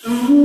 Oh.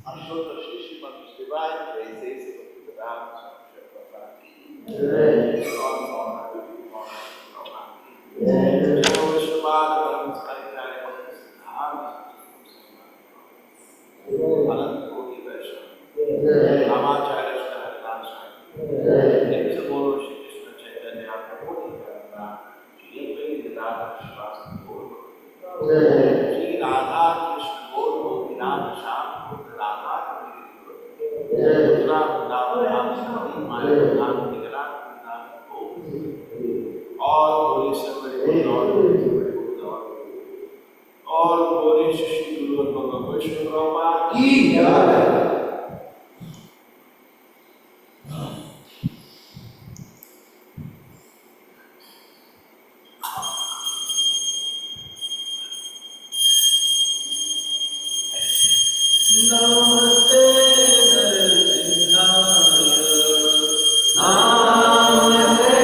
Ashota Shri Srimad Divine Grace A C Bhaktivedanta Swami Srila Prabhupada ki jai. ISKCON Swami ki jai. Anant Koti Vaishnava Ramacharya Shri Haridas Swami Jai Bolo Shri Krishna Chaitanya Prabhu Nityananda Shri Advaita Gadadhar Shrivas Gaur Shri Radha Krishna Gaur Gopinath Shyam Radha Mathura Vrindavan Dham Maya Dham Niganath All glories to Lord, all glories to Shri Guru and Bhagavan Vaishnava Prabhupada ki jai. Namaste Narasimhaya. Namaste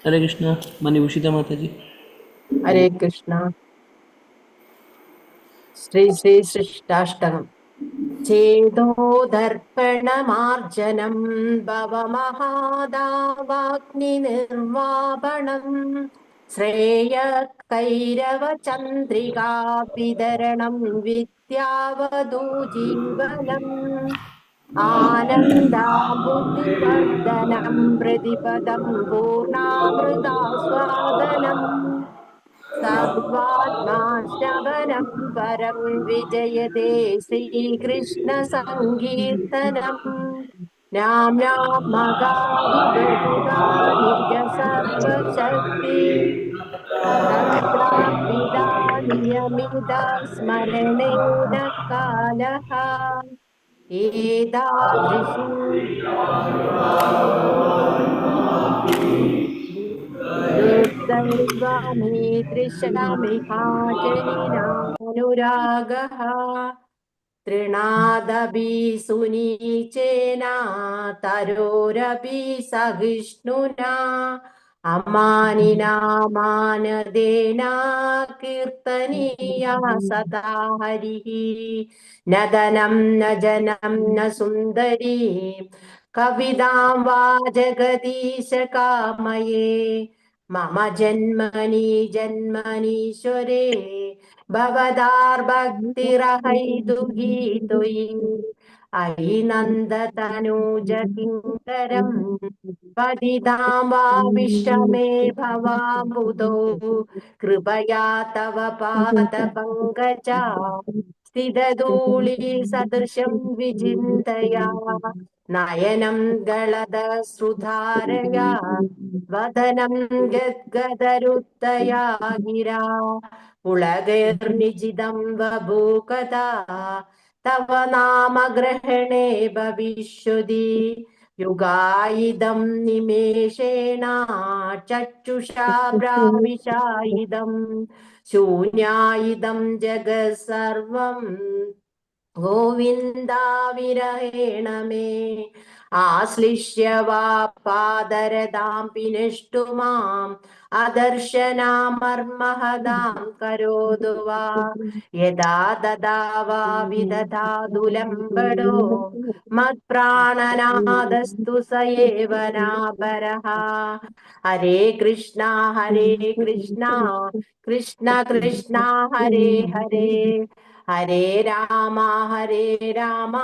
Hare Krishna, Manibhushita Mataji. Hare Krishna. Shri Shri Shrishtastakam. ചേതോ ദർപ്പണമാർജനം ഭവമഹാദാവാഗ്നിനിർവാപണം Shreya കൈരവചന്ദ്രികാ വിതരണം വിദ്യാവധൂ ജീവനം ആനന്ദാബുദ്ധിവർദ്ധനം പ്രതിപദം പൂർണാമൃതാസ്വാദനം സർവാത്മാശവനം പരം വിജയതേ ശ്രീകൃഷ്ണ സങ്കീർത്തനം. നാമ്നാമകാരി നിജ സർവശക്തി തത്രാപിതാ നിയമിത സ്മരണേന കാലഃ ഏതാദൃശി ദുർദൈവമീദൃശമിഹാചനിനാനുരാഗഃ തൃണാദപി സുനീചേന തരോരപി സഹിഷ്ണുനാ അമാനിനാ മാനദേന കീർത്തനീയാ സദാ ഹരിഃ. നദനം ന ജനം ന സുന്ദരീ കവിതാം വാ ജഗദീശ കാമയേ. മമ ജന്മനി ജന്മനീശ്വരേ ഭവദാർഭക്തിരഹൈതുഗീതുയി. അയി നന്ദതനൂജ കിങ്കരം പതിതാം വാ വിഷമേ ഭവാംബുധോ കൃപയാ തവ പാദപങ്കജ സ്ഥിതധൂളി സദൃശം വിചിന്തയാ. നയനം ഗളദശ്രുധാരയാ വദനം ഗദ്ഗദരുത്തയാ ഗിരാ. പുളകൈർനിജിതം വഭൂകഥാ തവ നാമഗ്രഹണേ ഭവിഷ്യതി. യുഗായിദം നിമേഷേണ ചക്ഷുഷാ പ്രാവിശായിദം ശൂന്യായിദം ജഗത് സർവം ഗോവിന്ദാവിരഹേണ മേ. ആശ്ലിഷ്യ വാ പാദരതാം പിനിഷ്ടു മാം അദർശനാമർമഹദാം കരോതു വാ. യദാ ദദാ വാ വിദധാതുലംബടോ മത്പ്രാണനാദസ്തു സ ഏവ നാപരഃ. ഹരേ കൃഷ്ണ ഹരേ കൃഷ്ണ കൃഷ്ണ കൃഷ്ണ ഹരേ ഹരേ. ഹരേ രാമ ഹരേ രാമ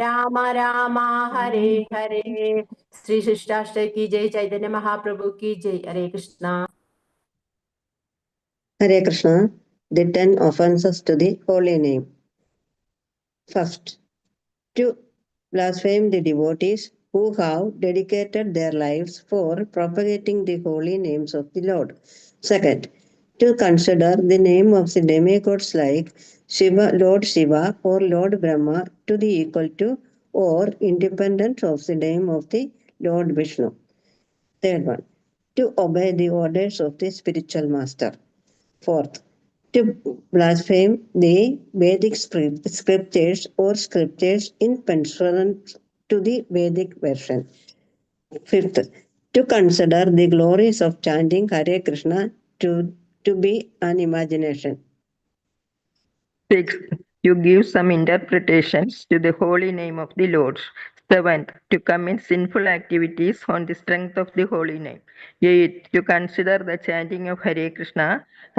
രാമ രാമ ഹരേ ഹരേ. ശ്രീ ശിഷ്ടാഷ്ട കി ജയ്, ചൈതന്യ മഹാപ്രഭു കി ജയ്. ഹരേ Krishna. Hare Krishna, the 10 offenses to the holy name. First, to blaspheme the devotees who have dedicated their lives for propagating the holy names of the Lord. Second, to consider the name of the demigods like Shiva, Lord Shiva or Lord Brahma to be equal to or independent of the name of the Lord Vishnu. Third one, to obey the orders of the spiritual master. Fourth, to blaspheme the Vedic scriptures or scriptures in pursuance to the Vedic version. Fifth, to consider the glories of chanting Hare Krishna to be an imagination. Sixth, to give some interpretations to the holy name of the Lord. Seventh, to commit sinful activities on the strength of the holy name. Eighth, to consider the chanting of Hare Krishna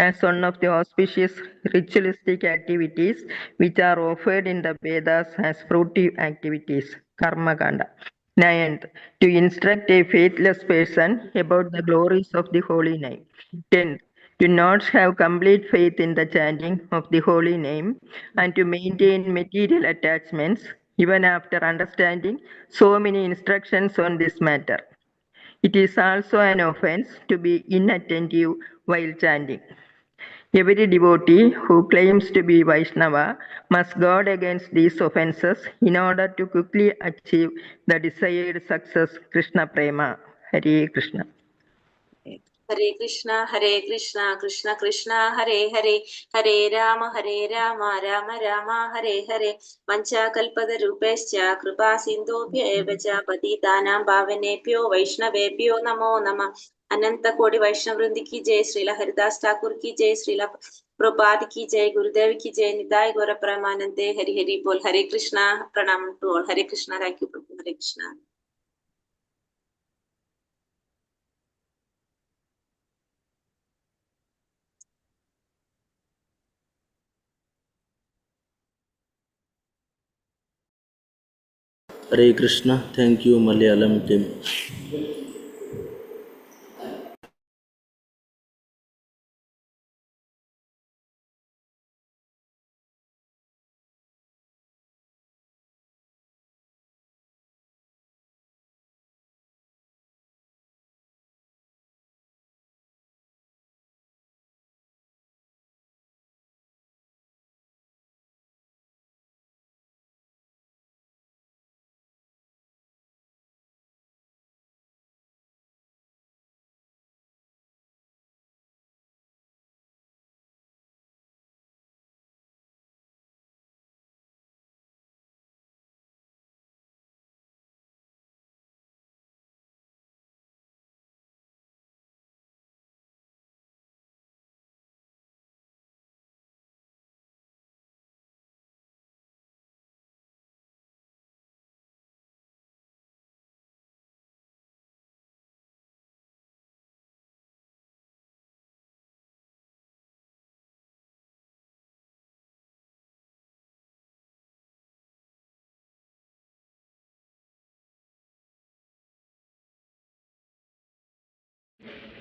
as one of the auspicious ritualistic activities which are offered in the Vedas as fruitive activities, Karma Kanda. Ninth, to instruct a faithless person about the glories of the holy name. 10th, to not have complete faith in the chanting of the holy name and to maintain material attachments even after understanding so many instructions on this matter. It is also an offense to be inattentive while chanting. Every devotee who claims to be Vaishnava must guard against these offenses in order to quickly achieve the desired success, Krishna Prema. Hare Krishna. Hare Krishna, Hare Krishna, Krishna Krishna, Hare Hare, Hare Rama, Hare Rama, Rama Rama, Hare Hare. Vanchakalpatarubhyascha Kripa Sindhubhya eva cha Patitanam Pavanebhyo Vaishnavebhyo Namo Namah. अनंत कोटि वैष्णव वृंद की जय, श्रीला हरिदास ठाकुर की जय, श्रीला प्रभुपाद की जय, गुरुदेव की जय, निताय गौर परमानंदे हरि हरि बोल। हरे कृष्णा, प्रणाम to all. Hare Krishna, thank you Prabhu. Hare Krishna. Hare Krishna. Thank you, Malayalam team.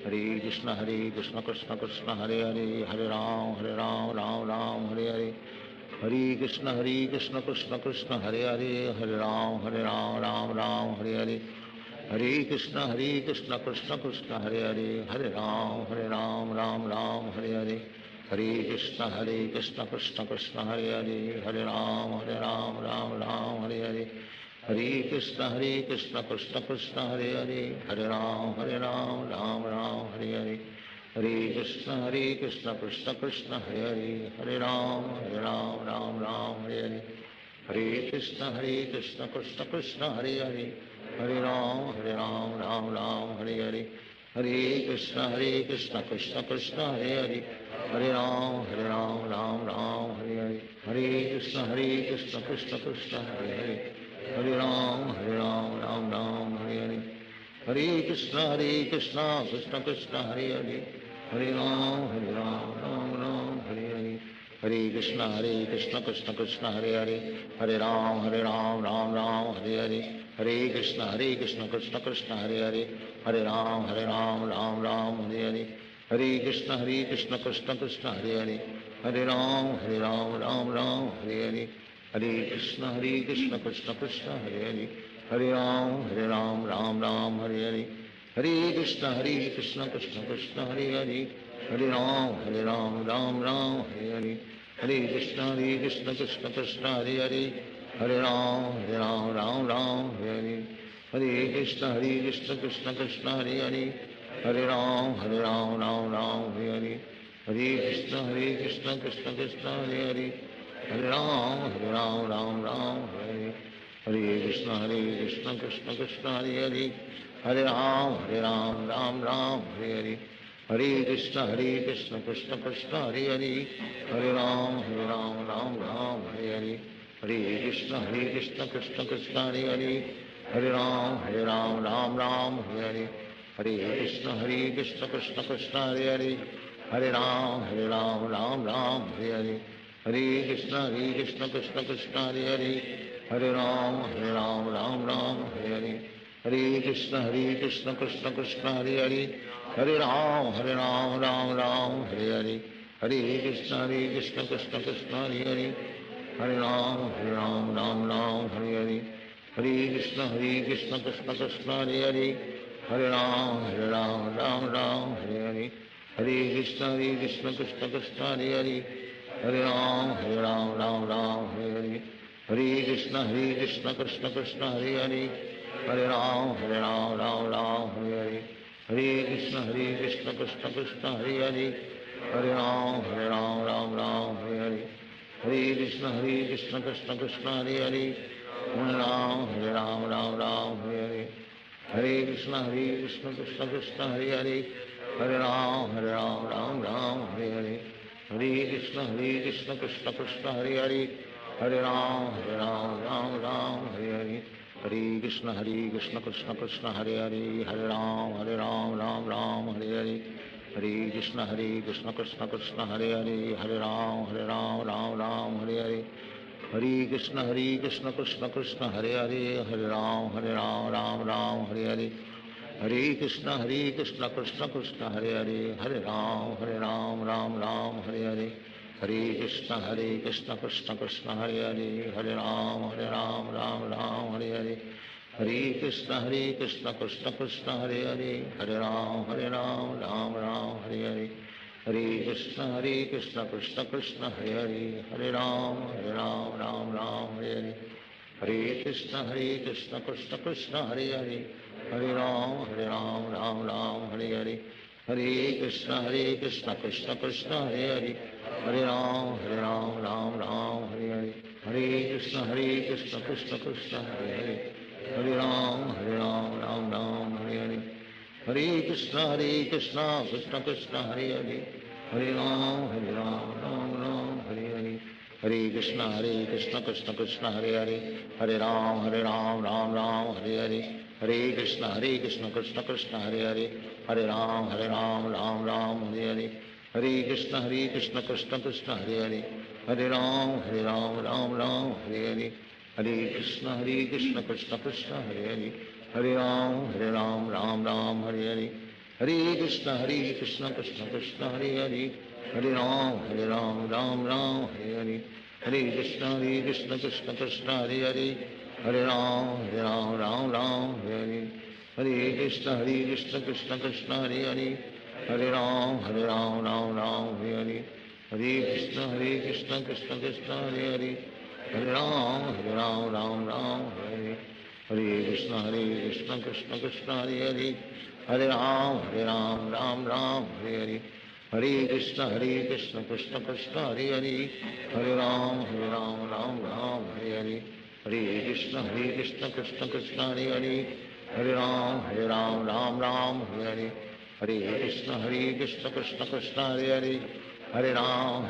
Hare Krishna, Hare Krishna, Krishna Krishna, Hare Hare, Hare Ram, Hare Ram, Ram Ram, Hare Hare. Hare Krishna, Hare Krishna, Krishna Krishna, Hare Hare, Hare Ram, Hare Ram, Ram Ram, Hare Hare. Hare Krishna, Hare Krishna, Krishna Krishna, Hare Hare, Hare Ram, Hare Ram, Ram Ram, Hare Hare. Hare Krishna, Hare Krishna, Krishna Krishna, Hare Hare, Hare Ram, Hare Ram, Ram Ram, Hare Hare. Hare Krishna, Hare Krishna, Krishna Krishna, Hare Hare, Hare Ram, Hare Ram, Ram Ram, Hare Hare. Hare Krishna, Hare Krishna, Krishna Krishna, Hare Hare, Hare Ram, Hare Ram, Ram Ram, Hare Hare. Hare Krishna, Hare Krishna, Krishna Krishna, Hare Hare, Hare Ram, Hare Ram, Ram Ram, Hare Hare. Hare Krishna, Hare Krishna, Krishna Krishna, Hare Hare, Hare Ram, Hare Ram, Ram Ram, Hare Hare. Hare Krishna, Hare Krishna, Krishna Krishna, Hare Hare, Hare Ram, Hare Ram, Ram Ram, Hare Hare. Hare Krishna, Hare Krishna, Krishna Krishna, Hare Hare, Hare Ram, Hare Ram, Ram Ram, Hare Hare. Hare Krishna, Hare Krishna, Krishna Krishna, Hare Hare, Hare Ram, Hare Ram, Ram Ram, Hare Hare. Hare Krishna, Hare Krishna, Krishna Krishna, Hare Hare, Hare Ram, Hare Ram, Ram Ram, Hare Hare. Hare Krishna, Hare Krishna, Krishna Krishna, Hare Hare, Hare Ram, Hare Ram, Ram Ram, Hare Hare. Hare Krishna, Hare Krishna, Krishna Krishna, Hare Hare, Hare Ram, Hare Ram, Ram Ram, Hare Hare. Hare Krishna, Hare Krishna, Krishna Krishna, Hare Hare, Hare Ram, Hare Ram, Ram Ram, Hare Hare. Hare Krishna, Hare Krishna, Krishna Krishna, Hare Hare, Hare Ram, Hare Ram, Ram Ram, Hare Hare. Hare Krishna, Hare Krishna, Krishna Krishna, Hare Hare, Hare Ram, Hare Ram, Ram Ram, Hare Hare. Hare Krishna, Hare Krishna, Krishna Krishna, Hare Hare, Hare Ram, Hare Ram, Ram Ram, Hare Hare. Hare Krishna, Hare Krishna, Krishna Krishna, Hare Hare, Hare Ram, Hare Ram, Ram Ram, Hare Hare. Hare Krishna, Hare Krishna, Krishna Krishna, Hare Hare, Hare Ram, Hare Ram, Ram Ram, Hare Hare. Hare Krishna, Hare Krishna, Krishna Krishna, Hare Hare, Hare Ram, Hare Ram, Ram Ram, Hare Hare. Hare Krishna, Hare Krishna, Krishna Krishna, Hare Hare, Hare Ram, Hare Ram, Ram Ram, Hare Hare. Hare Krishna, Hare Krishna, Krishna Krishna, Hare Hare, Hare Ram, Hare Ram, Ram Ram, Hare Hare. Hare Krishna, Hare Krishna, Krishna Krishna, Hare Hare, Hare Ram, Hare Ram, Ram Ram, Hare Hare. Hare Krishna, Hare Krishna, Krishna Krishna, Hare Hare, Hare Ram, Hare Ram, Ram Ram, Hare Hare. Hare Krishna, Hare Krishna, Krishna Krishna, Hare Hare, Hare Ram, Hare Ram, Ram Ram, Hare Hare. Hare Krishna, Hare Krishna, Krishna Krishna, Hare Hare, Hare Ram, Hare Ram, Ram Ram, Hare Hare. Hare Krishna, Hare Krishna, Krishna Krishna, Hare Hare, Hare Ram, Hare Ram, Ram Ram, Hare Hare. Hare Krishna Hare Krishna Krishna Krishna Hare Hare Hare Ram Hare Ram Ram Ram Hare Hare Hare Krishna Hare Krishna Krishna Krishna Hare Hare Hare Ram Hare Ram Ram Ram Hare Hare Hare Krishna Hare Krishna Krishna Krishna Hare Hare Hare Ram Hare Ram Ram Ram Hare Hare Hare Krishna Hare Krishna Krishna Krishna Hare Hare Hare Ram Hare Ram Ram Ram Hare Hare Hare Krishna Hare Krishna Krishna Krishna Hare Hare Hare Ram Ram Ram Hare Hare Hare Krishna Hare Krishna Krishna Krishna Hare Hare Hare Ram Ram Hare Hare Hare Krishna Hare Krishna Krishna Krishna Hare Hare Hare Ram Ram Hare Hare Hare Krishna Hare Krishna Krishna Krishna Hare Hare Hare Ram Ram Hare Hare Hare Krishna Hare Krishna Krishna Krishna Hare Hare Hare Ram Ram Hare Hare Hare Krishna Hare Krishna Krishna Krishna Hare Hare Hare Ram Ram Hare Hare Hare Krishna Hare Krishna Krishna Krishna Hare Hare Hare Ram Ram Hare Hare Hare Krishna Hare Krishna Krishna Krishna Hare Hare Hare Ram Ram Hare Hare Hare Krishna Hare Krishna Krishna Krishna Hare Hare Hare Ram Ram Hare Hare Hare Krishna Hare Krishna Krishna Krishna Hare Hare Hare Ram Ram Hare Hare Hare Krishna Krishna Krishna Hare Hare Hare Ram Ram Hare Hare Hare Krishna Krishna Krishna Hare Hare Hare Ram Ram Hare Hare Hare Krishna Krishna Krishna Hare Hare Hare Ram Ram Hare Hare Hare Krishna Krishna Krishna Hare Hare Hare Ram Ram Hare Hare Hare Krishna Krishna Krishna Hare Hare Hare Ram Ram Hare Hare Hare Krishna Krishna Krishna Hare Hare Hare Ram Ram Hare Hare Hare Krishna Krishna Krishna Hare Hare Hare Ram Ram Hare Hare Hare Krishna Krishna Krishna Hare Hare Hare Ram Ram Hare Hare Hare Krishna Krishna Krishna Hare Hare Hare Ram Ram Hare Hare Hare Krishna Krishna Krishna Hare Hare Hare Ram Ram Hare Hare Hare Krishna Krishna Krishna Hare Hare Hare Ram Ram Hare Hare Hare Krishna Krishna Krishna Hare Hare Hare Ram Ram Hare Hare Hare Krishna Krishna Krishna Hare Hare Hare Ram Ram Hare Hare Hare Krishna Krishna Krishna Hare Hare Hare Ram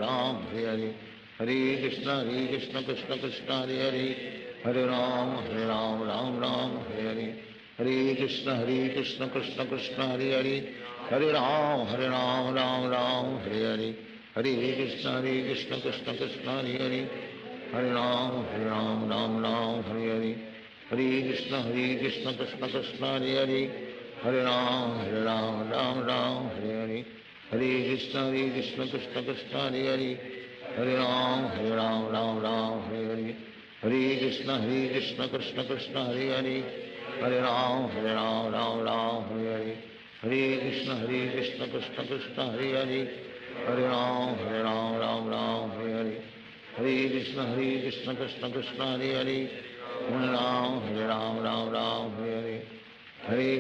Ram Hare Hare Hare Krishna Krishna Krishna Hare Hare Hare Ram Ram Hare Hare Hare Krishna Krishna Krishna Hare Hare Hare Ram Ram Hare Hare Hare Krishna Krishna Krishna Hare Hare Hare Ram Ram Hare Hare Hare Krishna Krishna Krishna Hare Hare Hare Ram Ram Hare Hare Hare Krishna Krishna Krishna Hare Hare Hare Ram Ram Hare Hare Hare Krishna Krishna Krishna Hare Hare Hare Ram Ram Hare Hare Hare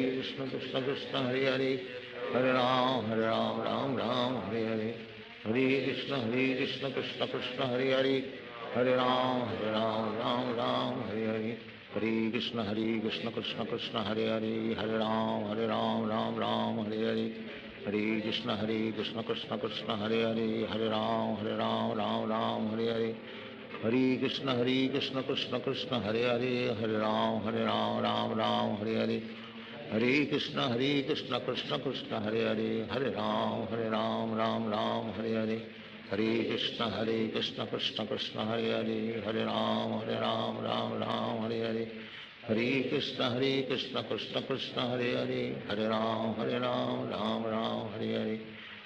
Krishna Krishna Krishna Hare Hare Hare Ram Ram Hare Hare Hare Krishna Krishna Krishna Hare Hare Hare Ram Ram Hare Hare Hare Krishna Krishna Krishna Hare Hare Hare Ram Ram Hare Hare Hare Krishna Krishna Krishna Hare Hare Hare Ram Ram Hare Hare Hare Krishna Krishna Krishna Hare Hare Hare Ram Ram Hare Hare Hare Krishna Krishna Krishna Hare Hare Hare Ram Ram Hare Hare Hare Krishna Krishna Krishna Hare Hare Hare Ram Ram Hare Hare Hare Krishna Krishna Krishna Hare Hare Hare Ram Ram Hare Hare Hare Krishna Krishna Krishna Hare Hare Hare Ram Ram Hare Hare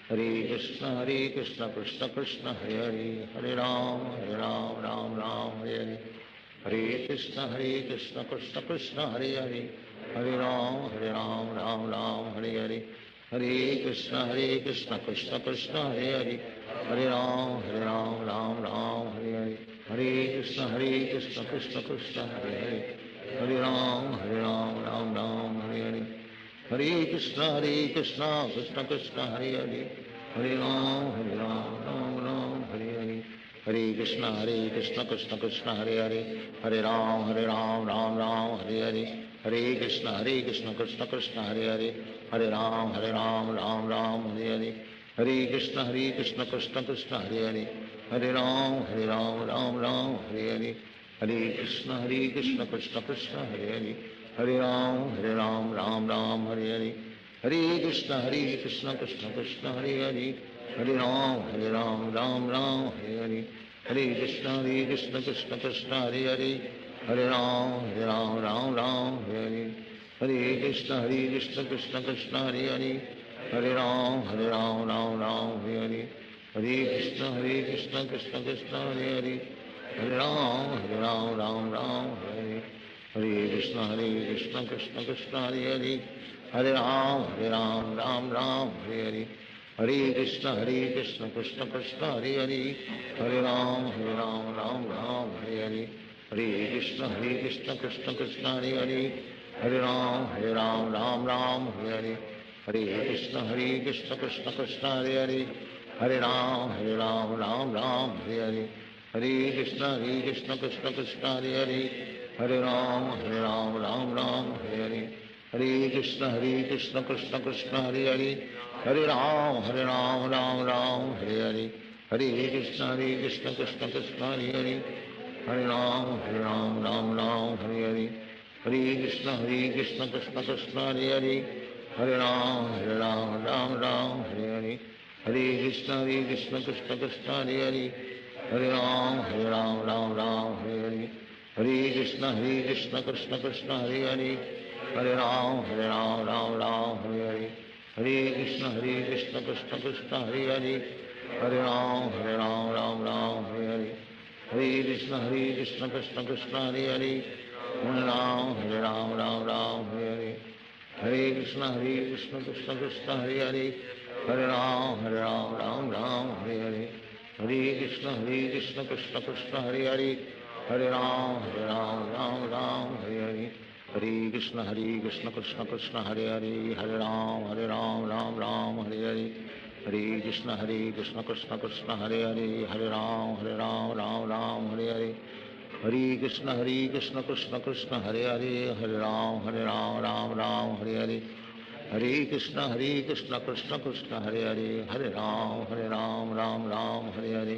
Hare Krishna Krishna Krishna Hare Hare Hare Ram Ram Hare Hare Hare Krishna Krishna Krishna Hare Hare Hare Ram Ram Hare Hare Hare Krishna Krishna Krishna Hare Hare Hare Ram Ram Hare Hare Hare Krishna Krishna Krishna Hare Hare Hare Ram Ram Hare Hare Hare Krishna, Krishna Krishna, Hare Hare, Hare Ram, Ram Ram, Hare Hare. Hare Krishna, Krishna Krishna, Hare Hare, Hare Ram, Ram Ram, Hare Hare. Hare Krishna, Krishna Krishna, Hare Hare, Hare Ram, Ram Ram, Hare Hare. Hare Krishna, Krishna Krishna, Hare Hare, Hare Ram, Ram Ram, Hare Hare. Hare Krishna, Krishna Krishna, Hare Hare, Hare Ram, Ram Ram, Hare Hare. Hare Krishna, Krishna Krishna, Hare Hare, Hare Ram, Ram Ram, Hare Hare. Hare Krishna, Krishna Krishna, Hare Hare, Hare Ram, Ram Ram, Hare Hare. Hare Krishna, Krishna Krishna, Hare Hare, Hare Ram, Ram Ram, Hare Hare. Hare Krishna, Krishna Krishna, Hare Hare, Hare Ram, Ram Hare Hare. Hare Krishna, Krishna Krishna, Hare Hare, Hare Ram, Ram Hare Hare. Hare Krishna, Krishna Krishna, Hare Hare, Hare Ram, Ram Hare Hare. Hare Krishna, Krishna Krishna, Hare Hare, Hare Ram, Ram Hare Hare. Hare Krishna, Krishna Krishna, Hare Hare, Hare Ram, Ram Hare Hare. Hare Krishna, Krishna Krishna, Hare Hare, Hare Ram, Ram Hare Hare. Hare Krishna, Krishna Krishna, Hare Hare, Hare Ram, Ram Hare Hare. Hare Krishna, Krishna Krishna, Hare Hare, Hare Ram, Ram Hare Hare. Hare Krishna, Krishna Krishna, Hare Hare, Hare Ram, Ram Hare Hare. Hare Krishna, Krishna Krishna, Hare Hare, Hare Ram, Ram Hare Hare. Hare Krishna, Krishna Krishna, Hare Hare, Hare Ram, Ram Hare Hare. Hare Krishna, Krishna Krishna, Hare Hare, Hare Ram, Ram Hare Hare. Hare Krishna, Krishna Krishna, Hare Hare, Hare Ram, Ram Hare Hare. Hare Krishna, Krishna Krishna, Hare Hare, Hare Ram, Ram Hare Hare. Hare Krishna, Krishna Krishna, Hare Hare, Hare Ram, Ram Hare Hare. Hare Krishna, Krishna Krishna, Hare Hare, Hare Ram, Ram Hare Hare. Hare Krishna, Krishna Krishna, Hare Hare, Hare Ram, Ram Hare Hare. Hare Krishna, Krishna Krishna, Hare Hare, Hare Ram, Ram Hare Hare. Hare Krishna, Krishna Krishna, Hare Hare, Hare Ram, Ram Hare Hare.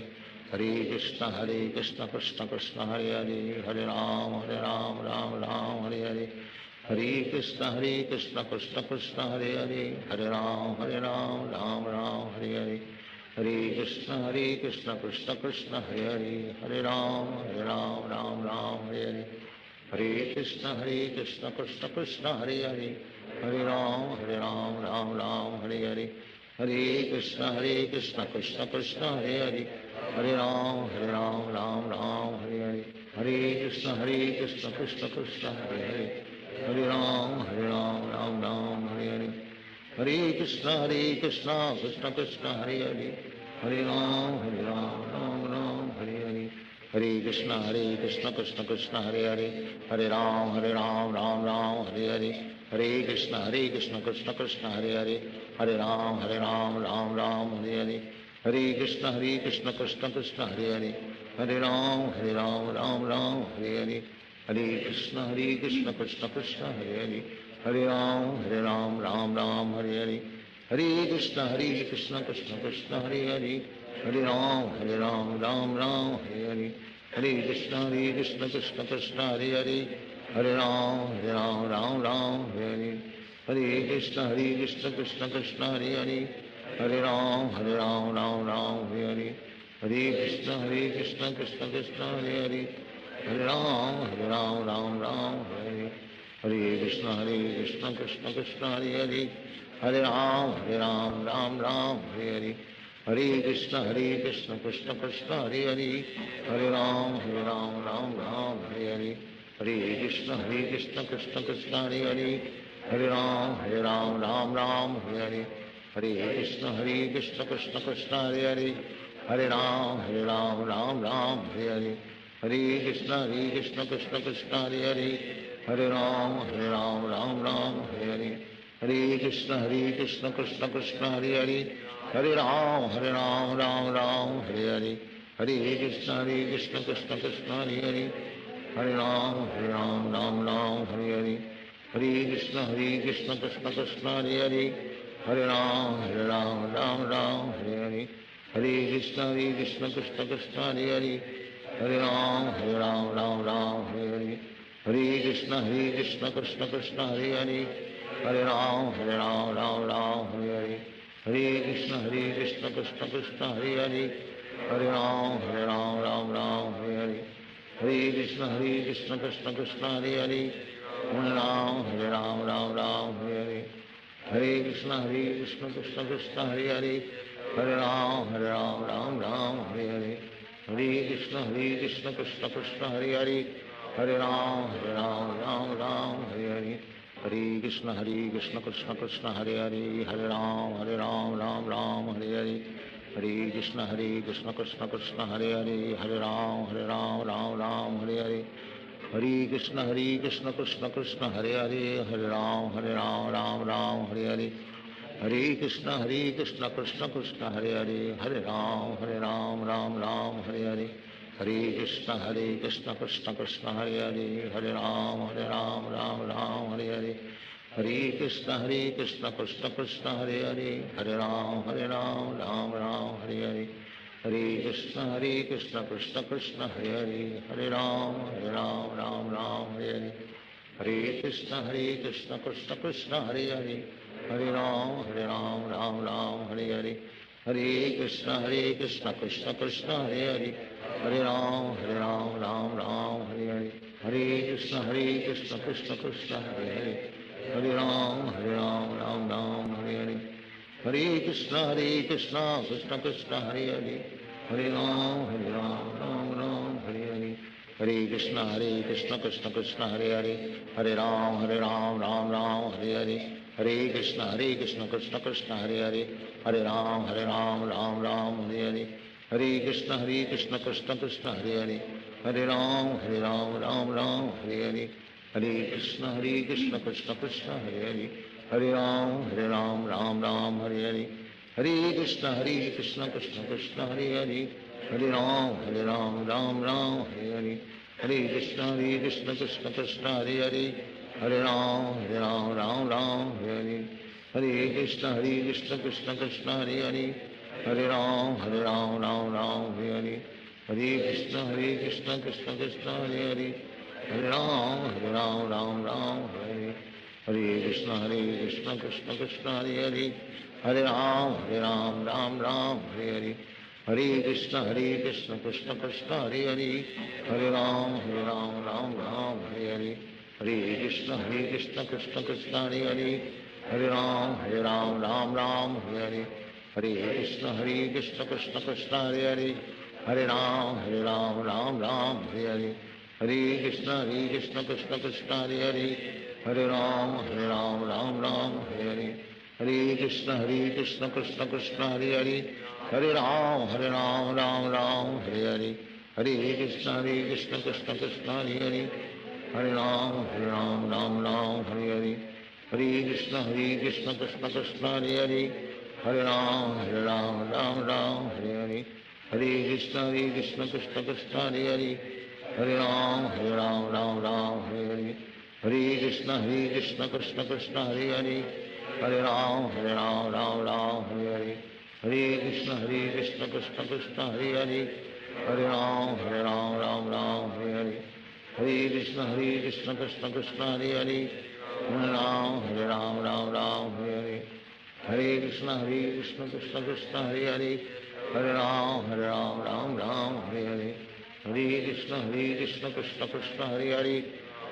Hare Krishna, Krishna Krishna, Hare Hare, Hare Ram, Ram Hare Hare. Hare Krishna, Krishna Krishna, Hare Hare, Hare Ram, Ram Hare Hare. Hare Krishna, Krishna Krishna, Hare Hare, Hare Ram, Ram Hare Hare. Hare Krishna, Krishna Krishna, Hare Hare, Hare Ram, Ram Hare Hare. Hare Krishna, Krishna Krishna, Hare Hare, Hare Ram, Ram Hare Hare. Hare Krishna, Krishna Krishna, Hare Hare, Hare Ram, Ram Hare Hare. Hare Krishna, Krishna Krishna, Hare Hare, Hare Ram, Ram Hare Hare. Hare Krishna, Krishna Krishna, Hare Hare, Hare Ram, Ram Hare Hare. Hare Krishna, Krishna Krishna, Hare Hare, Hare Ram, Ram Hare Hare. Hare Krishna, Krishna Krishna, Hare Hare, Hare Ram, Ram Hare Hare. Hare Krishna, Krishna Krishna, Hare Hare, Hare Ram, Ram Hare Hare. Hare Krishna, Krishna Krishna, Hare Hare, Hare Ram, Ram Hare Hare. Hare Krishna, Krishna Krishna, Hare Hare, Hare Ram, Ram Hare Hare. Hare Krishna, Krishna Krishna, Hare Hare, Hare Ram, Ram Hare Hare. Hare Krishna, Krishna Krishna, Hare Hare, Hare Ram, Ram Hare Hare. Hare Krishna, Krishna Krishna, Hare Hare, Hare Ram, Ram Hare Hare. Hare Krishna, Krishna Krishna, Hare Hare, Hare Ram, Ram Hare Hare. Hare Krishna, Krishna Krishna, Hare Hare, Hare Ram, Ram Hare Hare. Hare Krishna, Krishna Krishna, Hare Hare, Hare Ram, Ram Hare Hare. Hare Krishna, Krishna Krishna, Hare Hare, Hare Ram, Ram Hare Hare. Hare Krishna, Krishna Krishna, Hare Hare, Hare Ram, Ram Ram, Hare Hare. Hare Krishna, Krishna Krishna, Hare Hare, Hare Ram, Ram Ram, Hare Hare. Hare Krishna, Krishna Krishna, Hare Hare, Hare Ram, Ram Ram, Hare Hare. Hare Krishna, Krishna Krishna, Hare Hare, Hare Ram, Ram Ram, Hare Hare. Hare Krishna, Krishna Krishna, Hare Hare, Hare Ram, Ram Ram, Hare Hare. Hare Krishna, Krishna Krishna, Hare Hare, Hare Ram, Ram Ram, Hare Hare. Hare Krishna, Krishna Krishna, Hare Hare, Hare Ram, Ram Ram, Hare Hare. Hare Krishna, Krishna Krishna, Hare Hare, Hare Ram, Ram Ram, Hare Hare. Hare Krishna, Krishna Krishna, Hare Hare, Hare Ram, Ram Ram, Hare Hare. Hare Krishna, Krishna Krishna, Hare Hare, Hare Ram, Ram Ram, Hare Hare. Hare Krishna, Krishna Krishna, Hare Hare, Hare Ram, Ram Ram, Hare Hare. Hare Krishna, Krishna Krishna, Hare Hare, Hare Ram, Ram Ram, Hare Hare. Hare Krishna, Krishna Krishna, Hare Hare, Hare Ram, Ram Ram, Hare Hare. Hare Krishna, Krishna Krishna, Hare Hare, Hare Ram, Ram Ram, Hare Hare. Hare Krishna, Krishna Krishna, Hare Hare, Hare Ram, Ram Ram, Hare Hare. Hare Krishna, Krishna Krishna, Hare Hare, Hare Ram, Ram Ram, Hare Hare. Hare Krishna, Krishna Krishna, Hare Hare, Hare Ram, Ram Ram, Hare Hare. Hare Krishna, Krishna Krishna, Hare Hare, Hare Ram, Ram Ram, Hare Hare. Hare Krishna, Krishna Krishna, Hare Hare, Hare Ram, Ram Ram, Hare Hare. Hare Krishna, Krishna Krishna, Hare Hare, Hare Ram, Ram Ram, Hare Hare. Hare Krishna, Krishna Krishna, Hare Hare, Hare Ram, Ram Ram, Hare Hare. Hare Krishna, Krishna Krishna, Hare Hare, Hare Ram, Ram Ram, Hare Hare. Hare Krishna, Krishna Krishna, Hare Hare, Hare Ram, Ram Ram, Hare Hare. Hare Krishna, Krishna Krishna, Hare Hare, Hare Ram, Ram Ram, Hare Hare. Hare Krishna, Krishna Krishna, Hare Hare, Hare Ram, Ram Ram, Hare Hare. Hare Krishna, Krishna Krishna, Hare Hare, Hare Ram, Ram Ram, Hare Hare. Hare Krishna, Krishna Krishna, Hare Hare, Hare Ram, Ram Ram, Hare Hare. Hare Krishna, Krishna Krishna, Hare Hare, Hare Ram, Ram Ram, Hare Hare. Hare Krishna, Krishna Krishna, Hare Hare, Hare Ram, Ram Ram, Hare Hare. Hare Krishna, Krishna Krishna, Hare Hare, Hare Ram, Ram Ram, Hare Hare. Hare Krishna, Krishna Krishna, Hare Hare, Hare Ram, Ram Ram, Hare Hare. Hare Krishna, Krishna Krishna, Hare Hare, Hare Ram, Ram Ram, Hare Hare. Hare Krishna, Krishna Krishna, Hare Hare, Hare Ram, Ram Ram, Hare Hare. Hare Krishna, Krishna Krishna, Hare Hare, Hare Ram, Ram Ram, Hare Hare. Hare Krishna, Krishna Krishna, Hare Hare, Hare Ram, Ram Ram, Hare Hare. Hare Krishna, Krishna Krishna, Hare Hare, Hare Ram, Ram Ram, Hare Hare. Hare Krishna, Krishna Krishna, Hare Hare, Hare Ram, Ram Ram, Hare Hare. Hare Krishna, Krishna Krishna, Hare Hare, Hare Ram, Ram Ram, Hare Hare. Hare Krishna, Krishna Krishna, Hare Hare, Hare Ram, Ram Ram, Hare Hare. Hare Krishna, Krishna Krishna, Hare Hare, Hare Ram, Ram Ram, Hare Hare. Hare Krishna, Krishna Krishna, Hare Hare, Hare Ram, Ram Ram, Hare Hare. Hare Krishna, Krishna Krishna, Hare Hare,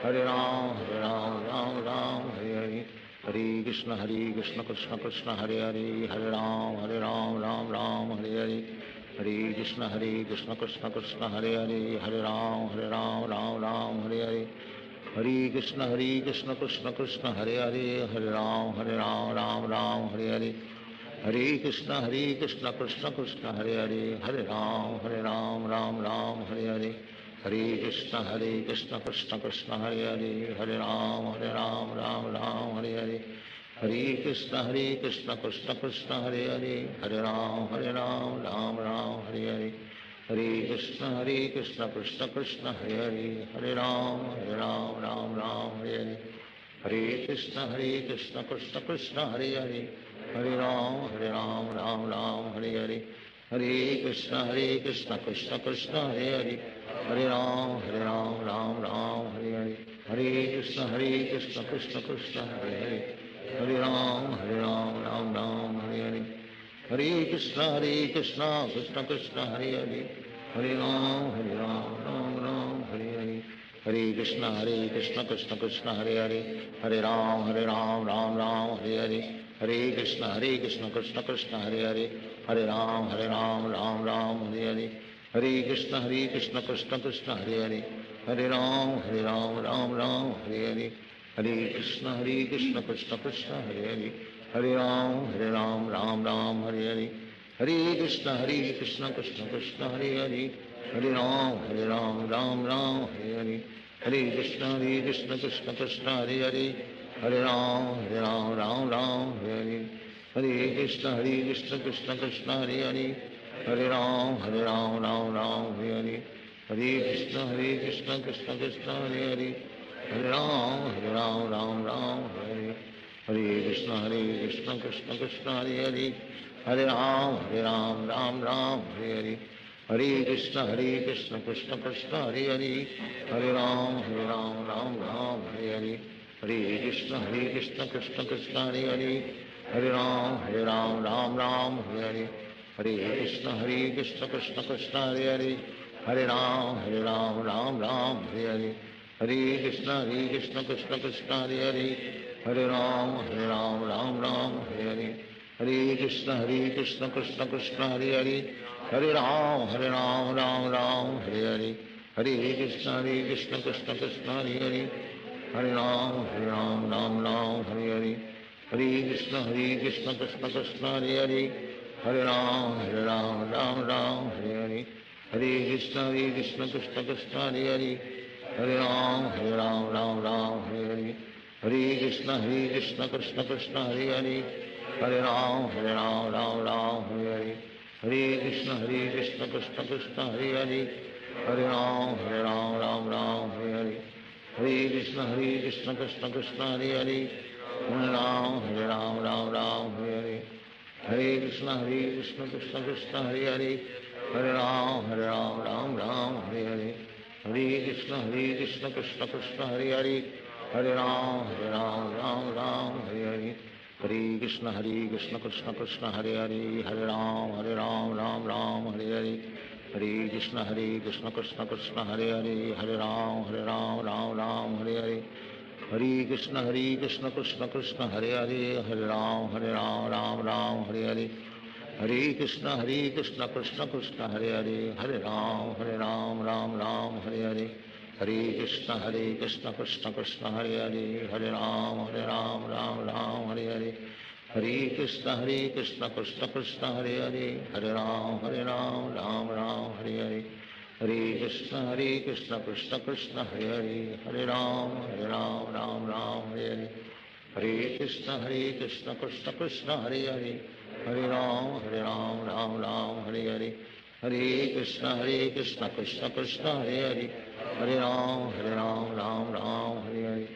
Hare Ram, Ram Ram, Hare Hare. Hare Krishna, Krishna Krishna, Hare Hare, Hare Ram, Ram Ram, Hare Hare. Hare Krishna, Krishna Krishna, Hare Hare, Hare Ram, Ram Ram, Hare Hare. Hare Krishna, Krishna Krishna, Hare Hare, Hare Ram, Ram Ram, Hare Hare. Hare Krishna, Krishna Krishna, Hare Hare, Hare Ram, Ram Ram, Hare Hare. Hare Krishna, Krishna Krishna, Hare Hare, Hare Ram, Ram Ram, Hare Hare. Hare Krishna, Hare Krishna, Krishna Krishna, Hare Hare, Hare Ram, Hare Ram, Ram Ram, Hare Hare. Hare Krishna, Hare Krishna, Krishna Krishna, Hare Hare, Hare Ram, Hare Ram, Ram Ram, Hare Hare. Hare Krishna, Hare Krishna, Krishna Krishna, Hare Hare, Hare Ram, Hare Ram, Ram Ram, Hare Hare. Hare Krishna, Hare Krishna, Krishna Krishna, Hare Hare, Hare Ram, Hare Ram, Ram Ram, Hare Hare. Hare Krishna, Hare Krishna, Krishna Krishna, Hare Hare, Hare Ram, Hare Ram, Ram Ram, Hare Hare. Hare Krishna, Hare Krishna, Krishna Krishna, Hare Hare, Hare Ram, Hare Ram, Ram Ram, Hare Hare. Hare Krishna, Hare Krishna, Krishna Krishna, Hare Hare, Hare Ram, Hare Ram, Ram Ram, Hare Hare. Hare Krishna, Hare Krishna, Krishna Krishna, Hare Hare, Hare Ram, Hare Ram, Ram Ram, Hare Hare. Hare Krishna, Hare Krishna, Krishna Krishna, Hare Hare, Hare Ram, Hare Ram, Ram Ram, Hare Hare. Hare Krishna, Hare Krishna, Krishna Krishna, Hare Hare, Hare Ram, Hare Ram, Ram Ram, Hare Hare. Hare Krishna, Hare Krishna, Krishna Krishna, Hare Hare, Hare Ram, Hare Ram, Ram Ram, Hare Hare. Hare Krishna, Hare Krishna, Krishna Krishna, Hare Hare, Hare Ram, Hare Ram, Ram Ram, Hare Hare. Hare Krishna, Hare Krishna, Krishna Krishna, Hare Hare, Hare Ram, Hare Ram, Ram Ram, Hare Hare. Hare Krishna, Hare Krishna, Krishna Krishna, Hare Hare, Hare Ram, Hare Ram, Ram Ram, Hare Hare. Hare Krishna, Hare Krishna, Krishna Krishna, Hare Hare, Hare Ram, Hare Ram, Ram Ram, Hare Hare. Hare Krishna, Hare Krishna, Krishna Krishna, Hare Hare, Hare Ram, Hare Ram, Ram Ram, Hare Hare. Hare Krishna, Hare Krishna, Krishna Krishna, Hare Hare, Hare Ram, Hare Ram, Ram Ram, Hare Hare. Hare Krishna, Hare Krishna, Krishna Krishna, Hare Hare, Hare Ram, Hare Ram, Ram Ram, Hare Hare. Hare Krishna, Hare Krishna, Krishna Krishna, Hare Hare, Hare Ram, Hare Ram, Ram Ram, Hare Hare. Hare Krishna, Hare Krishna, Krishna Krishna, Hare Hare, Hare Ram, Hare Ram, Ram Ram, Hare Hare. Hare Krishna, Hare Krishna, Krishna Krishna, Hare Hare, Hare Ram, Hare Ram, Ram Ram, Hare Hare. Hare Krishna, Hare Krishna, Krishna Krishna, Hare Hare, Hare Ram, Hare Ram, Ram Ram, Hare Hare. Hare Krishna, Hare Krishna, Krishna Krishna, Hare Hare, Hare Ram, Hare Ram, Ram Ram, Hare Hare. Hare Krishna, Hare Krishna, Krishna Krishna, Hare Hare, Hare Ram, Hare Ram, Ram Ram, Hare Hare. Hare Krishna, Hare Krishna, Krishna Krishna, Hare Hare, Hare Ram, Hare Ram, Ram Ram, Hare Hare. Hare Krishna, Hare Krishna, Krishna Krishna, Hare Hare, Hare Ram, Hare Ram, Ram Ram, Hare Hare. Hare Krishna, Hare Krishna, Krishna Krishna, Hare Hare, Hare Ram, Hare Ram, Ram Ram, Hare Hare. Hare Krishna, Hare Krishna, Krishna Krishna, Hare Hare, Hare Ram, Hare Ram, Ram Ram, Hare Hare. Hare Krishna, Hare Krishna, Krishna Krishna, Hare Hare, Hare Ram, Hare Ram, Ram Ram, Hare Hare. Hare Krishna, Hare Krishna, Krishna Krishna, Hare Hare, Hare Ram, Hare Ram, Ram Ram, Hare Hare. Hare Krishna, Hare Krishna, Krishna Krishna, Hare Hare, Hare Ram, Hare Ram, Ram Ram, Hare Hare. Hare Krishna, Hare Krishna, Krishna Krishna, Hare Hare, Hare Ram, Hare Ram, Ram Ram, Hare Hare. Hare Krishna, Hare Krishna, Krishna Krishna, Hare Hare, Hare Ram, Hare Ram, Ram Ram, Hare Hare. Hare Krishna, Hare Krishna, Krishna Krishna, Hare Hare, Hare Ram, Hare Ram, Ram Ram, Hare Hare. Hare Krishna, Hare Krishna, Krishna Krishna, Hare Hare, Hare Ram, Hare Ram, Ram Ram, Hare Hare. Hare Krishna, Hare Krishna, Krishna Krishna, Hare Hare, Hare Ram, Hare Ram, Ram Ram, Hare Hare. Hare Krishna, Hare Krishna, Krishna Krishna, Hare Hare, Hare Ram, Hare Ram, Ram Ram, Hare Hare. Hare Krishna, Hare Krishna, Krishna Krishna, Hare Hare, Hare Ram, Hare Ram, Ram Ram, Hare Hare.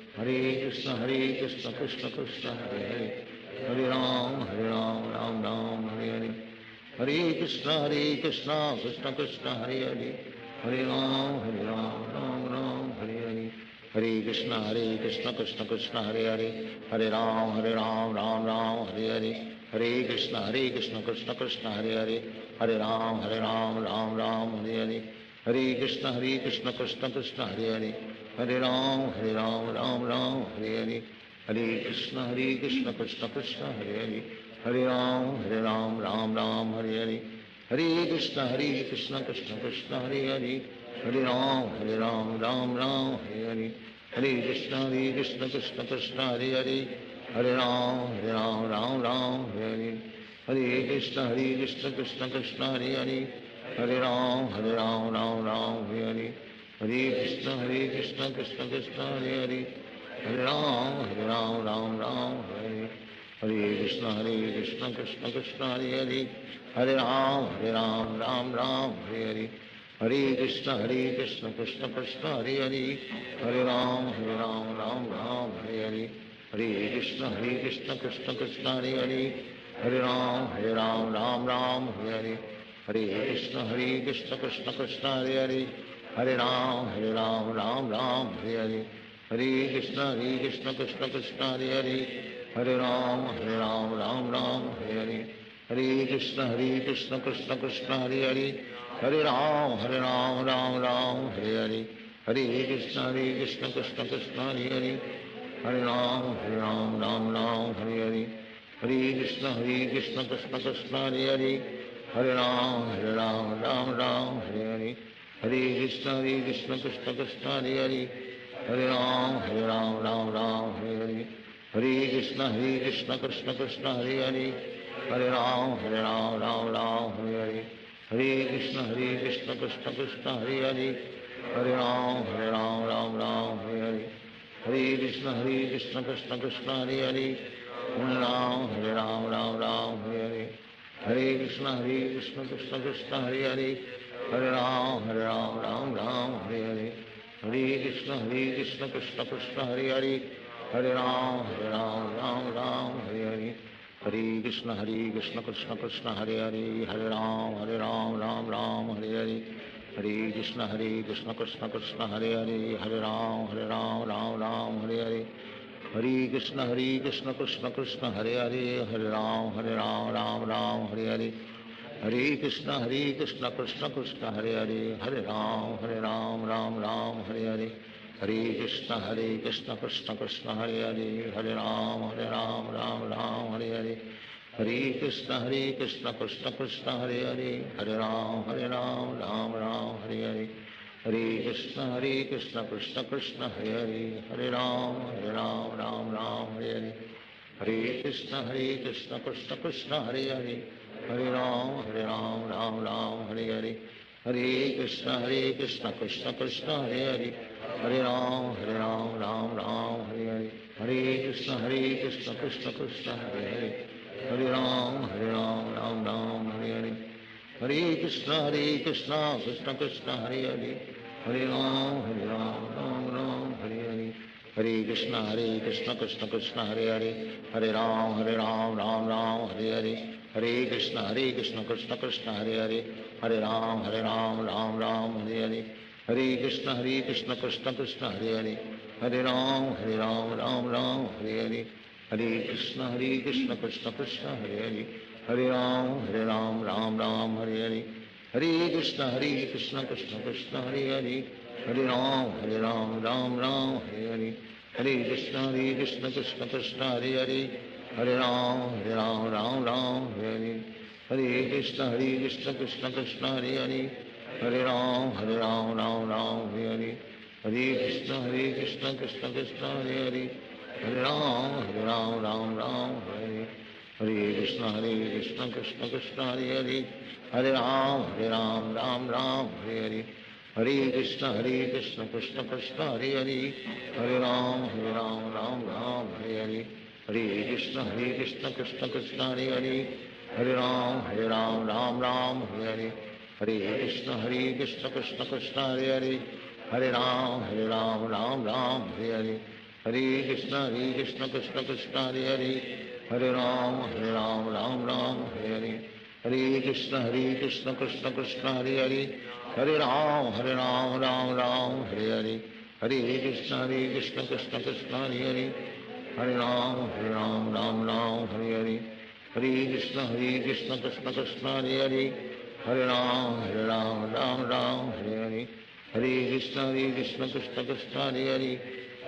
Hare Krishna, Hare Krishna, Krishna Krishna, Hare Hare, Hare Ram, Hare Ram, Ram Ram, Hare Hare. Hare Krishna, Hare Krishna, Krishna Krishna, Hare Hare, Hare Ram, Hare Ram, Ram Ram, Hare Hare. Hare Krishna, Hare Krishna, Krishna Krishna, Hare Hare, Hare Ram, Hare Ram, Ram Ram, Hare Hare. Hare Krishna, Hare Krishna, Krishna Krishna, Hare Hare, Hare Ram, Hare Ram, Ram Ram, Hare Hare. Hare Krishna, Hare Krishna, Krishna Krishna, Hare Hare, Hare Ram, Hare Ram, Ram Ram, Hare Hare. Hare Krishna, Hare Krishna, Krishna Krishna, Hare Hare, Hare Ram, Hare Ram, Ram Ram, Hare Hare. Hare Krishna, Hare Krishna, Krishna Krishna, Hare Hare, Hare Ram, Hare Ram, Ram Ram, Hare Hare. Hare Krishna, Hare Krishna, Krishna Krishna, Hare Hare, Hare Ram, Hare Ram, Ram Ram, Hare Hare. Hare Krishna, Hare Krishna, Krishna Krishna, Hare Hare, Hare Ram, Hare Ram, Ram Ram, Hare Hare. Hare Krishna Hare Krishna Krishna Krishna Hare Hare Hare Ram Hare Ram Ram Ram Hare Hare Hare Krishna Hare Krishna Krishna Krishna Hare Hare Hare Ram Hare Ram Ram Ram Hare Hare Hare Krishna Hare Krishna Krishna Krishna Hare Hare Hare Ram Hare Ram Ram Ram Hare Hare Hare Krishna Hare Krishna Krishna Krishna Hare Hare Hare Ram Hare Ram Ram Ram Hare Hare Hare Krishna Hare Krishna Krishna Krishna Hare Hare Hare Ram Hare Ram Ram Ram Hare Hare Hare Krishna Hare Krishna Krishna Krishna Hare Hare Hare Ram Hare Ram Ram Ram Hare Hare Hare Krishna Hare Krishna Krishna Krishna Hare Hare Hare Ram Hare Ram Ram Ram Hare Hare Hare Krishna Hare Krishna Krishna Krishna Hare Hare Hare Ram Hare Ram Ram Ram Hare Hare Hare Krishna Hare Krishna Krishna Krishna Hare Hare Hare Ram Hare Ram Ram Ram Hare Hare Hare Krishna Hare Krishna Krishna Krishna Hare Hare Hare Ram Hare Ram Ram Ram Hare Hare Hare Krishna Hare Krishna Krishna Krishna Hare Hare Hare Ram Hare Ram Ram Ram Hare Hare Hare Krishna Hare Krishna Krishna Krishna Hare Hare Hare Ram Hare Ram Ram Ram Hare Hare Hare Krishna Hare Krishna Krishna Krishna Hare Hare Hare Ram Hare Ram Ram Ram Hare Hare Hare Krishna Hare Krishna Krishna Krishna Hare Hare Hare Ram Hare Ram Ram Ram Hare Hare Hare Krishna Hare Krishna Krishna Krishna Hare Hare Hare Ram Ram Ram Hare Hare Hare Krishna Hare Krishna Krishna Krishna Hare Hare Hare Ram Ram Ram Hare Hare Hare Krishna Hare Krishna Krishna Krishna Hare Hare Hare Ram Ram Hare Hare Hare Krishna Hare Krishna Krishna Krishna Hare Hare Hare Ram Ram Ram Hare Hare Hare Krishna Hare Krishna Krishna Krishna Hare Hare Hare Ram Ram Ram Hare Hare Hare Krishna Hare Krishna Krishna Krishna Hare Hare Hare Ram Ram Ram Hare Hare Hare Krishna Hare Krishna Krishna Krishna Hare Hare Hare Ram Ram Ram Hare Hare Hare Krishna Hare Krishna Krishna Krishna Hare Hare Hare Ram Ram Ram Hare Hare Hare Krishna Hare Krishna Krishna Krishna Hare Hare Hare Ram Ram Ram Hare Hare Hare Krishna Hare Krishna Krishna Krishna Hare Hare Hare Ram Ram Ram Hare Hare Hare Krishna Hare Krishna Krishna Krishna Hare Hare Hare Ram Ram Ram Hare Hare Hare Krishna Hare Krishna Krishna Krishna Hare Hare Hare Ram Ram Hare Hare Hare Krishna Hare Krishna Krishna Krishna Hare Hare Hare Ram Ram Hare Hare Hare Krishna Hare Krishna Krishna Krishna Hare Hare Hare Ram Ram Hare Hare Hare Krishna Hare Krishna Krishna Krishna Hare Hare Hare Ram Ram Hare Hare Hare Krishna Hare Krishna Krishna Krishna Hare Hare Hare Ram Ram Hare Hare Hare Krishna Hare Krishna Krishna Krishna Hare Hare Hare Ram Ram Hare Hare Hare Krishna Hare Krishna Krishna Krishna Hare Hare Hare Ram Ram Hare Hare Hare Krishna Hare Krishna Krishna Krishna Hare Hare Hare Ram Ram Hare Hare Hare Krishna Hare Krishna Krishna Krishna Hare Hare Hare Ram Ram Hare Hare Hare Krishna Hare Krishna Krishna Krishna Hare Hare Hare Ram Ram Hare Hare Hare Krishna Hare Krishna Krishna Krishna Hare Hare Hare Ram Ram Hare Hare Hare Krishna Hare Krishna Krishna Krishna Hare Hare Hare Ram Ram Hare Hare Hare Krishna Hare Krishna Krishna Krishna Hare Hare Hare Ram Ram Hare Hare Hare Krishna Hare Krishna Krishna Krishna Hare Hare Hare Ram Ram Hare Hare Hare Krishna Hare Krishna Krishna Krishna Hare Hare Hare Ram Ram Hare Hare Hare Krishna Hare Krishna Krishna Krishna Hare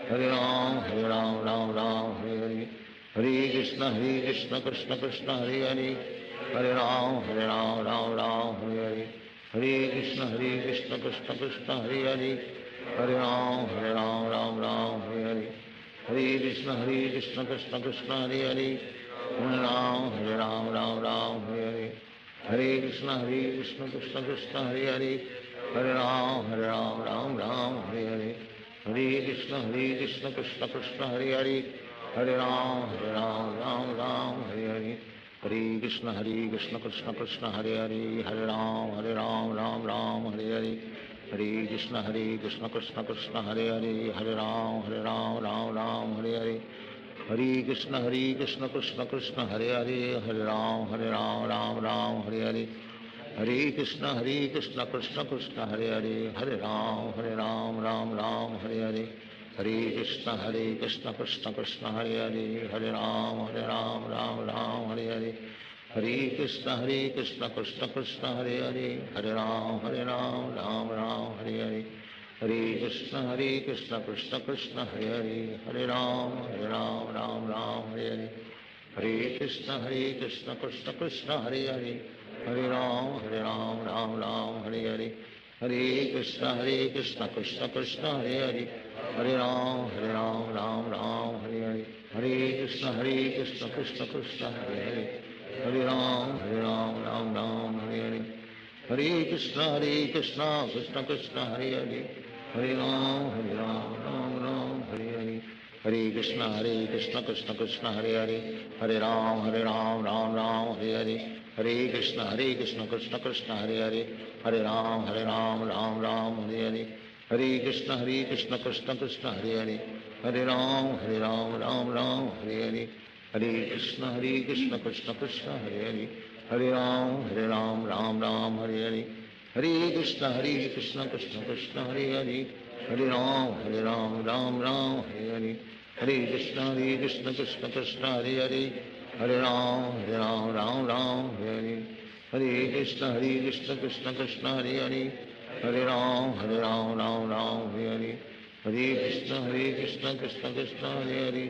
Hare Hare Ram Ram Hare Hare Hare Krishna Hare Krishna Krishna Krishna Hare Hare Hare Ram Ram Hare Hare Hare Krishna Hare Krishna Krishna Krishna Hare Hare Hare Ram Ram Hare Hare Hare Krishna Hare Krishna Krishna Krishna Hare Hare Hare Ram Ram Hare Hare Hare Krishna Hare Krishna Krishna Krishna Hare Hare Hare Ram Ram Hare Hare Hare Krishna Hare Krishna Krishna Krishna Hare Hare Hare Ram Ram Hare Hare Hare Krishna Hare Krishna Krishna Krishna Hare Hare Hare Ram Hare Ram Ram Ram Hare Hare Hare Krishna Hare Krishna Krishna Krishna Hare Hare Hare Ram Hare Ram Ram Ram Hare Hare Hare Krishna Hare Krishna Krishna Krishna Hare Hare Hare Ram Hare Ram Ram Ram Hare Hare Hare Krishna Hare Krishna Krishna Krishna Hare Hare Hare Ram Hare Ram Ram Ram Hare Hare Hare Krishna Hare Krishna Krishna Krishna Hare Hare Hare Ram Hare Ram Ram Ram Hare Hare Hare Krishna Hare Krishna Krishna Krishna Hare Hare Hare Ram Hare Ram Ram Ram Hare Hare Hare Krishna Hare Krishna Krishna Krishna Hare Hare Hare Ram Hare Ram Ram Ram Hare Hare Hare Krishna Hare Krishna Krishna Krishna Hare Hare Hare Ram Hare Ram Ram Ram Hare Hare Hare Krishna Hare Krishna Krishna Krishna Hare Hare Hare Ram Hare Ram Ram Ram Hare Hare Hare Krishna Hare Krishna Krishna Krishna Hare Hare Hare Ram Hare Ram Ram Ram Hare Hare Hare Krishna Hare Krishna Krishna Krishna Hare Hare Hare Ram Hare Ram Ram Ram Hare Hare Hare Krishna Hare Krishna Krishna Krishna Hare Hare Hare Ram Hare Ram Ram Ram Hare Hare Hare Krishna Hare Krishna Krishna Krishna Hare Hare Hare Ram Hare Ram Ram Ram Hare Hare Hare Krishna Hare Krishna Krishna Krishna Hare Hare Hare Ram Hare Ram Ram Ram Hare Hare Hare Krishna Hare Krishna Krishna Krishna Hare Hare Hare Ram Hare Ram Ram Ram Hare Hare Hare Krishna Hare Krishna Krishna Krishna Hare Hare Hare Ram Hare Ram Ram Ram Hare Hare Hare Krishna Hare Krishna Krishna Krishna Hare Hare Hare Ram Hare Ram Ram Ram Hare Hare Hare Krishna Hare Krishna Krishna Krishna Hare Hare Hare Ram Hare Ram Ram Ram Hare Hare Hare Krishna Hare Krishna Krishna Krishna Hare Hare Hare Ram Hare Ram Ram Ram Hare Hare Hare Krishna Hare Krishna Krishna Krishna Hare Hare Hare Ram Hare Ram Ram Ram Hare Hare Hare Krishna Hare Krishna Krishna Krishna Hare Hare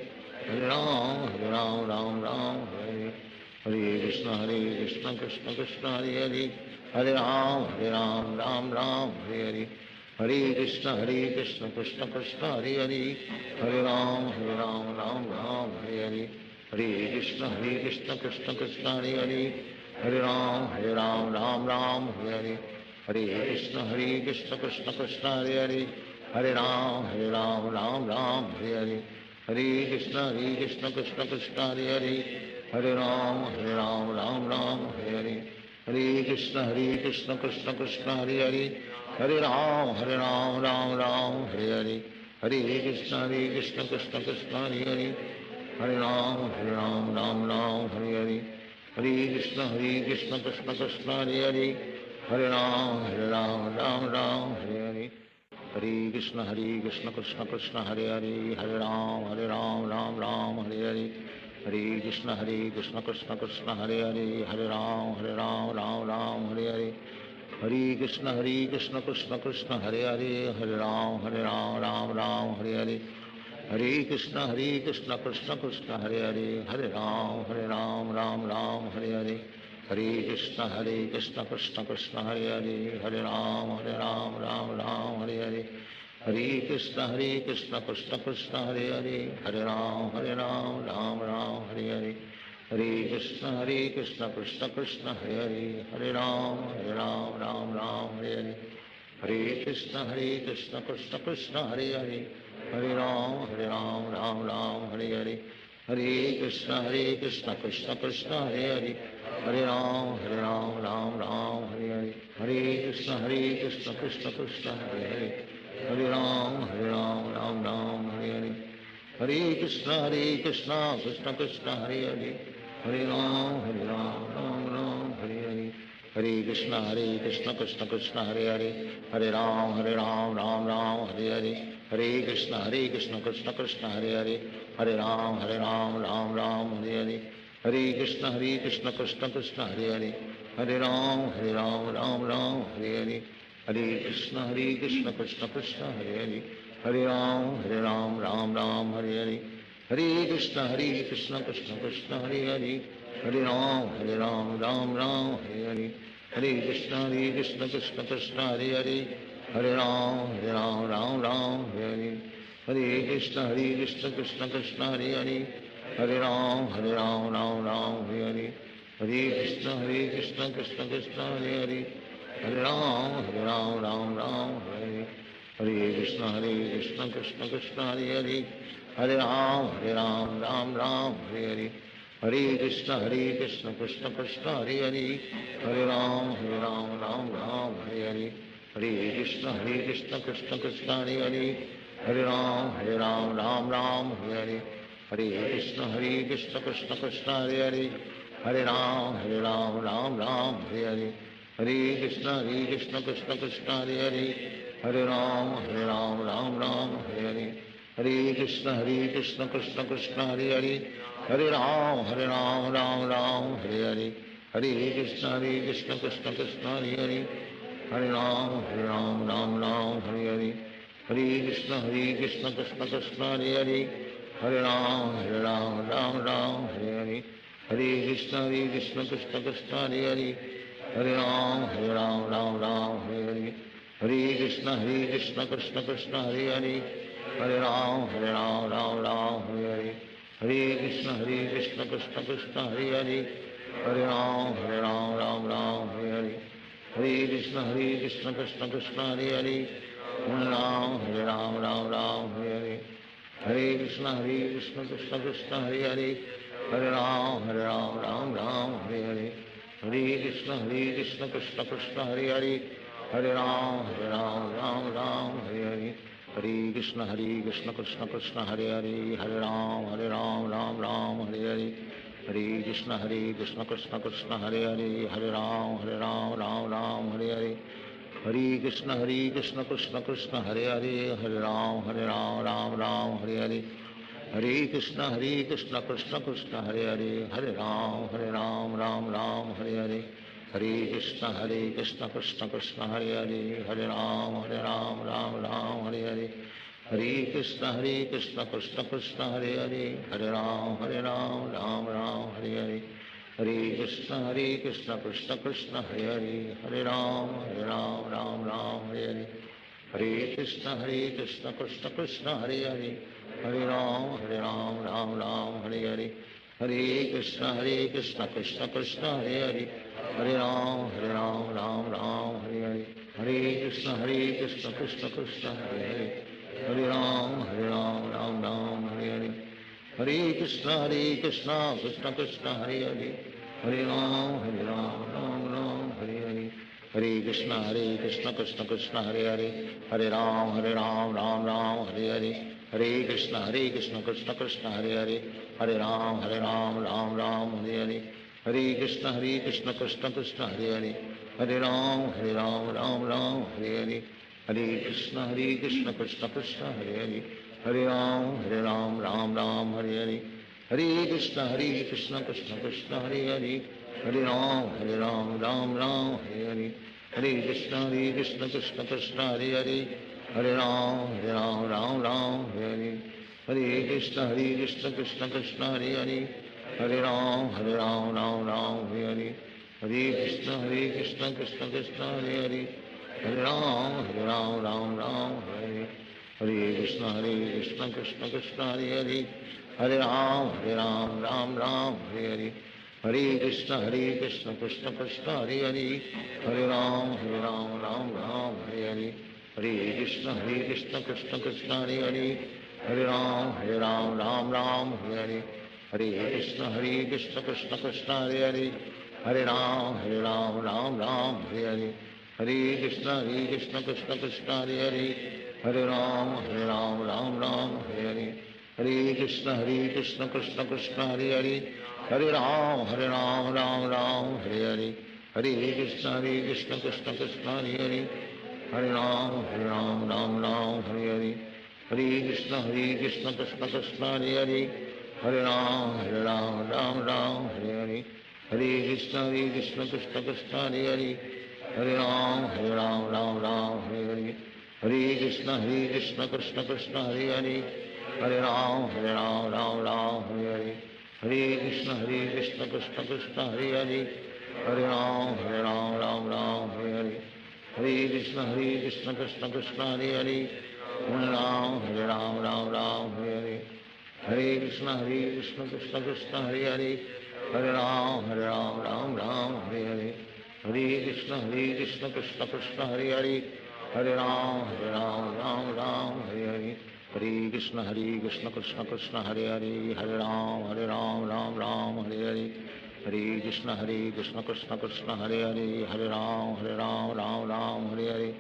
Hare Ram Hare Ram Ram Ram Hare Hare Hare Krishna Hare Krishna Krishna Krishna Hare Hare Hare Ram Hare Ram Ram Ram Hare Hare Hare Krishna Hare Krishna Krishna Krishna Hare Hare Hare Ram Hare Ram Ram Ram Hare Hare Hare Krishna Hare Krishna Krishna Krishna Hare Hare Hare Ram Hare Ram Ram Ram Hare Hare Hare Krishna Hare Krishna Krishna Krishna Hare Hare Hare Ram Hare Ram Ram Ram Hare Hare Hare Krishna Hare Krishna Krishna Krishna Hare Hare Hare Ram Hare Ram Ram Ram Hare Hare Hare Krishna Hare Krishna Krishna Krishna Hare Hare Hare Ram Hare Ram Ram Ram Hare Hare Hare Krishna Hare Krishna Krishna Krishna Hare Hare Hare Ram Hare Ram Ram Ram Hare Hare Hare Krishna Hare Krishna Krishna Krishna Hare Hare Hare Ram Hare Ram Ram Ram Hare Hare Hare Krishna Hare Krishna Krishna Krishna Hare Hare Hare Ram Hare Ram Ram Ram Hare Hare Hare Krishna Hare Krishna Krishna Krishna Hare Hare Hare Ram Hare Ram Ram Ram Hare Hare Hare Krishna Hare Krishna Krishna Krishna Hare Hare Hare Ram Hare Ram Ram Ram Hare Hare Hare Krishna Hare Krishna Krishna Krishna Hare Hare Hare Ram Hare Ram Ram Ram Hare Hare Hare Krishna Hare Krishna Krishna Krishna Hare Hare Hare Ram Hare Ram Ram Ram Hare Hare Hare Krishna Hare Krishna Krishna Krishna Hare Hare Hare Ram Hare Ram Ram Ram Hare Hare Hare Krishna Hare Krishna Krishna Krishna Hare Hare Hare Ram Hare Ram Ram Ram Hare Hare Hare Krishna Hare Krishna Krishna Krishna Hare Hare Hare Ram Hare Ram Ram Ram Hare Hare Hare Krishna Hare Krishna Krishna Krishna Hare Hare Hare Ram Hare Ram Ram Ram Hare Hare Hare Krishna Hare Krishna Krishna Krishna Hare Hare Hare Ram Hare Ram Ram Ram Hare Hare Hare Krishna Hare Krishna Krishna Krishna Hare Hare Hare Ram Hare Ram Ram Ram Hare Hare Hare Krishna Hare Krishna Krishna Krishna Hare Hare Hare Ram Hare Ram Ram Ram Hare Hare Hare Krishna Hare Krishna Krishna Krishna Hare Hare Hare Ram Hare Ram Ram Ram Hare Hare Hare Krishna Hare Krishna Krishna Krishna Hare Hare Hare Ram Hare Ram Ram Ram Hare Hare Hare Krishna Hare Krishna Krishna Krishna Hare Hare Hare Ram Hare Ram Ram Ram Hare Hare Hare Krishna Hare Krishna Krishna Krishna Hare Hare Hare Ram Hare Ram Ram Ram Hare Hare Hare Krishna Hare Krishna Krishna Krishna Hare Hare Hare Ram Hare Ram Ram Ram Hare Hare Hare Krishna Hare Krishna Krishna Krishna Hare Hare Hare Ram Hare Ram Ram Ram Hare Hare Hare Krishna Krishna Krishna Krishna Hare Hare, Hare Ram Ram Ram Hare Hare. Hare Krishna Krishna Krishna Hare Hare, Hare Ram Ram Ram Hare Hare. Hare Krishna Krishna Krishna Hare Hare, Hare Ram Ram Ram Hare Hare. Hare Krishna Krishna Krishna Hare Hare, Hare Ram Ram Ram Hare Hare. Hare Krishna Krishna Krishna Hare Hare, Hare Ram Ram Ram Hare Hare. Hare Krishna Krishna Krishna Hare Hare, Hare Ram Ram Ram Hare Hare. Hare Krishna Krishna Krishna Hare Hare, Hare Ram Ram Ram Hare Hare. Hare Krishna Krishna Krishna Hare Hare, Hare Ram Ram Ram Hare Hare. Hare Krishna Krishna Krishna Hare Hare, Hare Ram Ram Ram Hare Hare. Hare Krishna Krishna Krishna Hare Hare, Hare Ram Ram Hare Hare. Hare Krishna Krishna Krishna Hare Hare, Hare Ram Ram Hare Hare. Hare Krishna Krishna Krishna Hare Hare, Hare Ram Ram Hare Hare. Hare Krishna Krishna Krishna Hare Hare, Hare Ram Ram Hare Hare. Hare Krishna Krishna Krishna Hare Hare, Hare Ram Ram Hare Hare. Hare Krishna Krishna Krishna Hare Hare, Hare Ram Ram Hare Hare. Hare Krishna Krishna Krishna Hare Hare, Hare Ram Ram Hare Hare. Hare Krishna Krishna Krishna Hare Hare, Hare Ram Ram Hare Hare. Hare Krishna Krishna Krishna Hare Hare, Hare Ram Ram Hare Hare. Hare Krishna Krishna Krishna Hare Hare, Hare Ram Ram Hare Hare. Hare Krishna Krishna Krishna Hare Hare, Hare Ram Ram Hare Hare. Hare Krishna Krishna Krishna Hare Hare, Hare Ram Ram Hare Hare. Hare Krishna Krishna Krishna Hare Hare, Hare Ram Ram Hare Hare. Hare Krishna Krishna Krishna Hare Hare, Hare Ram Ram Hare Hare. Hare Krishna Krishna Krishna Hare Hare, Hare Ram Ram Hare Hare. Hare Krishna Krishna Krishna Hare Hare, Hare Ram Ram Hare Hare. Hare Krishna Krishna Krishna Hare Hare, Hare Ram Ram Hare Hare. Hare Krishna Krishna Krishna Hare Hare, Hare Ram Ram Hare Hare. Hare Krishna Krishna Krishna Hare Hare, Hare Ram Ram Hare Hare. Hare Krishna Krishna Krishna Hare Hare, Hare Ram Ram Hare Hare. Hare Krishna Krishna Krishna Hare Hare, Hare Ram Ram Hare Hare. Hare Krishna Krishna Krishna Hare Hare, Hare Ram Ram Hare Hare. Hare Krishna Krishna Krishna Hare Hare, Hare Ram Ram Hare Hare. Hare Krishna Krishna Krishna Hare Hare, Hare Ram Ram Hare Hare. Hare Krishna Krishna Krishna Hare Hare, Hare Ram Ram Hare Hare. Hare Krishna Krishna Krishna Hare Hare, Hare Ram Ram Hare Hare. Hare Krishna Krishna Krishna Hare Hare, Hare Ram Ram Hare Hare. Hare Krishna Krishna Krishna Hare Hare, Hare Ram Ram Hare Hare. Hare Krishna Krishna Krishna Hare Hare, Hare Ram Ram Hare Hare. Hare Krishna Krishna Krishna Hare Hare, Hare Ram Ram Hare Hare. Hare Krishna Krishna Krishna Hare Hare, Hare Ram Ram Hare Hare. Hare Krishna Krishna Krishna Hare Hare, Hare Ram Ram Hare Hare. Hare Krishna Krishna Krishna Hare Hare, Hare Ram Ram Hare Hare. Hare Krishna Krishna Krishna Hare Hare, Hare Ram Ram Hare Hare. Hare Krishna Krishna Krishna Hare Hare, Hare Ram Ram Hare Hare. Hare Krishna Krishna Krishna Hare Hare, Hare Ram Ram Hare Hare. Hare Krishna Krishna Krishna Hare Hare, Hare Ram Ram Hare Hare. Hare Krishna Krishna Krishna Hare Hare, Hare Ram, Hare Ram, Ram Ram, Hare Hare. Hare Krishna, Hare Krishna, Krishna Krishna, Hare Hare, Hare Ram, Hare Ram, Ram Ram, Hare Hare. Hare Krishna, Hare Krishna, Krishna Krishna, Hare Hare, Hare Ram, Hare Ram, Ram Ram, Hare Hare.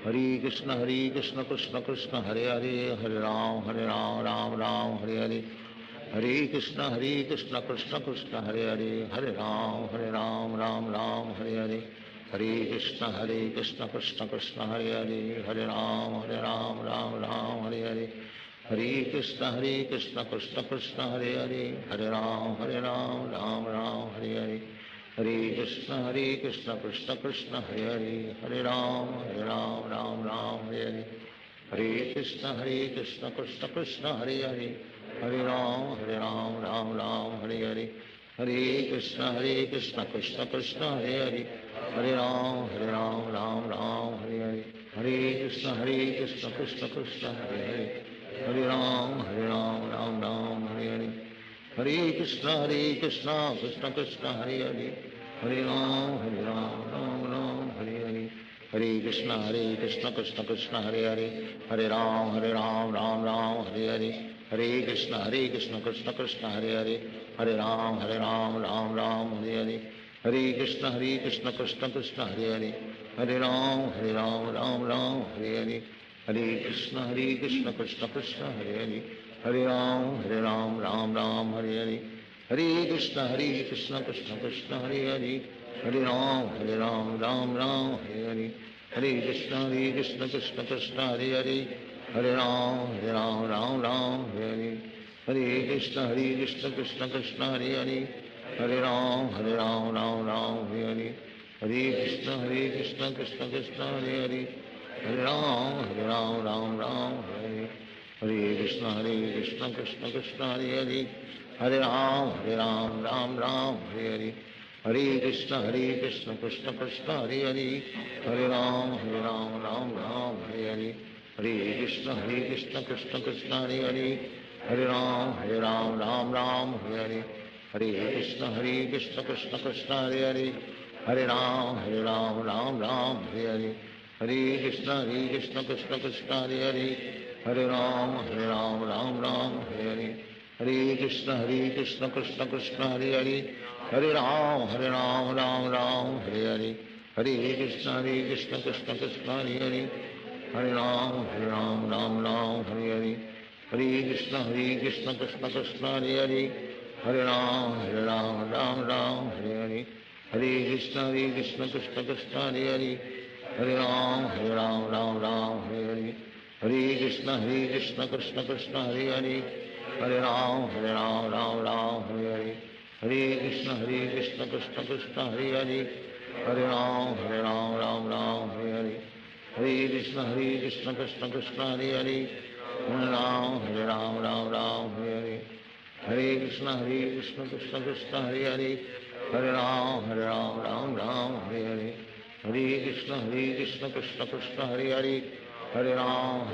Hare Krishna, Hare Krishna, Krishna Krishna, Hare Hare, Hare Ram, Hare Ram, Ram Ram, Hare Hare. Hare Krishna, Hare Krishna, Krishna Krishna, Hare Hare, Hare Ram, Hare Ram, Ram Ram, Hare Hare. Hare Krishna, Hare Krishna, Krishna Krishna, Hare Hare, Hare Ram, Hare Ram, Ram Ram, Hare Hare. Hare Krishna, Hare Krishna, Krishna Krishna, Hare Hare, Hare Ram, Hare Ram, Ram Ram, Hare Hare. Hare Krishna, Hare Krishna, Krishna Krishna, Hare Hare, Hare Ram, Hare Ram, Ram Ram, Hare Hare. Hare Krishna, Hare Krishna, Krishna Krishna, Hare Hare, Hare Ram, Hare Ram, Ram Ram, Hare Hare. Hare Krishna, Hare Krishna, Krishna Krishna, Hare Hare, Hare Ram, Hare Ram, Ram Ram, Hare Hare. Hare Krishna, Hare Krishna, Krishna Krishna, Hare Hare, Hare Ram, Hare Ram, Ram Ram, Hare Hare. Hare Krishna, Hare Krishna, Krishna Krishna, Hare Hare, Hare Ram, Hare Ram, Ram Ram, Hare Hare. Hare Krishna, Hare Krishna, Krishna Krishna, Hare Hare, Hare Ram, Hare Ram, Ram Ram, Hare Hare. Hare Krishna, Hare Krishna, Krishna Krishna, Hare Hare, Hare Ram, Hare Ram, Ram Ram, Hare Hare. Hare Krishna, Hare Krishna, Krishna Krishna, Hare Hare, Hare Ram, Hare Ram, Ram Ram, Hare Hare. Hare Krishna, Hare Krishna, Krishna Krishna, Hare Hare, Hare Ram, Hare Ram, Ram Ram, Hare Hare. Hare Krishna, Hare Krishna, Krishna Krishna, Hare Hare, Hare Ram, Hare Ram, Ram Ram, Hare Hare. Hare Krishna, Hare Krishna, Krishna Krishna, Hare Hare, Hare Ram, Hare Ram, Ram Ram, Hare Hare. Hare Krishna, Hare Krishna, Krishna Krishna, Hare Hare, Hare Ram, Hare Ram, Ram Ram, Hare Hare. Hare Krishna, Hare Krishna, Krishna Krishna, Hare Hare, Hare Ram, Hare Ram, Ram Ram, Hare Hare. Hare Krishna, Hare Krishna, Krishna Krishna, Hare Hare, Hare Ram, Hare Ram, Ram Ram, Hare Hare. Hare Krishna, Hare Krishna, Krishna Krishna, Hare Hare, Hare Ram, Hare Ram, Ram Ram, Hare Hare. Hare Krishna, Hare Krishna, Krishna Krishna, Hare Hare, Hare Ram, Hare Ram, Ram Ram, Hare Hare. Hare Krishna, Hare Krishna, Krishna Krishna, Hare Hare, Hare Ram, Hare Ram, Ram Ram, Hare Hare. Hare Krishna, Hare Krishna, Krishna Krishna, Hare Hare, Hare Ram, Hare Ram, Ram Ram, Hare Hare. Hare Krishna, Hare Krishna, Krishna Krishna, Hare Hare, Hare Ram, Hare Ram, Ram Ram, Hare Hare. Hare Krishna, Hare Krishna, Krishna Krishna, Hare Hare, Hare Ram, Hare Ram, Ram Ram, Hare Hare. Hare Krishna, Hare Krishna, Krishna Krishna, Hare Hare, Hare Ram, Hare Ram, Ram Ram, Hare Hare. Hare Krishna, Hare Krishna, Krishna Krishna, Hare Hare, Hare Ram, Hare Ram, Ram Ram, Hare Hare. Hare Krishna, Hare Krishna, Krishna Krishna, Hare Hare, Hare Ram, Hare Ram, Ram Ram, Hare Hare. Hare Krishna, Hare Krishna, Krishna Krishna, Hare Hare, Hare Ram, Hare Ram, Ram Ram, Hare Hare. Hare Krishna, Hare Krishna, Krishna Krishna, Hare Hare, Hare Ram, Hare Ram, Ram Ram, Hare Hare. Hare Krishna, Hare Krishna, Krishna Krishna, Hare Hare, Hare Ram, Hare Ram, Ram Ram, Hare Hare. Hare Krishna, Hare Krishna, Krishna Krishna, Hare Hare, Hare Ram, Hare Ram, Ram Ram, Hare Hare. Hare Krishna, Hare Krishna, Krishna Krishna, Hare Hare, Hare Ram, Hare Ram, Ram Ram, Hare Hare. Hare Krishna, Hare Krishna, Krishna Krishna, Hare Hare, Hare Ram,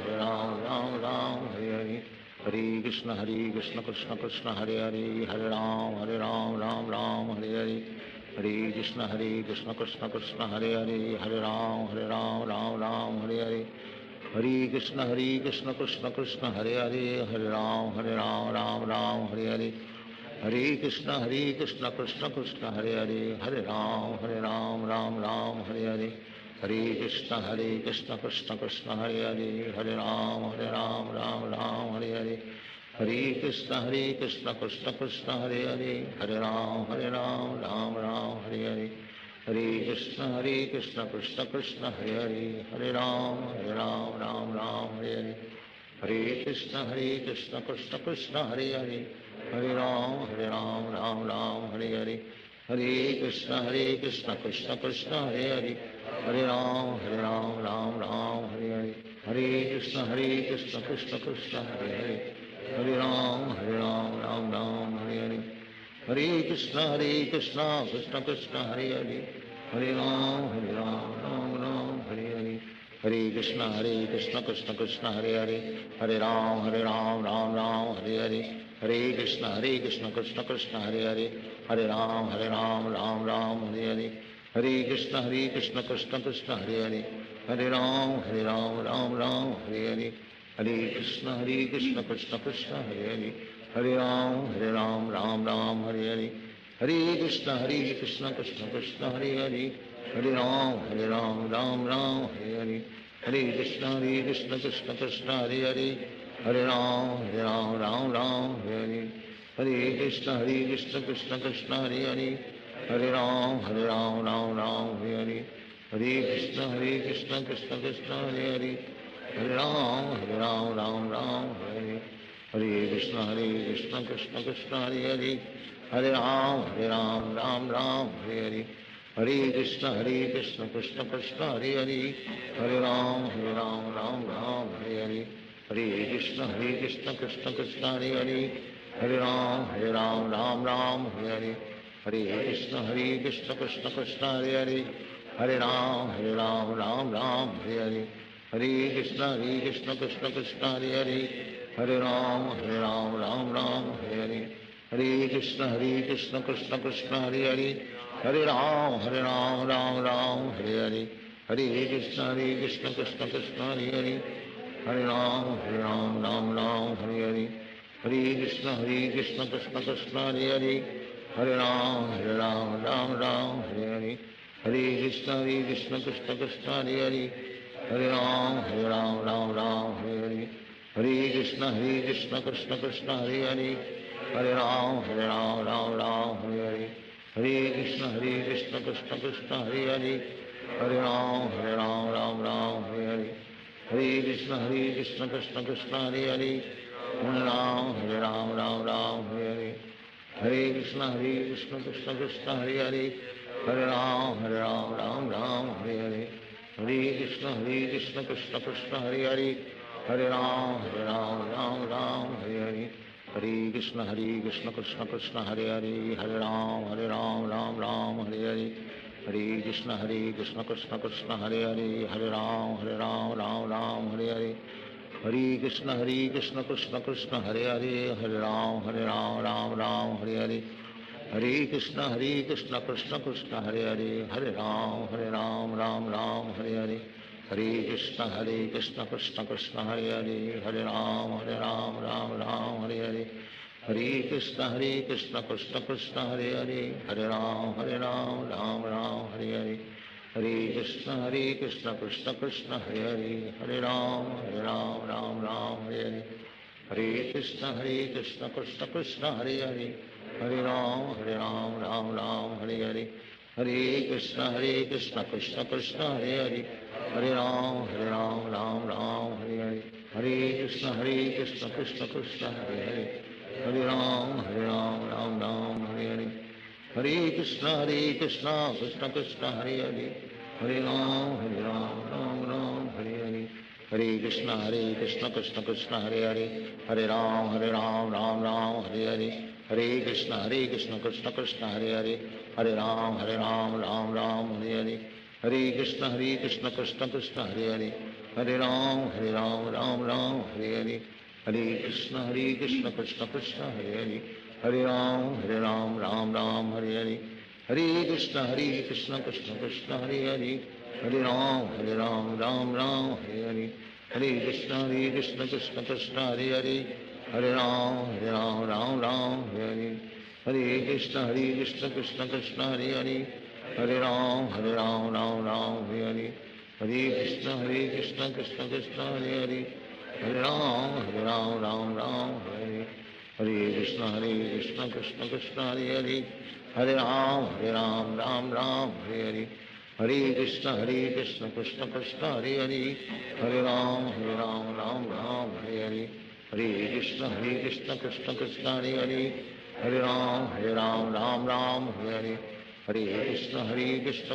Hare Ram, Ram Ram, Hare Hare. Hare Krishna, Hare Krishna, Krishna Krishna, Hare Hare, Hare Ram, Hare Ram, Ram Ram, Hare Hare. Hare Krishna, Hare Krishna, Krishna Krishna, Hare Hare, Hare Ram, Hare Ram, Ram Ram, Hare Hare. Hare Krishna, Hare Krishna, Krishna Krishna, Hare Hare, Hare Ram, Hare Ram, Ram Ram, Hare Hare. Hare Krishna, Hare Krishna, Krishna Krishna, Hare Hare, Hare Ram, Hare Ram, Ram Ram, Hare Hare. Hare Krishna, Hare Krishna, Krishna Krishna, Hare Hare, Hare Ram, Hare Ram, Ram Ram, Hare Hare. Hare Krishna, Hare Krishna, Krishna Krishna, Hare Hare, Hare Ram, Hare Ram, Ram Ram, Hare Hare. Hare Krishna, Hare Krishna, Krishna Krishna, Hare Hare, Hare Ram, Hare Ram, Ram Ram, Hare Hare. Hare Krishna, Hare Krishna, Krishna Krishna, Hare Hare, Hare Ram, Hare Ram, Ram Ram, Hare Hare. Hare Krishna, Hare Krishna, Krishna Krishna, Hare Hare, Hare Ram, Hare Ram, Ram Ram, Hare Hare. Hare Krishna, Hare Krishna, Krishna Krishna, Hare Hare, Hare Ram, Hare Ram, Ram Ram, Hare Hare. Hare Krishna, Hare Krishna, Krishna Krishna, Hare Hare, Hare Ram, Hare Ram, Ram Ram, Hare Hare. Hare Krishna, Hare Krishna, Krishna Krishna, Hare Hare, Hare Ram Hare Ram Ram Ram Hare Hare Hare Krishna Hare Krishna Krishna Krishna Hare Hare Hare Ram Hare Ram Ram Ram Hare Hare Hare Krishna Hare Krishna Krishna Krishna Hare Hare Hare Ram Hare Ram Ram Ram Hare Hare Hare Krishna Hare Krishna Krishna Krishna Hare Hare Hare Ram Hare Ram Ram Ram Hare Hare Hare Krishna Hare Krishna Krishna Krishna Hare Hare Hare Ram Hare Ram Ram Ram Hare Hare Hare Krishna Hare Krishna Krishna Krishna Hare Hare Hare Ram Hare Ram Ram Ram Hare Hare Hare Krishna Hare Krishna Krishna Krishna Hare Hare Hare Ram Hare Ram Ram Ram Hare Hare Hare Krishna Hare Krishna Krishna Krishna Hare Hare Hare Ram Hare Ram Ram Ram Hare Hare Hare Krishna Hare Krishna Krishna Krishna Hare Hare Hare Ram Hare Ram Ram Ram Hare Hare Hare Krishna Hare Krishna Krishna Krishna Hare Hare Hare Ram Hare Ram Ram Ram Hare Hare Hare Krishna Hare Krishna Krishna Krishna Hare Hare Hare Ram Hare Ram Ram Ram Hare Hare Hare Krishna Hare Krishna Krishna Krishna Hare Hare Hare Ram Hare Ram Ram Ram Hare Hare Hare Krishna Hare Krishna Krishna Krishna Hare Hare Hare Ram Hare Ram Ram Ram Hare Hare Hare Krishna Hare Krishna Krishna Krishna Hare Hare Hare Ram Hare Ram Ram Ram Hare Hare Hare Krishna Hare Krishna Krishna Krishna Hare Hare Hare Ram Hare Ram Ram Ram Hare Hare Hare Krishna Hare Krishna Krishna Krishna Hare Hare Hare Ram Hare Ram Ram Ram Hare Hare Hare Krishna Hare Krishna Krishna Krishna Hare Hare Hare Ram Hare Ram Ram Ram Hare Hare Hare Krishna Hare Krishna Krishna Krishna Hare Hare Hare Ram Hare Ram Ram Ram Hare Hare Hare Krishna Hare Krishna Krishna Krishna Hare Hare Hare Ram Hare Ram Ram Ram Hare Hare Hare Krishna Hare Krishna Krishna Krishna Hare Hare Hare Ram Hare Ram Ram Ram Hare Hare Hare Krishna Hare Krishna Krishna Krishna Hare Hare Hare Ram Ram Ram Hare Hare Hare Krishna Hare Krishna Krishna Krishna Hare Hare Hare Ram Ram Ram Hare Hare Hare Krishna Hare Krishna Krishna Krishna Hare Hare Hare Ram Ram Hare Hare Hare Krishna Hare Krishna Krishna Krishna Hare Hare Hare Ram Ram Ram Hare Hare Hare Krishna Hare Krishna Krishna Krishna Hare Hare Hare Ram Ram Hare Hare Hare Krishna Hare Krishna Krishna Krishna Hare Hare Hare Ram Ram Hare Hare Hare Krishna Hare Krishna Krishna Krishna Hare Hare Hare Ram Ram Hare Hare Hare Krishna Hare Krishna Krishna Krishna Hare Hare Hare Ram Ram Ram Hare Hare Hare Krishna Hare Krishna Krishna Krishna Hare Hare Hare Ram Ram Ram Hare Hare Hare Krishna Hare Krishna Krishna Krishna Hare Hare Hare Ram Ram Ram Hare Hare Hare Krishna Krishna Krishna Hare Hare Hare Ram Ram Ram Hare Hare Hare Krishna Krishna Krishna Hare Hare Hare Ram Ram Ram Hare Hare Hare Krishna Krishna Krishna Hare Hare Hare Ram Ram Ram Hare Hare Hare Krishna Krishna Krishna Hare Hare Hare Ram Ram Ram Hare Hare Hare Krishna Krishna Krishna Hare Hare Hare Ram Ram Ram Hare Hare Hare Krishna Krishna Krishna Hare Hare Hare Ram Ram Ram Hare Hare Hare Krishna Krishna Krishna Hare Hare Hare Ram Ram Hare Hare Hare Krishna Krishna Krishna Hare Hare Hare Ram Ram Hare Hare Hare Krishna Krishna Krishna Hare Hare Hare Ram Ram Hare Hare Hare Krishna Krishna Krishna Hare Hare Hare Ram Ram Ram Hare Hare Hare Krishna Krishna Krishna Hare Hare Hare Ram Ram Hare Hare Hare Krishna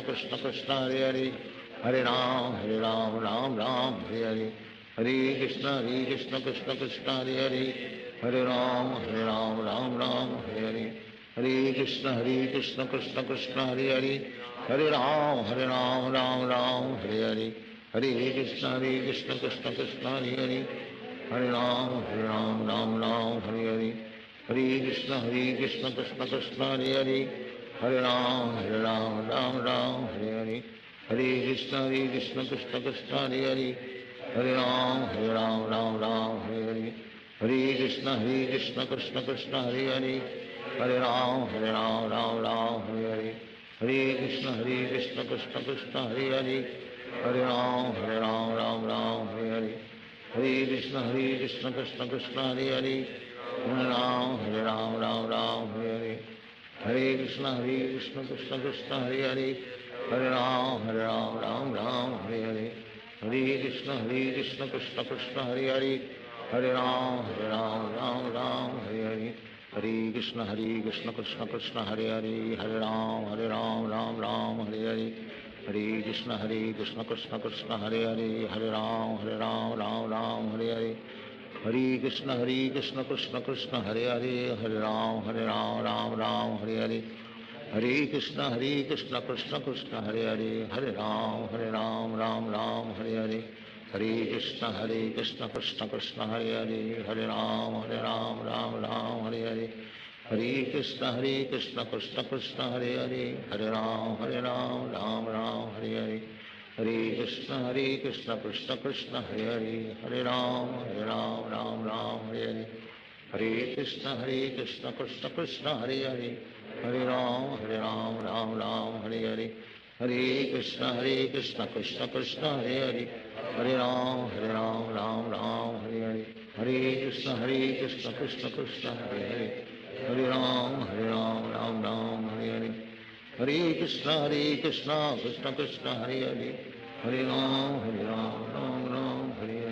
Krishna Krishna Hare Hare Hare Ram Ram Hare Hare Hare Krishna Krishna Krishna Hare Hare Hare Ram Ram Hare Hare Hare Krishna Krishna Krishna Hare Hare Hare Ram Ram Hare Hare Hare Krishna Krishna Krishna Hare Hare Hare Ram Ram Hare Hare Hare Krishna Krishna Krishna Hare Hare Hare Ram Ram Hare Hare Hare Krishna Krishna Krishna Hare Hare Hare Ram Ram Hare Hare Hare Krishna, Hare Krishna, Krishna Krishna, Hare Hare, Hare Ram, Hare Ram, Ram Ram, Hare Hare. Hare Krishna, Hare Krishna, Krishna Krishna, Hare Hare, Hare Ram, Hare Ram, Ram Ram, Hare Hare. Hare Krishna, Hare Krishna, Krishna Krishna, Hare Hare, Hare Ram, Hare Ram, Ram Ram, Hare Hare. Hare Krishna, Hare Krishna, Krishna Krishna, Hare Hare, Hare Ram, Hare Ram, Ram Ram, Hare Hare. Hare Krishna, Hare Krishna, Krishna Krishna, Hare Hare, Hare Ram, Hare Ram, Ram Ram, Hare Hare. Hare Krishna, Hare Krishna, Krishna Krishna, Hare Hare, Hare Ram, Hare Ram, Ram Ram, Hare Hare. Hare Krishna, Hare Krishna, Krishna Krishna, Hare Hare, Hare Ram, Hare Ram, Ram Ram, Hare Hare. Hare Krishna, Hare Krishna, Krishna Krishna, Hare Hare, Hare Ram, Hare Ram, Ram Ram, Hare Hare. Hare Krishna, Hare Krishna, Krishna Krishna, Hare Hare, Hare Ram, Hare Ram, Ram Ram, Hare Hare. Hare Krishna, Hare Krishna, Krishna Krishna, Hare Hare, Hare Ram, Hare Ram, Ram Ram, Hare Hare. Hare Krishna, Hare Krishna, Krishna Krishna, Hare Hare, Hare Ram, Hare Ram, Ram Ram, Hare Hare. Hare Krishna, Hare Krishna, Krishna Krishna, Hare Hare, Hare Ram, Hare Ram, Ram Ram, Hare Hare. Hare Krishna, Hare Krishna, Krishna Krishna, Hare Hare, Hare Ram, Hare Ram, Ram Ram, Hare Hare. Hare Krishna, Hare Krishna, Krishna Krishna, Hare Hare, Hare Ram, Hare Ram, Ram Ram, Hare Hare. Hare Krishna, Hare Krishna, Krishna Krishna, Hare Hare, Hare Ram, Hare Ram, Ram Ram, Hare Hare. Hare Krishna, Hare Krishna, Krishna Krishna, Hare Hare, Hare Ram, Hare Ram, Ram Ram, Hare Hare. Hare Krishna, Hare Krishna, Krishna Krishna, Hare Hare, Hare Ram, Hare Ram, Ram Ram, Hare Hare. Hare Krishna, Hare Krishna, Krishna Krishna, Hare Hare, Hare Ram, Hare Ram, Ram Ram, Hare Hare.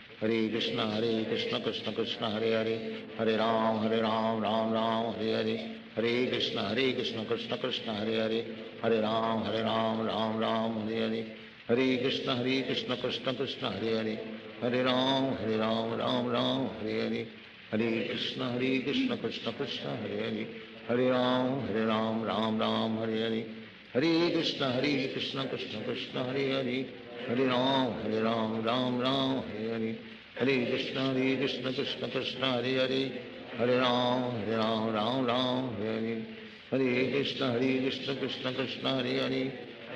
Hare Krishna, Hare Krishna, Krishna Krishna, Hare Hare, Hare Ram, Hare Ram, Ram Ram, Hare Hare. Hare Krishna, Hare Krishna, Krishna Krishna, Hare Hare, Hare Ram, Hare Ram, Ram Ram, Hare Hare. Hare Krishna, Hare Krishna, Krishna Krishna, Hare Hare, Hare Ram, Hare Ram, Ram Ram, Hare Hare. Hare Krishna, Hare Krishna, Krishna Krishna, Hare Hare, Hare Ram, Hare Ram, Ram Ram, Hare Hare. Hare Krishna, Hare Krishna, Krishna Krishna, Hare Hare, Hare Ram, Hare Ram, Ram Ram, Hare Hare. Hare Krishna, Hare Krishna, Krishna Krishna, Hare Hare, Hare Ram, Hare Ram, Ram Ram, Hare Hare. Hare Krishna, Hare Krishna, Krishna Krishna, Hare Hare, Hare Ram, Hare Ram, Ram Ram, Hare Hare. Hare Krishna, Hare Krishna, Krishna Krishna, Hare Hare,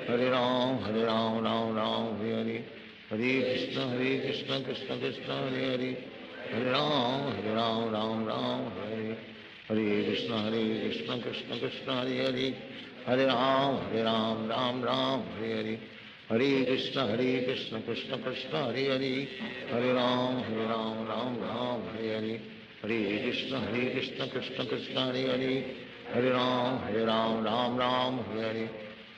Hare Ram, Hare Ram, Ram Ram, Hare Hare. Hare Krishna, Hare Krishna, Krishna Krishna, Hare Hare, Hare Ram, Hare Ram, Ram Ram, Hare Hare. Hare Krishna, Hare Krishna, Krishna Krishna, Hare Hare, Hare Ram, Hare Ram, Ram Ram, Hare Hare. Hare Krishna, Hare Krishna, Krishna Krishna, Hare Hare, Hare Ram, Hare Ram, Ram Ram, Hare Hare. Hare Krishna, Hare Krishna, Krishna Krishna, Hare Hare, Hare Ram, Hare Ram, Ram Ram, Hare Hare.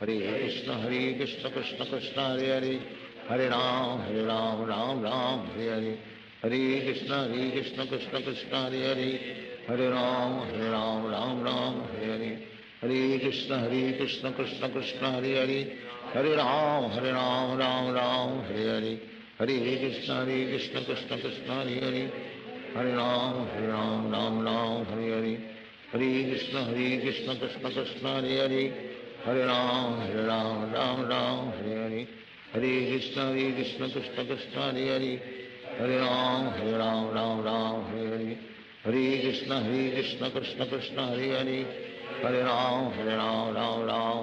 Hare Krishna, Hare Krishna, Krishna Krishna, Hare Hare, Hare Ram, Hare Ram, Ram Ram, Hare Hare. Hare Krishna, Hare Krishna, Krishna Krishna, Hare Hare, Hare Ram, Hare Ram, Ram Ram, Hare Hare. Hare Krishna, Hare Krishna, Krishna Krishna, Hare Hare, Hare Ram, Hare Ram, Ram Ram, Hare Hare. Hare Krishna, Hare Krishna, Krishna Krishna, Hare Hare, Hare Ram, Hare Ram, Ram Ram, Hare Hare. Hare Krishna, Hare Krishna, Krishna Krishna, Hare Hare, Hare Ram, Hare Ram, Ram Ram, Hare Hare. Hare Krishna, Hare Krishna, Krishna Krishna, Hare Hare, Hare Ram, Hare Ram, Ram Ram,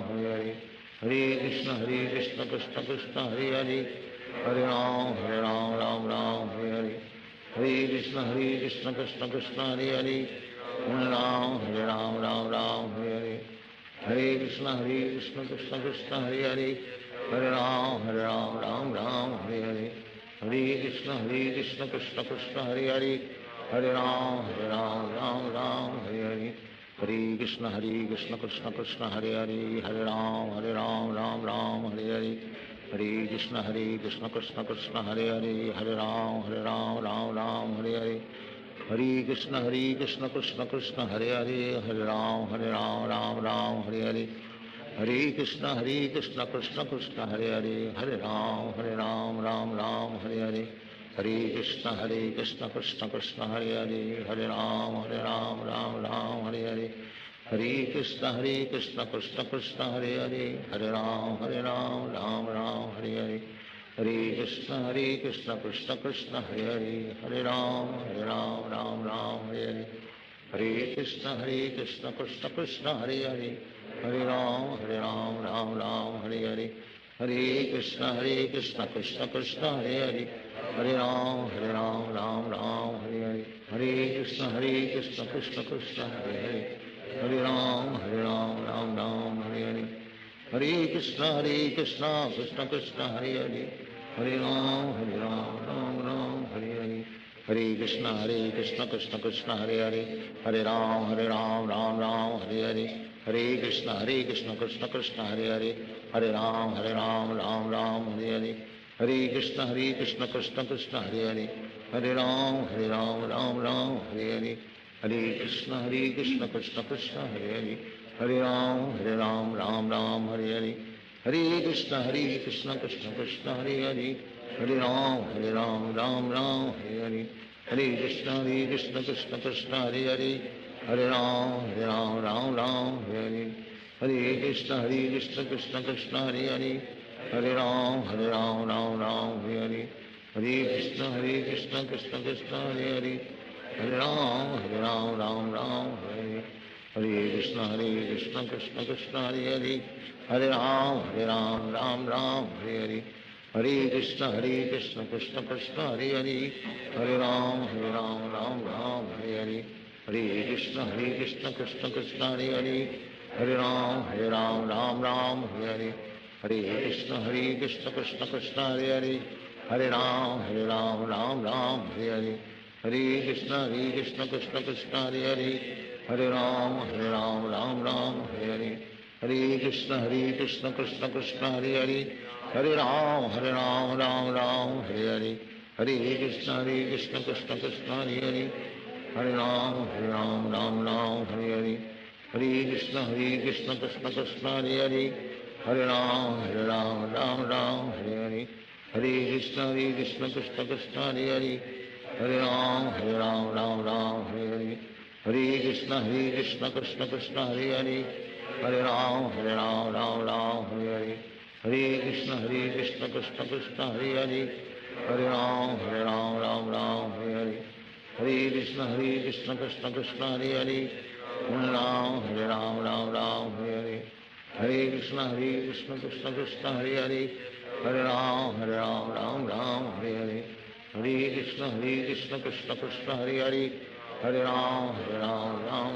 Hare Hare. Hare Krishna, Hare Krishna, Krishna Krishna, Hare Hare, Hare Ram, Hare Ram, Ram Ram, Hare Hare. Hare Krishna, Hare Krishna, Krishna Krishna, Hare Hare, Hare Ram, Hare Ram, Ram Ram, Hare Hare. Hare Krishna, Hare Krishna, Krishna Krishna, Hare Hare, Hare Ram, Hare Ram, Ram Ram, Hare Hare. Hare Krishna, Hare Krishna, Krishna Krishna, Hare Hare, Hare Ram, Hare Ram, Ram Ram, Hare Hare. Hare Krishna, Hare Krishna, Krishna Krishna, Hare Hare, Hare Ram, Hare Ram, Ram Ram, Hare Hare. Hare Krishna, Hare Krishna, Krishna Krishna, Hare Hare, Hare Ram, Hare Ram, Ram Ram, Hare Hare. Hare Krishna, Hare Krishna, Krishna Krishna, Hare Hare, Hare Ram, Hare Ram, Ram Ram, Hare Hare. Hare Krishna, Hare Krishna, Krishna Krishna, Hare Hare, Hare Ram, Hare Ram, Ram Ram, Hare Hare. Hare Krishna, Hare Krishna, Krishna Krishna, Hare Hare, Hare Ram, Hare Ram, Ram Ram, Hare Hare. Hare Krishna, Hare Krishna, Krishna Krishna, Hare Hare, Hare Ram, Hare Ram, Ram Ram, Hare Hare. Hare Krishna, Hare Krishna, Krishna Krishna, Hare Hare, Hare Ram, Hare Ram, Ram Ram, Hare Hare. Hare Krishna, Hare Krishna, Krishna Krishna, Hare Hare, Hare Ram, Hare Ram, Ram Ram, Hare Hare, Hare Krishna, Hare Krishna, Krishna Krishna, Hare Hare, Hare Ram, Hare Ram, Ram Ram, Hare Hare, Hare Krishna, Hare Krishna, Krishna Krishna, Hare Hare, Hare Ram, Hare Ram, Ram Ram, Hare Hare, Hare Krishna, Hare Krishna, Krishna Krishna, Hare Hare, Hare Ram, Hare Ram, Ram Ram, Hare Hare, Hare Krishna, Hare Krishna, Krishna Krishna, Hare Hare, Hare Ram, Hare Ram, Ram Ram, Hare Hare, Hare Krishna, Hare Krishna, Krishna Krishna, Hare Hare, Hare Ram, Hare Ram, Ram Ram, Hare Hare, Hare Krishna, Hare Krishna, Krishna Krishna, Hare Hare, Hare Ram, Hare Ram, Ram Ram, Hare Hare, Hare Krishna, Hare Krishna, Krishna Krishna, Hare Hare, Hare Ram, Hare Ram, Ram Ram, Hare Hare, Hare Krishna, Hare Krishna, Krishna Krishna, Hare Hare, Hare Ram, Hare Ram, Ram Ram, Hare Hare, Hare Krishna, Hare Krishna, Krishna Krishna, Hare Hare, Hare Ram, Hare Ram, Ram Ram, Hare Hare, Hare Krishna, Hare Krishna, Krishna Krishna, Hare Hare, Hare Ram, Hare Ram, Ram Ram, Hare Hare, Hare Krishna, Hare Krishna, Krishna Krishna, Hare Hare, Hare Ram, Hare Ram, Ram Ram, Hare Hare, Hare Krishna, Hare Krishna, Krishna Krishna, Hare Hare, Hare Ram, Hare Ram, Ram Ram, Hare Hare, Hare Krishna, Hare Krishna, Krishna Krishna, Hare Hare, Hare Ram, Hare Ram, Ram Ram, Hare Hare, Hare Krishna, Hare Krishna, Krishna Krishna, Hare Hare, Hare Ram, Hare Ram, Ram Ram, Hare Hare, Hare Krishna, Hare Krishna, Krishna Krishna, Hare Hare, Hare Ram, Hare Ram, Ram Ram, Hare Hare, Hare Krishna, Hare Krishna, Krishna Krishna, Hare Hare, Hare Ram, Hare Ram, Ram Ram, Hare Hare, Hare Krishna, Hare Krishna, Krishna Krishna, Hare Hare, Hare Ram, Hare Ram, Ram Ram, Hare Hare, Hare Krishna, Hare Krishna, Krishna Krishna, Hare Hare, Hare Ram, Hare Ram, Ram Ram, Hare Hare, Hare Krishna, Hare Krishna, Krishna Krishna, Hare Hare, Hare Ram, Hare Ram, Ram Ram, Hare Hare, Hare Krishna, Hare Krishna, Krishna Krishna, Hare Hare, Hare Ram, Hare Ram, Ram Ram, Hare Hare, Hare Krishna, Hare Krishna, Krishna Krishna, Hare Hare, Hare Ram, Hare Ram, Ram Ram, Hare Hare, Hare Krishna, Hare Krishna, Krishna Krishna, Hare Hare, Hare Ram, Hare Ram, Ram Ram, Hare Hare, Hare Krishna, Hare Krishna, Krishna Krishna, Hare Hare, Hare Ram, Hare Ram, Ram Ram, Hare Hare, Hare Krishna, Hare Krishna, Krishna Krishna, Hare Hare, Hare Ram, Hare Ram, Ram Ram, Hare Hare, Hare Krishna, Hare Krishna, Krishna Krishna, Hare Hare, Hare Ram, Hare Ram, Ram Ram,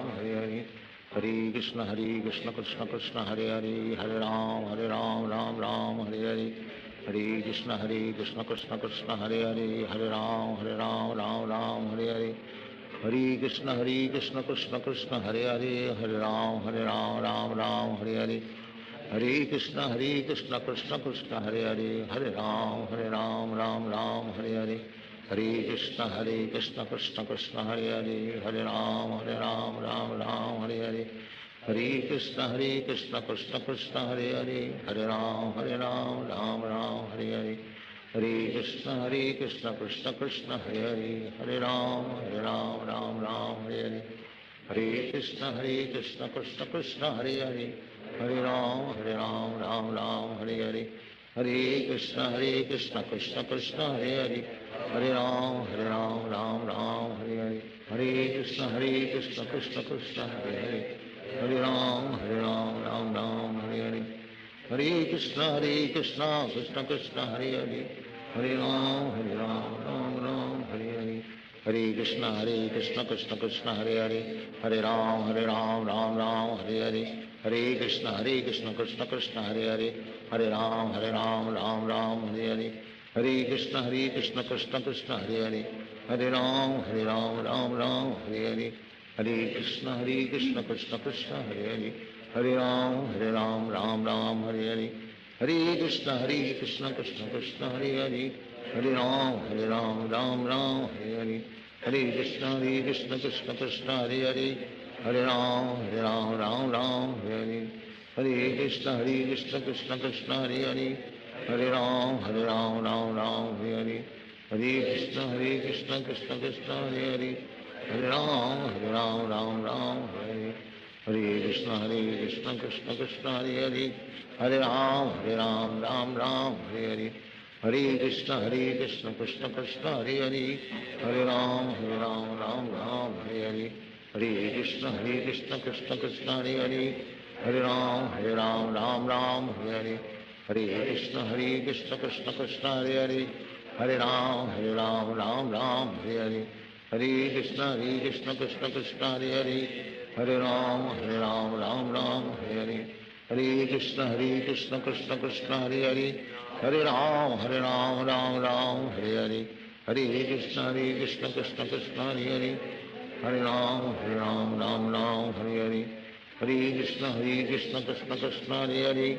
Hare Hare, Hare Krishna, Hare Krishna, Krishna Krishna, Hare Hare, Hare Ram, Hare Ram, Ram Ram, Hare Hare, Hare Krishna, Hare Krishna, Krishna Krishna, Hare Hare, Hare Ram, Hare Ram, Ram Ram, Hare Hare, Hare Krishna, Hare Krishna, Krishna Krishna, Hare Hare, Hare Ram, Hare Ram, Ram Ram, Hare Hare, Hare Krishna, Hare Krishna, Krishna Krishna, Hare Hare, Hare Ram, Hare Ram, Ram Ram, Hare Hare, Hare Krishna, Hare Krishna, Krishna Krishna, Hare Hare, Hare Ram, Hare Ram, Ram Ram, Hare Hare, Hare Krishna, Hare Krishna, Krishna Krishna, Hare Hare, Hare Ram, Hare Ram, Ram Ram, Hare Hare, Hare Krishna, Hare Krishna, Krishna Krishna, Hare Hare, Hare Ram, Hare Ram, Ram Ram, Hare Hare, Hare Krishna, Hare Krishna, Krishna Krishna, Hare Hare, Hare Ram, Hare Ram, Ram Ram, Hare Hare, Hare Krishna, Hare Krishna, Krishna Krishna, Hare Hare, Hare Ram, Hare Ram, Ram Ram, Hare Hare, Hare Krishna, Hare Krishna, Krishna Krishna, Hare Hare, Hare Ram, Hare Ram, Ram Ram, Hare Hare, Hare Krishna, Hare Krishna, Krishna Krishna, Hare Hare, Hare Ram, Hare Ram, Ram Ram, Hare Hare, Hare Krishna, Hare Krishna, Krishna Krishna, Hare Hare, Hare Ram, Hare Ram, Ram Ram, Hare Hare, Hare Krishna, Hare Krishna, Krishna Krishna, Hare Hare, Hare Ram, Hare Ram, Ram Ram, Hare Hare, Hare Krishna, Hare Krishna, Krishna Krishna, Hare Hare, Hare Ram, Hare Ram, Ram Ram, Hare Hare, Hare Krishna, Hare Krishna, Krishna Krishna, Hare Hare, Hare Ram, Hare Ram, Ram Ram, Hare Hare, Hare Krishna, Hare Krishna, Krishna Krishna, Hare Hare, Hare Ram, Hare Ram, Ram Ram, Hare Hare, Hare Krishna, Hare Krishna, Krishna Krishna, Hare Hare, Hare Ram, Hare Ram, Ram Ram, Hare Hare, Hare Krishna, Hare Krishna, Krishna Krishna, Hare Hare, Hare Ram, Hare Ram, Ram Ram, Hare Hare, Hare Krishna, Hare Krishna, Krishna Krishna, Hare Hare, Hare Ram, Hare Ram, Ram Ram, Hare Hare, Hare Krishna, Hare Krishna, Krishna Krishna, Hare Hare, Hare Ram, Hare Ram, Ram Ram, Hare Hare, Hare Krishna, Hare Krishna, Krishna Krishna, Hare Hare, Hare Ram, Hare Ram, Ram Ram, Hare Hare, Hare Krishna, Krishna Krishna, Hare Hare, Hare Ram, Hare Ram, Ram Ram, Hare Hare. Hare Krishna, Krishna Krishna, Hare Hare, Hare Ram, Hare Ram, Ram Ram, Hare Hare. Hare Krishna, Krishna Krishna, Hare Hare, Hare Ram, Hare Ram, Ram Ram, Hare Hare. Hare Krishna, Krishna Krishna, Hare Hare, Hare Ram, Hare Ram, Ram Ram, Hare Hare. Hare Krishna, Krishna Krishna, Hare Hare,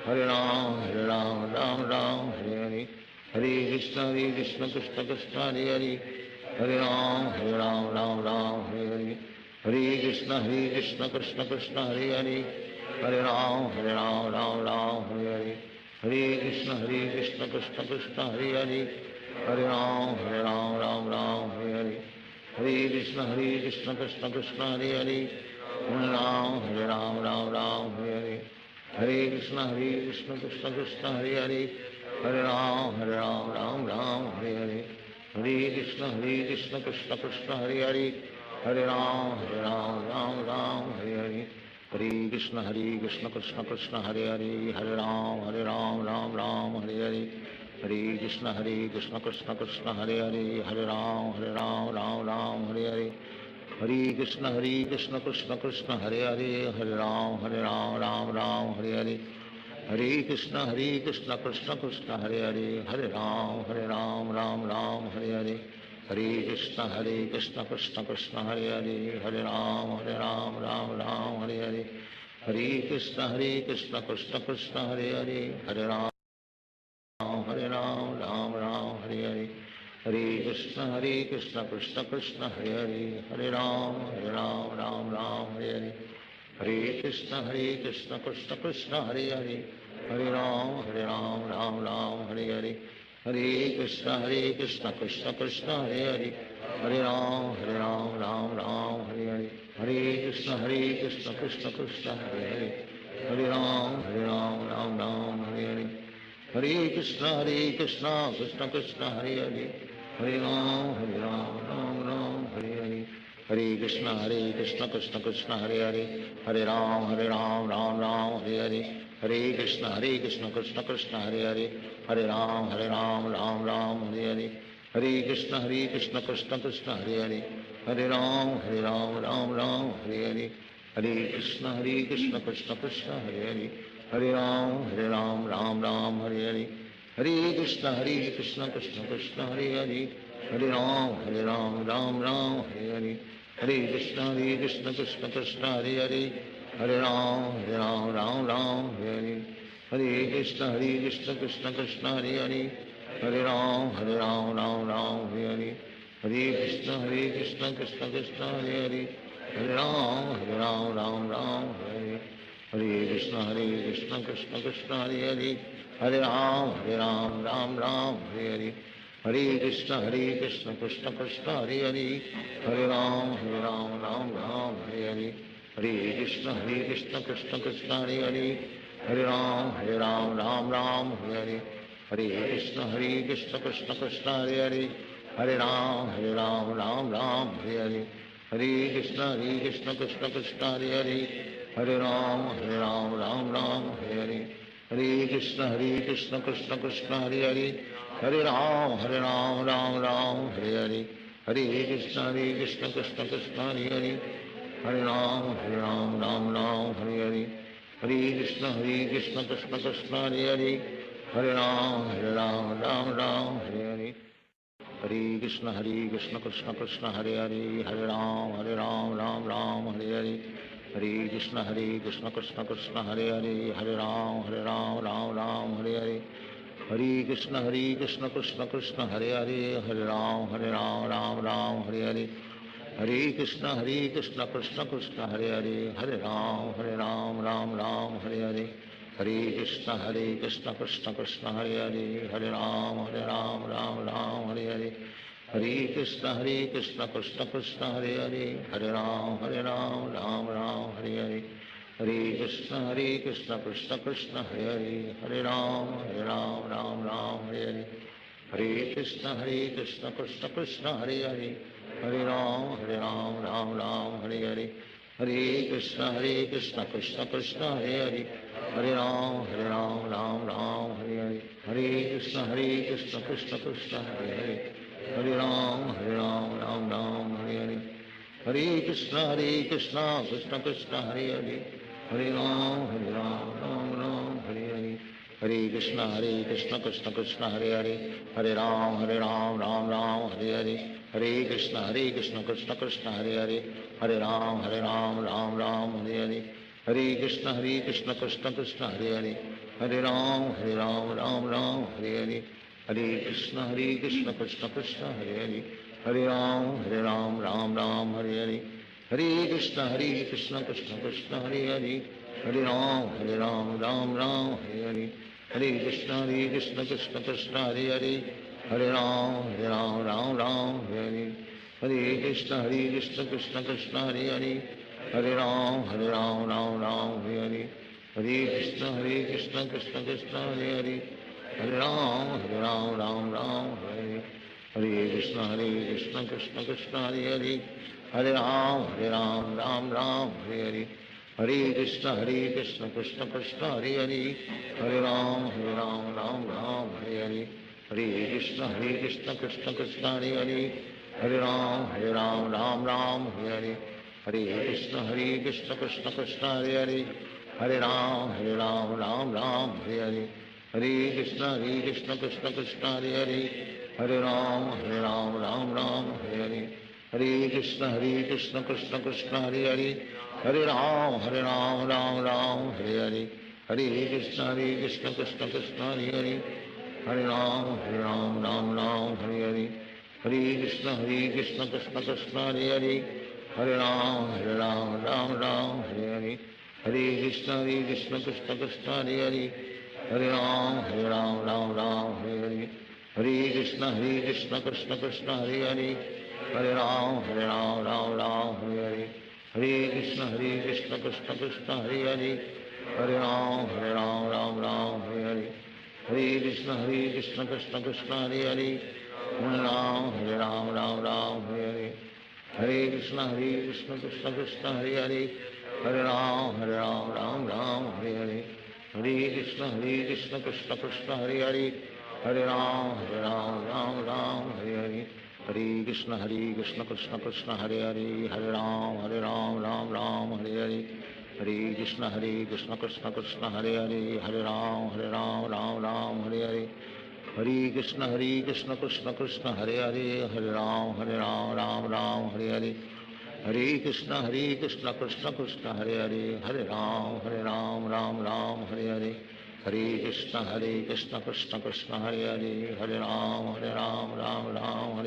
Hare Ram, Hare Ram, Ram Ram, Hare Hare. Hare Krishna, Krishna Krishna, Hare Hare, Hare Ram, Hare Ram, Ram Ram, Hare Hare. Hare Krishna, Krishna Krishna, Hare Hare, Hare Ram, Hare Ram, Ram Ram, Hare Hare. Hare Krishna, Krishna Krishna, Hare Hare, Hare Ram, Hare Ram, Ram Ram, Hare Hare. Hare Krishna, Krishna Krishna, Hare Hare, Hare Ram, Hare Ram, Ram Ram, Hare Hare. Hare Krishna, Krishna Krishna, Hare Hare, Hare Ram, Hare Ram, Ram Ram, Hare Hare. Hare Krishna, Krishna Krishna, Hare Hare, Hare Ram, Hare Ram, Ram Ram, Hare Hare. Hare Krishna, Krishna Krishna, Hare Hare, Hare Ram, Hare Ram, Ram Ram, Hare Hare. Hare Krishna, Krishna Krishna, Hare Hare, Hare Ram, Hare Ram, Ram Ram, Hare Hare. Hare Krishna, Krishna Krishna, Hare Hare, Hare Ram, Hare Ram, Ram Ram, Hare Hare. Hare Krishna, Krishna Krishna, Hare Hare, Hare Ram, Hare Ram, Ram Ram, Hare Hare. Hare Krishna, Krishna Krishna, Hare Hare, Hare Ram, Hare Ram, Ram Ram, Hare Hare. Hare Krishna, Krishna Krishna, Hare Hare, Hare Ram, Hare Ram, Ram Ram, Hare Hare. Hare Krishna, Krishna Krishna, Hare Hare, Hare Ram, Hare Ram, Ram Ram, Hare Hare. Hare Krishna, Krishna Krishna, Hare Hare, Hare Ram, Hare Ram, Ram Ram, Hare Hare. Hare Krishna, Krishna Krishna, Hare Hare, Hare Ram, Hare Ram, Ram Ram, Hare Hare. Hare Krishna, Krishna Krishna, Hare Hare, Hare Ram, Hare Ram, Ram Ram, Hare Hare. Hare Krishna, Krishna Krishna, Hare Hare, Hare Ram, Hare Ram, Ram Ram, Hare Hare. Hare Krishna, Krishna Krishna, Hare Hare, Hare Ram, Hare Ram, Ram Ram, Hare Hare. Hare Krishna, Krishna Krishna, Hare Hare, Hare Ram, Hare Ram, Ram Ram, Hare Hare. Hare Krishna, Krishna Krishna, Hare Hare, Hare Ram, Hare Ram, Ram Ram, Hare Hare. Hare Krishna, Krishna Krishna, Hare Hare, Hare Ram, Hare Ram, Ram Ram, Hare Hare. Hare Krishna, Krishna Krishna, Hare Hare, Hare Ram, Hare Ram, Ram Ram, Hare Hare. Hare Krishna, Krishna Krishna, Hare Hare, Hare Ram, Hare Ram, Ram Ram, Hare Hare. Hare Krishna, Krishna Krishna, Hare Hare, Hare Ram, Hare Ram, Ram Ram, Hare Hare. Hare Krishna, Krishna Krishna, Hare Hare, Hare Ram, Hare Ram, Ram Ram, Hare Hare. Hare Krishna, Krishna Krishna, Hare Hare, Hare Ram, Hare Ram, Ram Ram, Hare Hare. Hare Krishna, Krishna Krishna, Hare Hare, Hare Ram, Hare Ram, Ram Ram, Hare Hare. Hare Krishna, Krishna Krishna, Hare Hare, Hare Ram, Hare Ram, Ram Ram, Hare Hare. Hare Krishna, Krishna Krishna, Hare Hare, Hare Ram, Hare Ram, Ram Ram, Hare Hare. Hare Krishna, Krishna Krishna, Hare Hare, Hare Ram, Hare Ram, Ram Ram, Hare Hare. Hare Krishna, Krishna Krishna, Hare Hare, Hare Ram, Hare Ram, Ram Ram, Hare Hare. Hare Krishna, Krishna Krishna, Hare Hare, Hare Ram, Hare Ram, Ram Ram, Hare Hare. Hare Krishna, Krishna Krishna, Hare Hare, Hare Ram, Hare Ram, Ram Ram, Hare Hare. Hare Krishna, Krishna Krishna, Hare Hare, Hare Ram, Hare Ram, Ram Ram, Hare Hare. Hare Krishna, Krishna Krishna, Hare Hare, Hare Ram, Hare Ram, Ram Ram, Hare Hare. Hare Krishna, Krishna Krishna, Hare Hare, Hare Ram, Hare Ram, Ram Ram, Hare Hare. Hare Krishna, Krishna Krishna, Hare Hare, Hare Ram, Hare Ram, Ram Ram, Hare Hare. Hare Krishna, Krishna Krishna, Hare Hare, Hare Ram, Hare Ram, Ram Ram, Hare Hare. Hare Krishna, Krishna Krishna, Hare Hare, Hare Ram, Hare Ram, Ram Ram, Hare Hare. Hare Krishna, Krishna Krishna, Hare Hare, Hare Ram, Hare Ram, Ram Ram, Hare Hare. Hare Krishna, Krishna Krishna, Hare Hare, Hare Ram, Hare Ram, Ram Ram, Hare Hare. Hare Krishna, Krishna Krishna, Hare Hare, Hare Ram, Hare Ram, Ram Ram, Hare Hare. Hare Krishna, Hare Krishna, Krishna Krishna, Hare Hare. Hare Ram, Hare Ram, Ram Ram, Hare Hare. Hare Krishna, Hare Krishna, Krishna Krishna, Hare Hare. Hare Ram, Hare Ram, Ram Ram, Hare Hare. Hare Krishna, Hare Krishna, Krishna Krishna, Hare Hare. Hare Ram, Hare Ram, Ram Ram, Hare Hare. Hare Krishna, Hare Krishna, Krishna Krishna, Hare Hare. Hare Ram, Hare Ram, Ram Ram, Hare Hare. Hare Krishna, Hare Krishna, Krishna Krishna, Hare Hare. Hare Ram, Hare Ram, Ram Ram, Hare Hare. Hare Krishna, Hare Krishna, Krishna Krishna, Hare Hare. Hare Ram, Hare Ram, Ram Ram, Hare Hare. Hare Krishna, Hare Krishna, Krishna Krishna, Hare Hare. Hare Ram, Hare Ram, Ram Ram, Hare Hare. Hare Krishna, Hare Krishna, Krishna Krishna, Hare Hare. Hare Ram, Hare Ram, Ram Ram, Hare Hare. Hare Krishna, Hare Krishna, Krishna Krishna, Hare Hare. Hare Ram, Hare Ram, Ram Ram, Hare Hare. Hare Krishna, Hare Krishna, Krishna Krishna, Hare Hare. Hare Ram, Hare Ram, Ram Ram, Hare Hare. Hare Krishna, Hare Krishna, Krishna Krishna, Hare Hare. Hare Ram, Hare Ram, Ram Ram, Hare Hare. Hare Krishna, Hare Krishna, Krishna Krishna, Hare Hare. Hare Ram, Hare Ram, Ram Ram, Hare Hare. Hare Krishna, Hare Krishna, Krishna Krishna, Hare Hare. Hare Ram, Hare Ram, Ram Ram, Hare Hare. Hare Krishna, Hare Krishna, Krishna Krishna, Hare Hare. Hare Ram, Hare Ram, Ram Ram, Hare Hare. Hare Krishna, Hare Krishna, Krishna Krishna, Hare Hare. Hare Ram, Hare Ram, Ram Ram, Hare Hare. Hare Krishna, Hare Krishna, Krishna Krishna, Hare Hare. Hare Ram, Hare Ram, Ram Ram, Hare Hare. Hare Krishna, Hare Krishna, Krishna Krishna, Hare Hare. Hare Ram, Hare Ram, Ram Ram, Hare Hare. Hare Krishna, Hare Krishna, Krishna Krishna, Hare Hare. Hare Ram, Hare Ram, Ram Ram, Hare Hare. Hare Krishna, Hare Krishna, Krishna Krishna, Hare Hare. Hare Ram, Hare Ram, Ram Ram, Hare Hare. Hare Krishna, Hare Krishna, Krishna Krishna, Hare Hare. Hare Ram, Hare Ram, Ram Ram, Hare Hare. Hare Krishna, Hare Krishna, Krishna Krishna, Hare Hare. Hare Ram, Hare Ram, Ram Ram, Hare Hare. Hare Krishna, Hare Krishna, Krishna Krishna, Hare Hare. Hare Ram, Hare Ram, Ram Ram, Hare Hare. Hare Krishna, Hare Krishna, Krishna Krishna, Hare Hare. Hare Ram, Hare Ram, Ram Ram, Hare Hare. Hare Krishna, Hare Krishna, Krishna Krishna, Hare Hare. Hare Ram, Hare Ram, Ram Ram, Hare Hare. Hare Krishna, Hare Krishna, Krishna Krishna, Hare Hare. Hare Ram, Hare Ram, Ram Ram, Hare Hare. Hare Krishna, Hare Krishna, Krishna Krishna, Hare Hare. Hare Ram, Hare Ram, Ram Ram, Hare Hare. Hare Krishna, Hare Krishna, Krishna Krishna, Hare Hare. Hare Ram, Hare Ram, Ram Ram, Hare Hare. Hare Krishna, Hare Krishna, Krishna Krishna, Hare Hare. Hare Ram, Hare Ram, Ram Ram, Hare Hare. Hare Krishna, Hare Krishna, Krishna Krishna, Hare Hare. Hare Ram, Hare Ram, Ram Ram, Hare Hare. Hare Krishna, Hare Krishna, Krishna Krishna, Hare Hare. Hare Ram, Hare Ram, Ram Ram, Hare Hare. Hare Krishna, Hare Krishna, Krishna Krishna, Hare Hare. Hare Ram, Hare Ram, Ram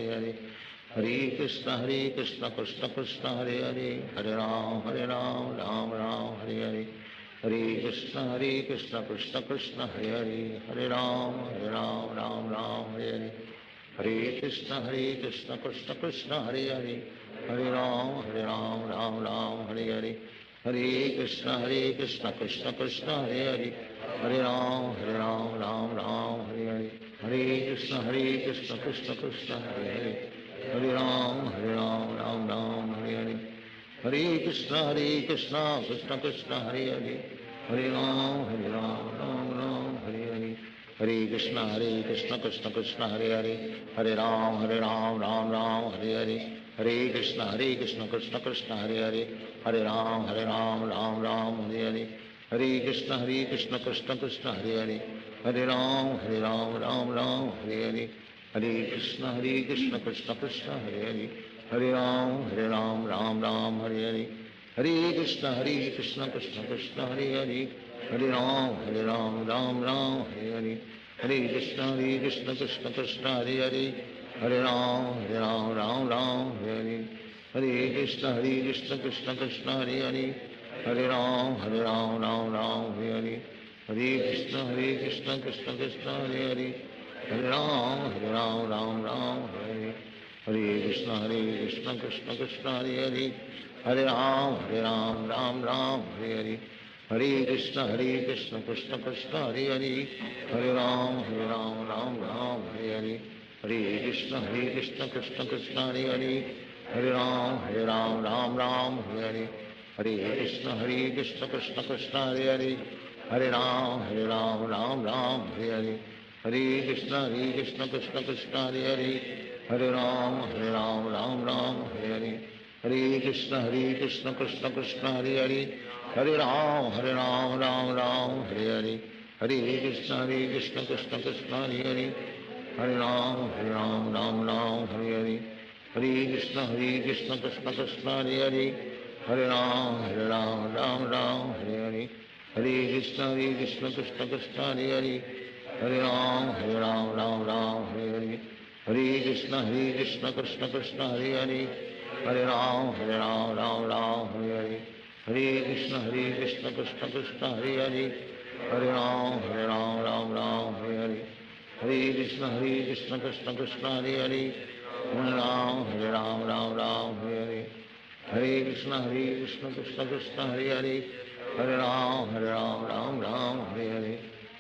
Ram, Hare Hare. Hare Krishna, Hare Krishna, Krishna Krishna, Hare Hare. Hare Ram, Hare Ram, Ram Ram, Hare Hare. Hare Krishna, Hare Krishna, Krishna Krishna, Hare Hare. Hare Ram, Hare Ram, Ram Ram, Hare Hare. Hare Krishna, Hare Krishna, Krishna Krishna, Hare Hare. Hare Ram, Hare Ram, Ram Ram, Hare Hare. Hare Krishna, Hare Krishna, Krishna Krishna, Hare Hare. Hare Ram, Hare Ram, Ram Ram, Hare Hare. Hare Krishna, Hare Krishna, Krishna Krishna, Hare Hare. Hare Ram, Hare Ram, Ram Ram, Hare Hare. Hare Krishna, Hare Krishna, Krishna Krishna, Hare Hare. Hare Ram, Hare Ram, Ram Ram, Hare Hare. Hare Krishna, Hare Krishna, Krishna Krishna, Hare Hare. Hare Ram, Hare Ram, Ram Ram, Hare Hare. Hare Krishna, Hare Krishna, Krishna Krishna, Hare Hare. Hare Ram, Hare Ram, Ram Ram, Hare Hare. Hare Krishna, Hare Krishna, Krishna Krishna, Hare Hare. Hare Ram, Hare Ram, Ram Ram, Hare Hare. Hare Krishna, Hare Krishna, Krishna Krishna, Hare Hare. Hare Ram, Hare Ram, Ram Ram, Hare Hare. Hare Krishna, Hare Krishna, Krishna Krishna, Hare Hare. Hare Ram, Hare Ram, Ram Ram, Hare Hare. Hare Krishna, Hare Krishna, Krishna Krishna, Hare Hare. Hare Ram, Hare Ram, Ram Ram, Hare Hare. Hare Krishna, Hare Krishna, Krishna Krishna, Hare Hare. Hare Ram, Hare Ram, Ram Ram, Hare Hare. Hare Krishna, Hare Krishna, Krishna Krishna, Hare Hare. Hare Ram, Hare Ram, Ram Ram, Hare Hare. Hare Krishna, Hare Krishna, Krishna Krishna, Hare Hare. Hare Ram, Hare Ram, Ram Ram, Hare Hare. Hare Krishna, Hare Krishna, Krishna Krishna, Hare Hare. Hare Ram Hare Ram Ram Ram Hare Hare Hare Krishna Krishna Krishna Hare Hare Hare Ram Ram Ram Hare Hare Hare Krishna Krishna Krishna Hare Hare Hare Ram Ram Ram Hare Hare Hare Krishna Krishna Krishna Hare Hare Hare Ram Ram Ram Hare Hare Hare Krishna Krishna Krishna Hare Hare Hare Ram Ram Ram Hare Hare Hare Krishna Krishna Krishna Hare Hare Hare Ram Ram Ram Hare Hare Hare Krishna Krishna Krishna Hare Hare Hare Ram Ram Ram Hare Hare Hare Krishna Krishna Krishna Hare Hare Hare Ram Ram Ram Hare Hare Hare Krishna Krishna Krishna Hare Hare Hare Ram Ram Ram Hare Hare Hare Krishna Krishna Krishna Hare Hare Hare Ram Ram Ram Hare Hare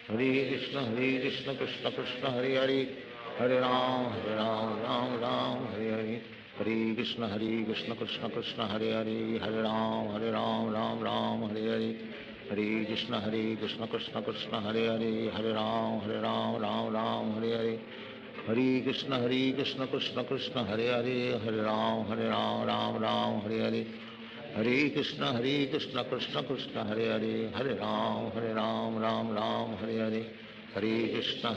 Hare Krishna Krishna Krishna Hare Hare Hare Ram Ram Ram Hare Hare Hare Krishna Krishna Krishna Hare Hare Hare Ram Ram Ram Hare Hare Hare Krishna Krishna Krishna Hare Hare Hare Ram Ram Ram Hare Hare Hare Krishna Krishna Krishna Hare Hare Hare Ram Ram Ram Hare Hare Hare Krishna Krishna Krishna Hare Hare Hare Ram Ram Ram Hare Hare Hare Krishna Krishna Krishna Hare Hare Hare Ram Ram Ram Hare Hare Hare Krishna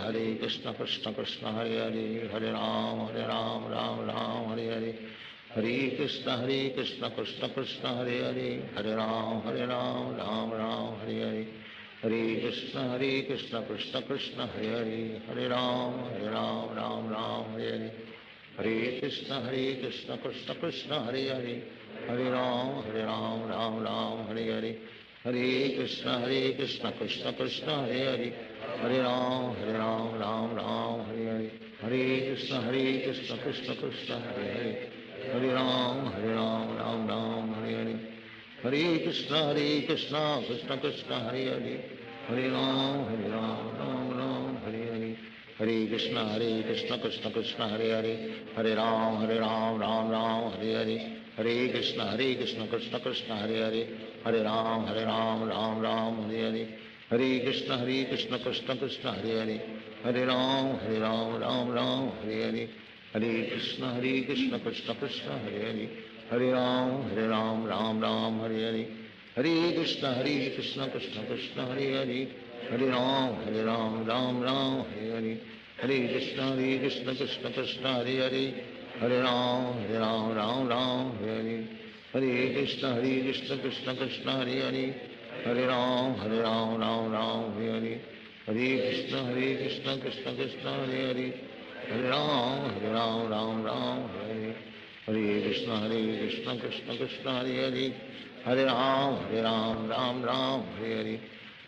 Krishna Krishna Hare Hare Hare Ram Ram Ram Hare Hare Hare Krishna Krishna Krishna Hare Hare Hare Ram Ram Ram Hare Hare Hare Krishna Krishna Krishna Hare Hare Hare Ram Ram Ram Hare Hare Hare Krishna Krishna Krishna Hare Hare Hare Ram Ram Ram Hare Hare Hare Krishna Krishna Krishna Hare Hare Hare Ram Ram Ram Hare Hare Hare Krishna Krishna Krishna Hare Hare Hare Ram Ram Ram Hare Hare Hare Krishna Krishna Krishna Hare Hare Hare Ram Ram Ram Hare Hare Hare Krishna Krishna Krishna Hare Hare Hare Ram Ram Ram Hare Hare Hare Krishna Krishna Krishna Hare Hare Hare Ram Ram Ram Hare Hare Hare Krishna Krishna Krishna Hare Hare Hare Ram Ram Ram Hare Hare Hare Krishna Krishna Krishna Hare Hare Hare Ram Ram Ram Hare Hare Hare Krishna Krishna Krishna Hare Hare Hare Ram Ram Hare Hare Hare Krishna Krishna Krishna Hare Hare Hare Ram Ram Hare Hare Hare Krishna Krishna Krishna Hare Hare Hare Ram Ram Hare Hare Hare Krishna Krishna Krishna Hare Hare Hare Ram Ram Hare Hare Hare Krishna Krishna Krishna Hare Hare Hare Ram Ram Hare Hare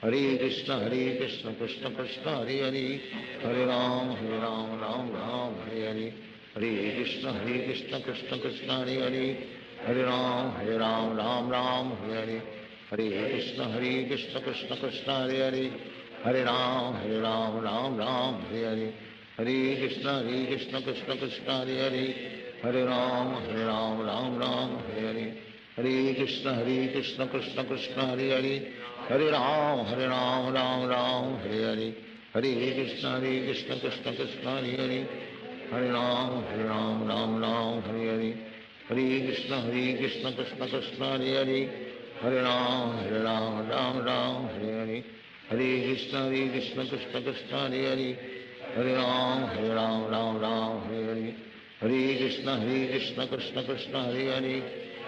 Hare Krishna Krishna Krishna Hare Hare Hare Ram Ram Hare Hare Hare Krishna Krishna Krishna Hare Hare Hare Ram Ram Hare Hare Hare Krishna Krishna Krishna Hare Hare Hare Ram Ram Hare Hare Hare Krishna Krishna Krishna Hare Hare Hare Ram Ram Hare Hare Hare Krishna Krishna Krishna Hare Hare Hare Ram Ram Hare Hare Hare Krishna Krishna Krishna Hare Hare Hare Ram Ram Hare Hare Hare Krishna Krishna Krishna Hare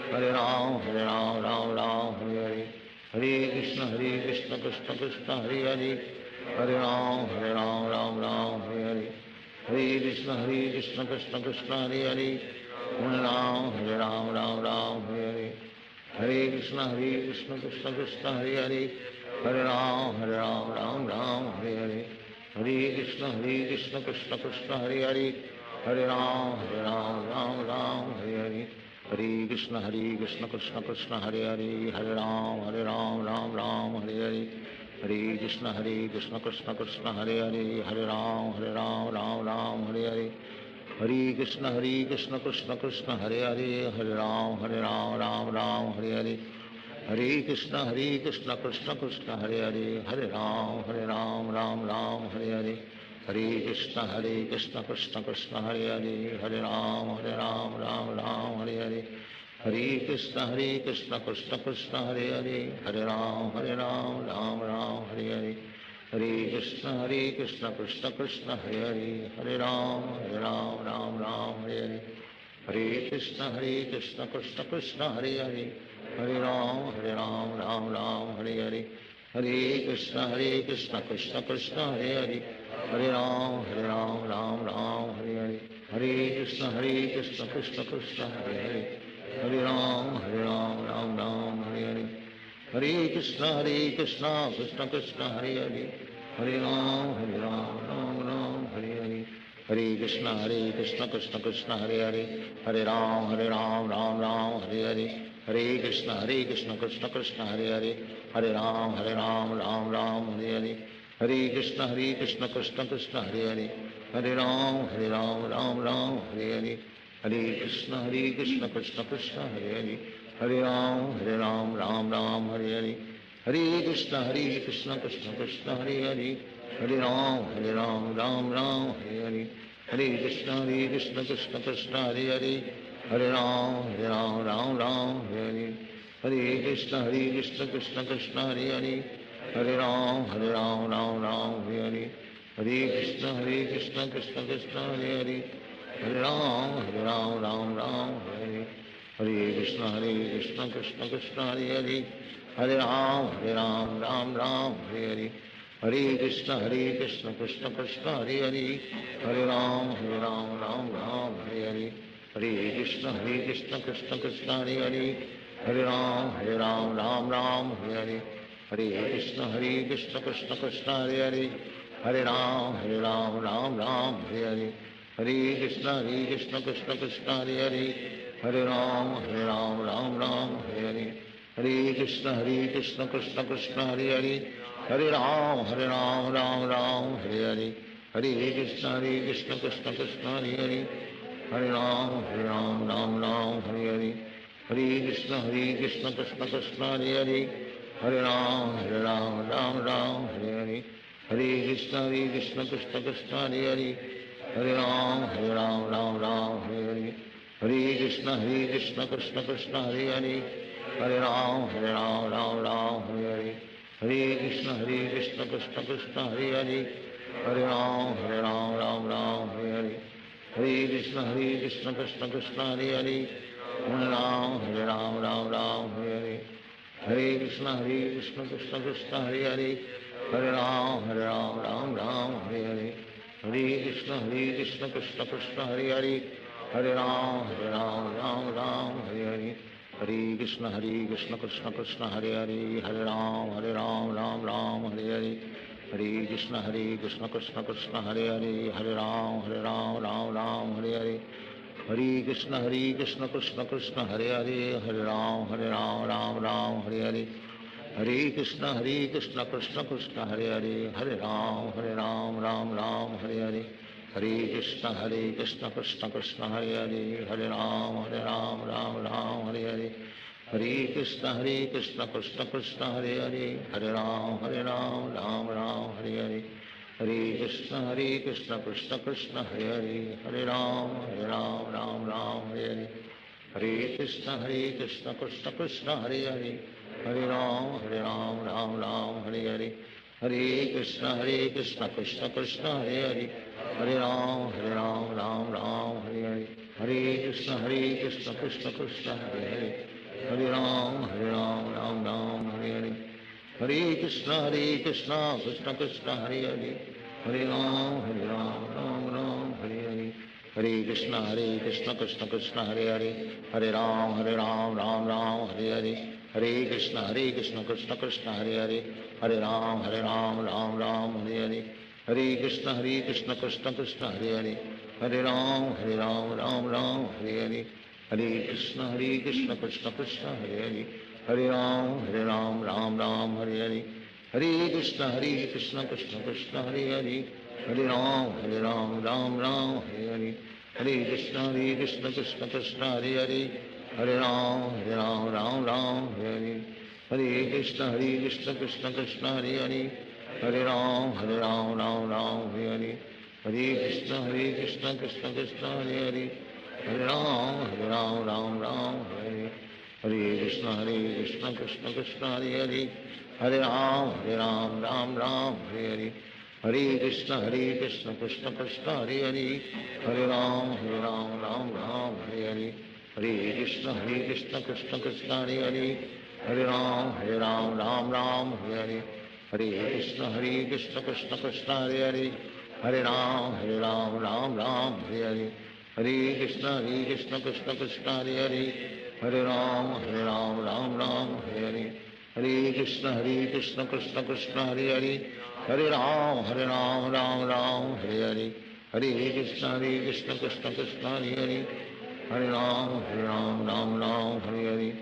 Hare Hare Ram Ram Hare Hare Hare Krishna Krishna Krishna Hare Hare Hare Ram Ram Hare Hare Hare Krishna Krishna Krishna Hare Hare Hare Ram Ram Hare Hare Hare Krishna Krishna Krishna Hare Hare Hare Ram Ram Hare Hare Hare Krishna Krishna Krishna Hare Hare Hare Ram Ram Hare Hare Hare Krishna Krishna Krishna Hare Hare Hare Ram Ram Hare Hare Hare Krishna Krishna Krishna Hare Hare Hare Ram Ram Hare Hare Hare Krishna Krishna Krishna Hare Hare Hare Ram Ram Hare Hare Hare Krishna Krishna Krishna Hare Hare Hare Ram Ram Hare Hare Hare Krishna, Krishna Krishna, Hare Hare, Hare Ram, Ram Ram, Hare Hare. Hare Krishna, Krishna Krishna, Hare Hare, Hare Ram, Ram Ram, Hare Hare. Hare Krishna, Krishna Krishna, Hare Hare, Hare Ram, Ram Ram, Hare Hare. Hare Krishna, Krishna Krishna, Hare Hare, Hare Ram, Ram Ram, Hare Hare. Hare Krishna, Krishna Krishna, Hare Hare, Hare Ram, Ram Ram, Hare Hare. Hare Krishna, Krishna Krishna, Hare Hare, Hare Ram, Ram Ram, Hare Hare. Hare Krishna, Krishna Krishna, Hare Hare, Hare Ram, Ram Ram, Hare Hare. Hare Krishna, Krishna Krishna, Hare Hare, Hare Ram, Ram Ram, Hare Hare. Hare Krishna, Krishna Krishna, Hare Hare, Hare Ram, Ram Ram, Hare Hare. Hare Krishna, Krishna Krishna, Hare Hare, Hare Ram, Ram Ram, Hare Hare. Hare Krishna, Krishna Krishna, Hare Hare, Hare Ram, Ram Ram, Hare Hare. Hare Krishna, Krishna Krishna, Hare Hare, Hare Ram, Ram Ram, Hare Hare. Hare Krishna, Krishna Krishna, Hare Hare, Hare Ram, Ram Ram, Hare Hare. Hare Krishna, Krishna Krishna, Hare Hare, Hare Ram, Ram Ram, Hare Hare. Hare Krishna, Krishna Krishna, Hare Hare, Hare Ram, Ram Ram, Hare Hare. Hare Krishna, Krishna Krishna, Hare Hare, Hare Ram, Ram Hare Hare. Hare Krishna, Krishna Krishna, Hare Hare, Hare Ram, Ram Hare Hare. Hare Krishna, Krishna Krishna, Hare Hare, Hare Ram, Ram Hare Hare. Hare Krishna, Krishna Krishna, Hare Hare, Hare Ram, Ram Hare Hare. Hare Krishna, Krishna Krishna, Hare Hare, Hare Ram, Ram Hare Hare. Hare Krishna, Krishna Krishna, Hare Hare, Hare Ram, Ram Hare Hare. Hare Krishna, Krishna Krishna, Hare Hare, Hare Ram, Ram Hare Hare. Hare Krishna, Krishna Krishna, Hare Hare, Hare Ram, Ram Hare Hare. Hare Krishna, Krishna Krishna, Hare Hare, Hare Ram, Ram Hare Hare. Hare Krishna, Krishna Krishna, Hare Hare, Hare Ram, Ram Hare Hare. Hare Krishna, Krishna Krishna, Hare Hare, Hare Ram, Ram Hare Hare. Hare Krishna, Krishna Krishna, Hare Hare, Hare Ram, Ram Hare Hare. Hare Krishna, Krishna Krishna, Hare Hare, Hare Ram, Ram Hare Hare. Hare Krishna, Krishna Krishna, Hare Hare, Hare Ram, Ram Hare Hare. Hare Krishna, Krishna Krishna, Hare Hare, Hare Ram, Ram Hare Hare. Hare Krishna, Krishna Krishna, Hare Hare, Hare Ram, Ram Hare Hare. Hare Krishna, Krishna Krishna, Hare Hare, Hare Ram, Ram Hare Hare. Hare Krishna, Krishna Krishna, Hare Hare, Hare Ram, Ram Hare Hare. Hare Krishna, Krishna Krishna, Hare Hare, Hare Ram, Ram Hare Hare. Hare Krishna, Krishna Krishna, Hare Hare, Hare Ram, Ram Hare Hare. Hare Krishna, Krishna Krishna, Hare Hare, Hare Ram, Ram Hare Hare. Hare Krishna, Krishna Krishna, Hare Hare, Hare Ram, Ram Hare Hare. Hare Krishna, Krishna Krishna, Hare Hare, Hare Ram, Ram Hare Hare. Hare Krishna, Krishna Krishna, Hare Hare, Hare Ram, Ram Hare Hare. Hare Krishna, Krishna Krishna, Hare Hare, Hare Ram, Ram Hare Hare. Hare Krishna, Krishna Krishna, Hare Hare, Hare Ram, Ram Hare Hare. Hare Krishna, Krishna Krishna, Hare Hare, Hare Ram, Ram Ram Hare Hare. Hare Krishna, Krishna Krishna, Hare Hare, Hare Ram, Ram Ram Hare Hare. Hare Krishna, Krishna Krishna, Hare Hare, Hare Ram, Ram Ram Hare Hare. Hare Krishna, Krishna Krishna, Hare Hare, Hare Ram, Ram Ram Hare Hare. Hare Krishna, Krishna Krishna, Hare Hare, Hare Ram, Ram Ram Hare Hare. Hare Krishna, Krishna Krishna, Hare Hare, Hare Ram, Ram Ram Hare Hare. Hare Krishna, Hare Krishna, Krishna Krishna, Hare Hare, Hare Ram, Hare Ram, Ram Ram, Hare Hare, Hare Krishna, Hare Krishna, Krishna Krishna, Hare Hare, Hare Ram, Hare Ram, Ram Ram, Hare Hare, Hare Krishna, Hare Krishna, Krishna Krishna, Hare Hare, Hare Ram, Hare Ram, Ram Ram, Hare Hare, Hare Krishna, Hare Krishna, Krishna Krishna, Hare Hare, Hare Ram, Hare Ram, Ram Ram, Hare Hare, Hare Krishna, Hare Krishna, Krishna Krishna, Hare Hare, Hare Ram, Hare Ram, Ram Ram, Hare Hare, Hare Krishna, Hare Krishna, Krishna Krishna, Hare Hare, Hare Ram, Hare Ram, Ram Ram, Hare Hare, Hare Krishna, Hare Krishna, Krishna Krishna, Hare Hare, Hare Ram, Hare Ram, Ram Ram, Hare Hare, Hare Krishna, Hare Krishna, Krishna Krishna, Hare Hare, Hare Ram, Hare Ram, Ram Ram, Hare Hare, Hare Krishna, Hare Krishna, Krishna Krishna, Hare Hare, Hare Ram, Hare Ram, Ram Ram, Hare Hare,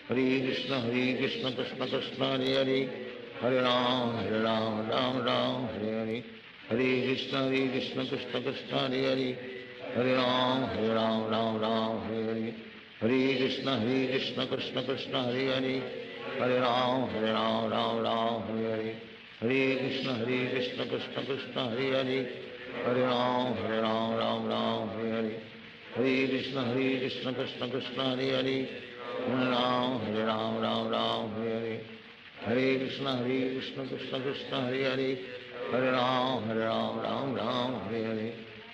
Hare Krishna, Hare Krishna, Krishna Krishna, Hare Hare, Hare Ram, Hare Ram, Ram Ram, Hare Hare, Hare Krishna, Hare Krishna, Krishna Krishna, Hare Hare, Hare Ram, Hare Ram, Ram Ram, Hare Hare, Hare Krishna, Hare Krishna, Krishna Krishna, Hare Hare, Hare Ram, Hare Ram, Ram Ram, Hare Hare, Hare Krishna, Hare Krishna, Krishna Krishna, Hare Hare, Hare Ram, Hare Ram, Ram Ram, Hare Hare, Hare Krishna, Hare Krishna, Krishna Krishna, Hare Hare, Hare Ram, Hare Ram, Ram Ram, Hare Hare, Hare Krishna, Hare Krishna, Krishna Krishna, Hare Hare, Hare Ram, Hare Ram, Ram Ram, Hare Hare,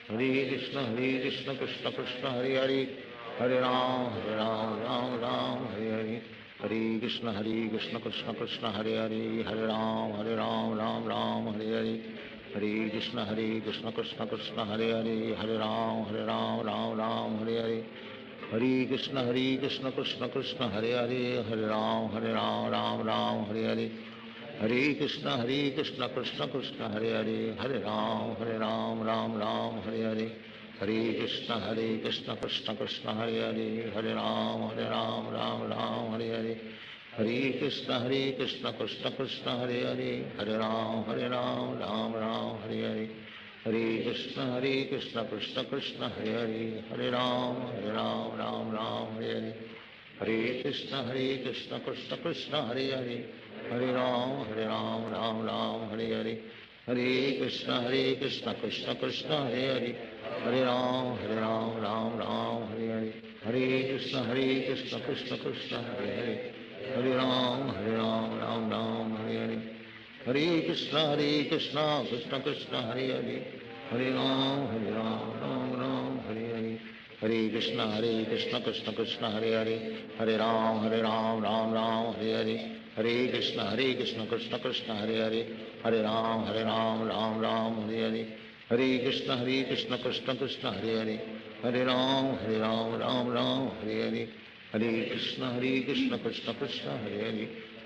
Hare Krishna, Hare Krishna, Krishna Krishna, Hare Hare, Hare Ram, Hare Ram, Ram Ram, Hare Hare, Hare Krishna, Hare Krishna, Krishna Krishna, Hare Hare, Hare Ram, Hare Ram, Ram Ram, Hare Hare, Hare Krishna, Hare Krishna, Krishna Krishna, Hare Hare, Hare Ram, Hare Ram, Ram Ram, Hare Hare, Hare Krishna, Hare Krishna, Krishna Krishna, Hare Hare, Hare Ram, Hare Ram, Ram Ram, Hare Hare, Hare Krishna, Hare Krishna, Krishna Krishna, Hare Hare, Hare Ram, Hare Ram, Ram Ram, Hare Hare, Hare Krishna, Hare Krishna, Krishna Krishna, Hare Hare, Hare Ram, Hare Ram, Ram Ram, Hare Hare, Hare Krishna, Hare Krishna, Krishna Krishna, Hare Hare, Hare Ram, Hare Ram, Ram Ram, Hare Hare, Hare Krishna, Hare Krishna, Krishna Krishna, Hare Hare, Hare Ram, Hare Ram, Ram Ram, Hare Hare, Hare Krishna, Hare Krishna, Krishna Krishna, Hare Hare, Hare Ram, Hare Ram, Ram Ram, Hare Hare, Hare Krishna, Hare Krishna, Krishna Krishna, Hare Hare, Hare Ram, Hare Ram, Ram Ram, Hare Hare, Hare Krishna, Hare Krishna, Krishna Krishna, Hare Hare, Hare Ram, Hare Ram, Ram Ram, Hare Hare, Hare Krishna, Hare Krishna, Krishna Krishna, Hare Hare, Hare Ram, Hare Ram, Ram Ram, Hare Hare, Hare Krishna, Hare Krishna, Krishna Krishna, Hare Hare, Hare Ram, Hare Ram, Ram Ram, Hare Hare, Hare Krishna, Hare Krishna, Krishna Krishna, Hare Hare, Hare Ram, Hare Ram, Ram Ram, Hare Hare, Hare Krishna, Hare Krishna, Krishna Krishna, Hare Hare, Hare Ram, Hare Ram, Ram Ram, Hare Hare, Hare Krishna, Hare Krishna, Krishna Krishna, Hare Hare, Hare Ram, Hare Ram, Ram Ram, Hare Hare, Hare Krishna, Hare Krishna, Krishna Krishna, Hare Hare, Hare Ram, Hare Ram, Ram Ram, Hare Hare, Hare Krishna, Hare Krishna, Krishna Krishna, Hare Hare,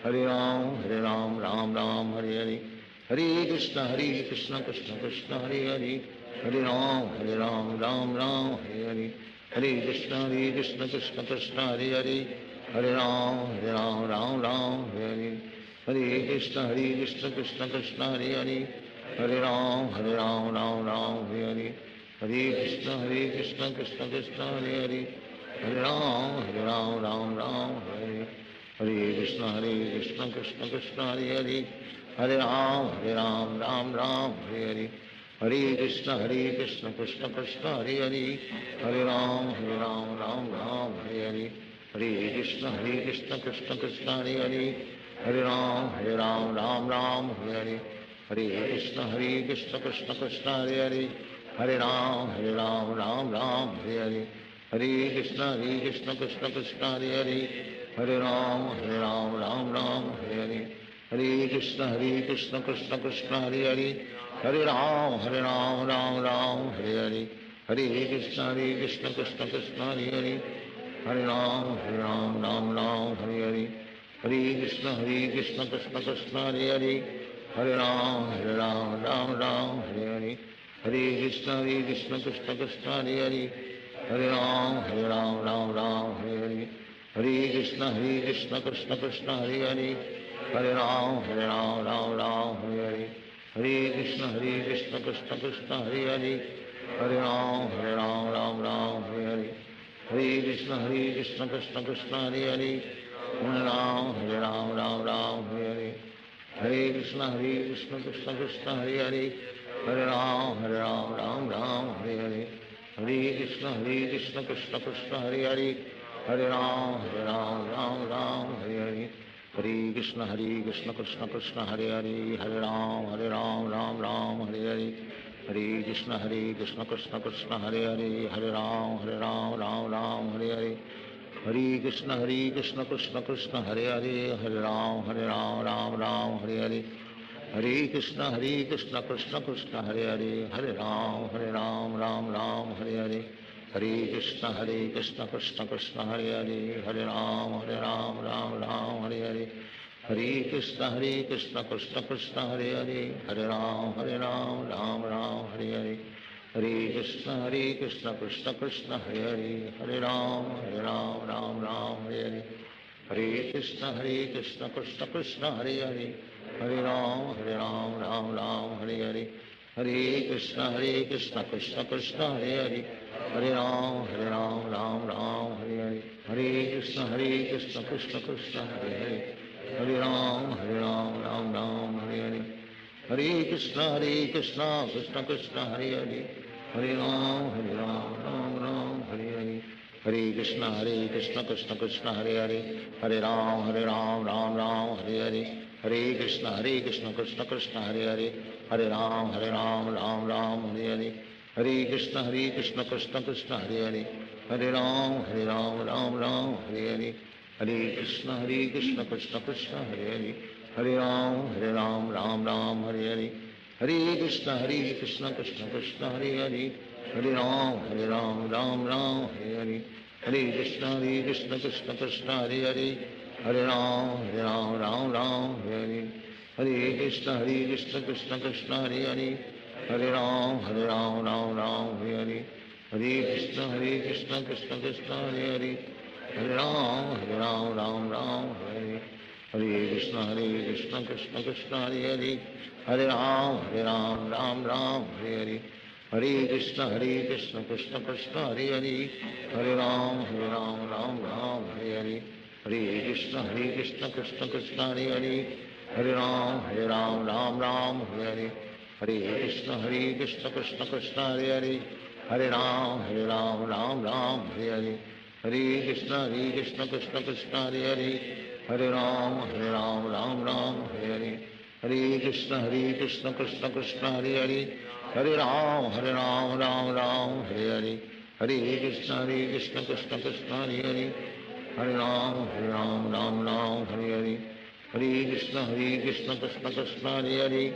Hare Ram, Hare Ram, Ram Ram, Hare Hare, Hare Krishna, Hare Krishna, Krishna Krishna, Hare Hare, Hare Ram, Hare Ram, Ram Ram, Hare Hare, Hare Krishna, Hare Krishna, Krishna Krishna, Hare Hare, Hare Ram, Hare Ram, Ram Ram, Hare Hare, Hare Krishna, Hare Krishna, Krishna Krishna, Hare Hare, Hare Ram, Hare Ram, Ram Ram, Hare Hare, Hare Krishna, Hare Krishna, Krishna Krishna, Hare Hare, Hare Ram, Hare Ram, Ram Ram, Hare Hare, Hare Krishna, Hare Krishna, Krishna Krishna, Hare Hare, Hare Ram, Hare Ram, Ram Ram, Hare Hare, Hare Krishna, Hare Krishna, Krishna Krishna, Hare Hare, Hare Ram, Hare Ram, Ram Ram, Hare Hare, Hare Krishna, Hare Krishna, Krishna Krishna, Hare Hare, Hare Ram, Hare Ram, Ram Ram, Hare Hare, Hare Krishna, Hare Krishna, Krishna Krishna, Hare Hare, Hare Ram, Hare Ram, Ram Ram, Hare Hare, Hare Krishna, Hare Krishna, Krishna Krishna, Hare Hare, Hare Ram, Hare Ram, Ram Ram, Hare Hare, Hare Krishna, Hare Krishna, Krishna Krishna, Hare Hare, Hare Ram, Hare Ram, Ram Ram, Hare Hare, Hare Krishna, Hare Krishna, Krishna Krishna, Hare Hare, Hare Ram, Hare Ram, Ram Ram, Hare Hare, Hare Krishna, Hare Krishna, Krishna Krishna, Hare Hare, Hare Ram, Hare Ram, Ram Ram, Hare Hare, Hare Krishna, Hare Krishna, Krishna Krishna, Hare Hare, Hare Ram, Hare Ram, Ram Ram, Hare Hare, Hare Krishna, Hare Krishna, Krishna Krishna, Hare Hare, Hare Ram Hare Ram Ram Ram Hare Hare. Hare Krishna Hare Krishna Krishna Krishna Hare Hare. Hare Ram Hare Ram Ram Ram Hare Hare. Hare Krishna Hare Krishna Krishna Krishna Hare Hare. Hare Ram Hare Ram Ram Ram Hare Hare. Hare Krishna Hare Krishna Krishna Krishna Hare Hare. Hare Ram Hare Ram Ram Ram Hare Hare. Hare Krishna Hare Krishna Krishna Krishna Hare Hare. Hare Ram Hare Ram Ram Ram Hare Hare. Hare Krishna Hare Krishna Krishna Krishna Hare Hare. Hare Ram Hare Ram Ram Ram Hare Hare. Hare Krishna Hare Krishna Krishna Krishna Hare Hare. Hare Ram Hare Ram Ram Ram Hare Hare. Hare Krishna Hare Krishna Krishna Krishna Hare Hare. Hare Ram Hare Ram Ram Ram Hare Hare. Hare Krishna Hare Krishna Krishna Krishna Hare Hare. Hare Ram Hare Ram Ram Ram Hare Hare. Hare Krishna Hare Krishna Krishna Krishna Hare Hare. Hare Ram Hare Ram Ram Ram Hare Hare. Hare Krishna Hare Krishna Krishna Krishna Hare Hare. Hare Ram Hare Ram Ram Ram Hare Hare. Hare Krishna Hare Krishna Krishna Krishna Hare Hare. Hare Ram Hare Ram Ram Ram Hare Hare. Hare Krishna Hare Krishna Krishna Krishna Hare Hare. Hare Ram Hare Ram Ram Ram Hare Hare. Hare Krishna Hare Krishna Krishna Krishna Hare Hare. Hare Ram Hare Ram Ram Ram Hare Hare. Hare Krishna Hare Krishna Krishna Krishna Hare Hare. Hare Ram Hare Ram Ram Ram Hare Hare. Hare Krishna Hare Krishna Krishna Krishna Hare Hare. Hare Ram Hare Ram Ram Ram Hare Hare. Hare Krishna Hare Krishna Krishna Krishna Hare Hare. Hare Ram Hare Ram Ram Ram Hare Hare. Hare Krishna Hare Krishna Krishna Krishna Hare Hare. Hare Ram Hare Ram Ram Ram Hare Hare. Hare Krishna Hare Krishna Krishna Krishna Hare Hare. Hare Ram Hare Ram Ram Ram Hare Hare. Hare Krishna Hare Krishna Krishna Krishna Hare Hare. Hare Ram Hare Ram Ram Ram Hare Hare. Hare Krishna Hare Krishna Krishna Krishna Hare Hare. Hare Ram Hare Ram Ram Ram Hare Hare. Hare Krishna Hare Krishna Krishna Krishna Hare Hare. Hare Ram Hare Ram Ram Ram Hare Hare. Hare Krishna Hare Krishna Krishna Krishna Hare Hare. Hare Ram Hare Ram Ram Ram Hare Hare. Hare Krishna Hare Krishna Krishna Krishna Hare Hare. Hare Ram Hare Ram Ram Ram Hare Hare. Hare Krishna Hare Krishna Krishna Krishna Hare Hare. Hare Ram Hare Ram Ram Ram Hare Hare. Hare Krishna Hare Krishna Krishna Krishna Hare Hare. Hare Ram Hare Ram Ram Ram Hare Hare. Hare Krishna Hare Krishna Krishna Krishna Hare Hare. Hare Ram Hare Ram Ram Ram Hare Hare. Hare Krishna Hare Krishna Krishna Krishna Hare Hare. Hare Ram Hare Ram Ram Ram Hare Hare. Hare Krishna Hare Krishna Krishna Krishna Hare Hare. Hare Ram Hare Ram Ram Ram Hare Hare. Hare Krishna Hare Krishna Krishna Krishna Hare Hare. Hare Ram Hare Ram Ram Ram Hare Hare. Hare Krishna Hare Krishna Krishna Krishna Hare Hare.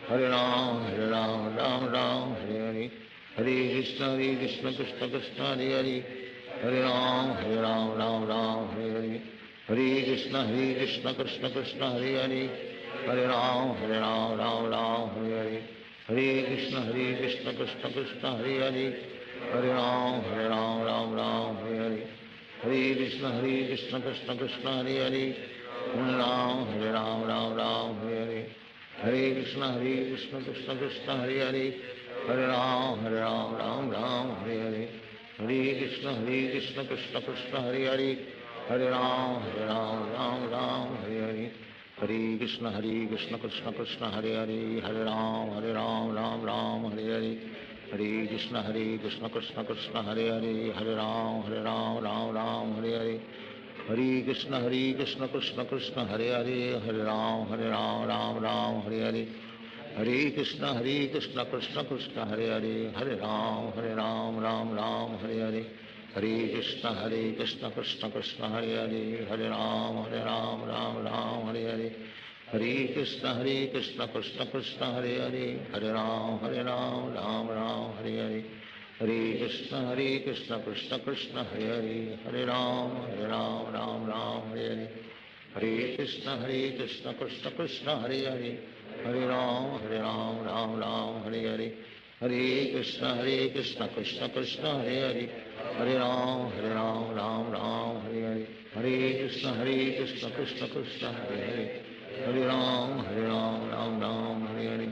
Hare Ram Hare Ram Ram Ram Hare Hare. Hare Krishna Hare Krishna Krishna Krishna Hare Hare. Hare Ram Hare Ram Ram Ram Hare Hare. Hare Krishna Hare Krishna Krishna Krishna Hare Hare. Hare Ram Hare Ram Ram Ram Hare Hare. Hare Krishna Hare Krishna Krishna Krishna Hare Hare. Hare Ram Hare Ram Ram Ram Hare Hare. Hare Krishna Hare Krishna Krishna Krishna Hare Hare. Hare Ram Hare Ram Ram Ram Hare Hare. Hare Krishna Hare Krishna Krishna Krishna Hare Hare. Hare Ram Hare Ram Ram Ram Hare Hare. Hare Krishna Hare Krishna Krishna Krishna Hare Hare. Hare Ram Hare Ram Ram Ram Hare Hare. Hare Krishna Hare Krishna Krishna Krishna Hare Hare. Hare Ram Hare Ram Ram Ram Hare Hare. Hare Krishna Hare Krishna Krishna Krishna Hare Hare. Hare Ram Hare Ram Ram Ram Hare Hare. Hare Krishna Hare Krishna Krishna Krishna Hare Hare. Hare Ram Hare Ram Ram Ram Hare Hare. Hare Krishna Hare Krishna Krishna Krishna Hare Hare. Hare Ram Hare Ram Ram Ram Hare Hare. Hare Krishna Hare Krishna Krishna Krishna Hare Hare. Hare Ram Hare Ram Ram Ram Hare Hare. Hare Krishna Hare Krishna Krishna Krishna Hare Hare. Hare Ram Hare Ram Ram Ram Hare Hare. Hare Krishna Hare Krishna Krishna Krishna Hare Hare. Hare Ram Hare Ram Ram Ram Hare Hare. Hare Krishna Hare Krishna Krishna Krishna Hare Hare. Hare Ram Hare Ram Ram Ram Hare Hare. Hare Krishna Hare Krishna Krishna Krishna Hare Hare. Hare Ram Hare Ram Ram Ram Hare Hare.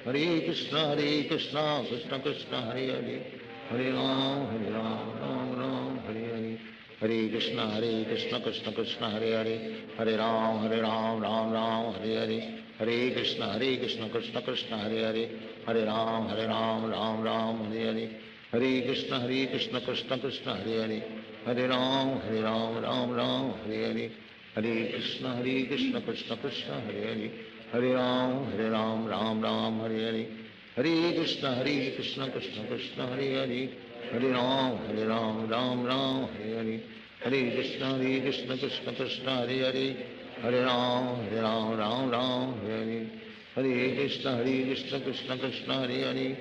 Hare Krishna Hare Krishna Krishna Krishna Hare Hare. Hare Ram Hare Ram Ram Ram Hare Hare. Hare Krishna Hare Krishna Krishna Krishna Hare Hare Hare Ram Hare Ram Ram Ram Hare Hare Hare Krishna Hare Krishna Krishna Krishna Hare Hare Hare Ram Hare Ram Ram Ram Hare Hare Hare Krishna Hare Krishna Krishna Krishna Hare Hare Hare Ram Hare Ram Ram Ram Hare Hare Hare Krishna Hare Krishna Krishna Krishna Hare Hare Hare Ram Hare Ram Ram Ram Hare Hare Hare Krishna Hare Krishna Krishna Krishna Hare Hare Hare Ram Hare Ram Ram Ram Hare Hare Hare Krishna Hare Krishna Krishna Krishna Hare Hare Hare Ram Hare Ram Ram Ram Hare Hare Hare Krishna Hare Krishna Krishna Krishna Hare Hare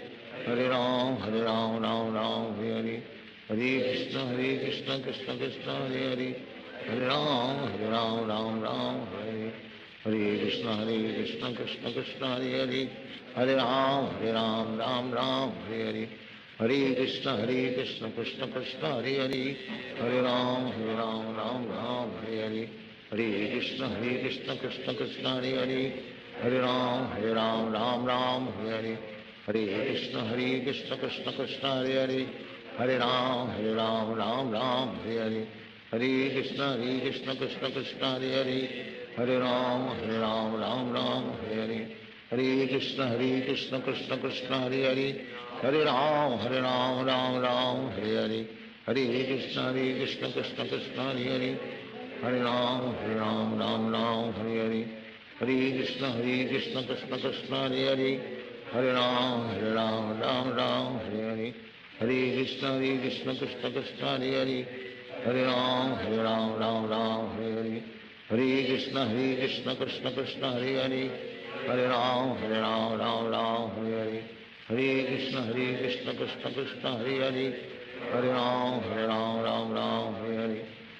Hare Ram Hare Ram Ram Ram Hare Hare Hare Krishna Hare Krishna Krishna Krishna Hare Hare Hare Ram Hare Ram Ram Ram Hare Hare Hare Krishna Hare Krishna Krishna Krishna Hare Hare Hare Ram Hare Ram Ram Ram Hare Hare Hare Krishna Hare Krishna Krishna Krishna Hare Hare Hare Ram Hare Ram Ram Ram Hare Hare Hare Krishna Hare Krishna Krishna Krishna Hare Hare Hare Ram Hare Ram Ram Ram Hare Hare Hare Krishna Hare Krishna Krishna Krishna Hare Hare Hare Ram Hare Ram Ram Ram Hare Hare Hare Krishna Hare Krishna Krishna Krishna Hare Hare Hare Ram Hare Ram Ram Ram Hare Hare Hare Krishna Hare Krishna Krishna Krishna Hare Hare Hare Ram Hare Ram Ram Ram Hare Hare Hare Krishna Hare Krishna Krishna Krishna Hare Hare Hare Ram Hare Ram Ram Ram Hare Hare Hare Krishna Hare Krishna Krishna Krishna Hare Hare Hare Ram Hare Ram Ram Ram Hare Hare Hare Krishna Hare Krishna Krishna Krishna Hare Hare Hare Ram Hare Ram Ram Ram Hare Hare Hare Krishna Hare Krishna Krishna Krishna Hare Hare Hare Ram Hare Ram Ram Ram Hare Hare Hare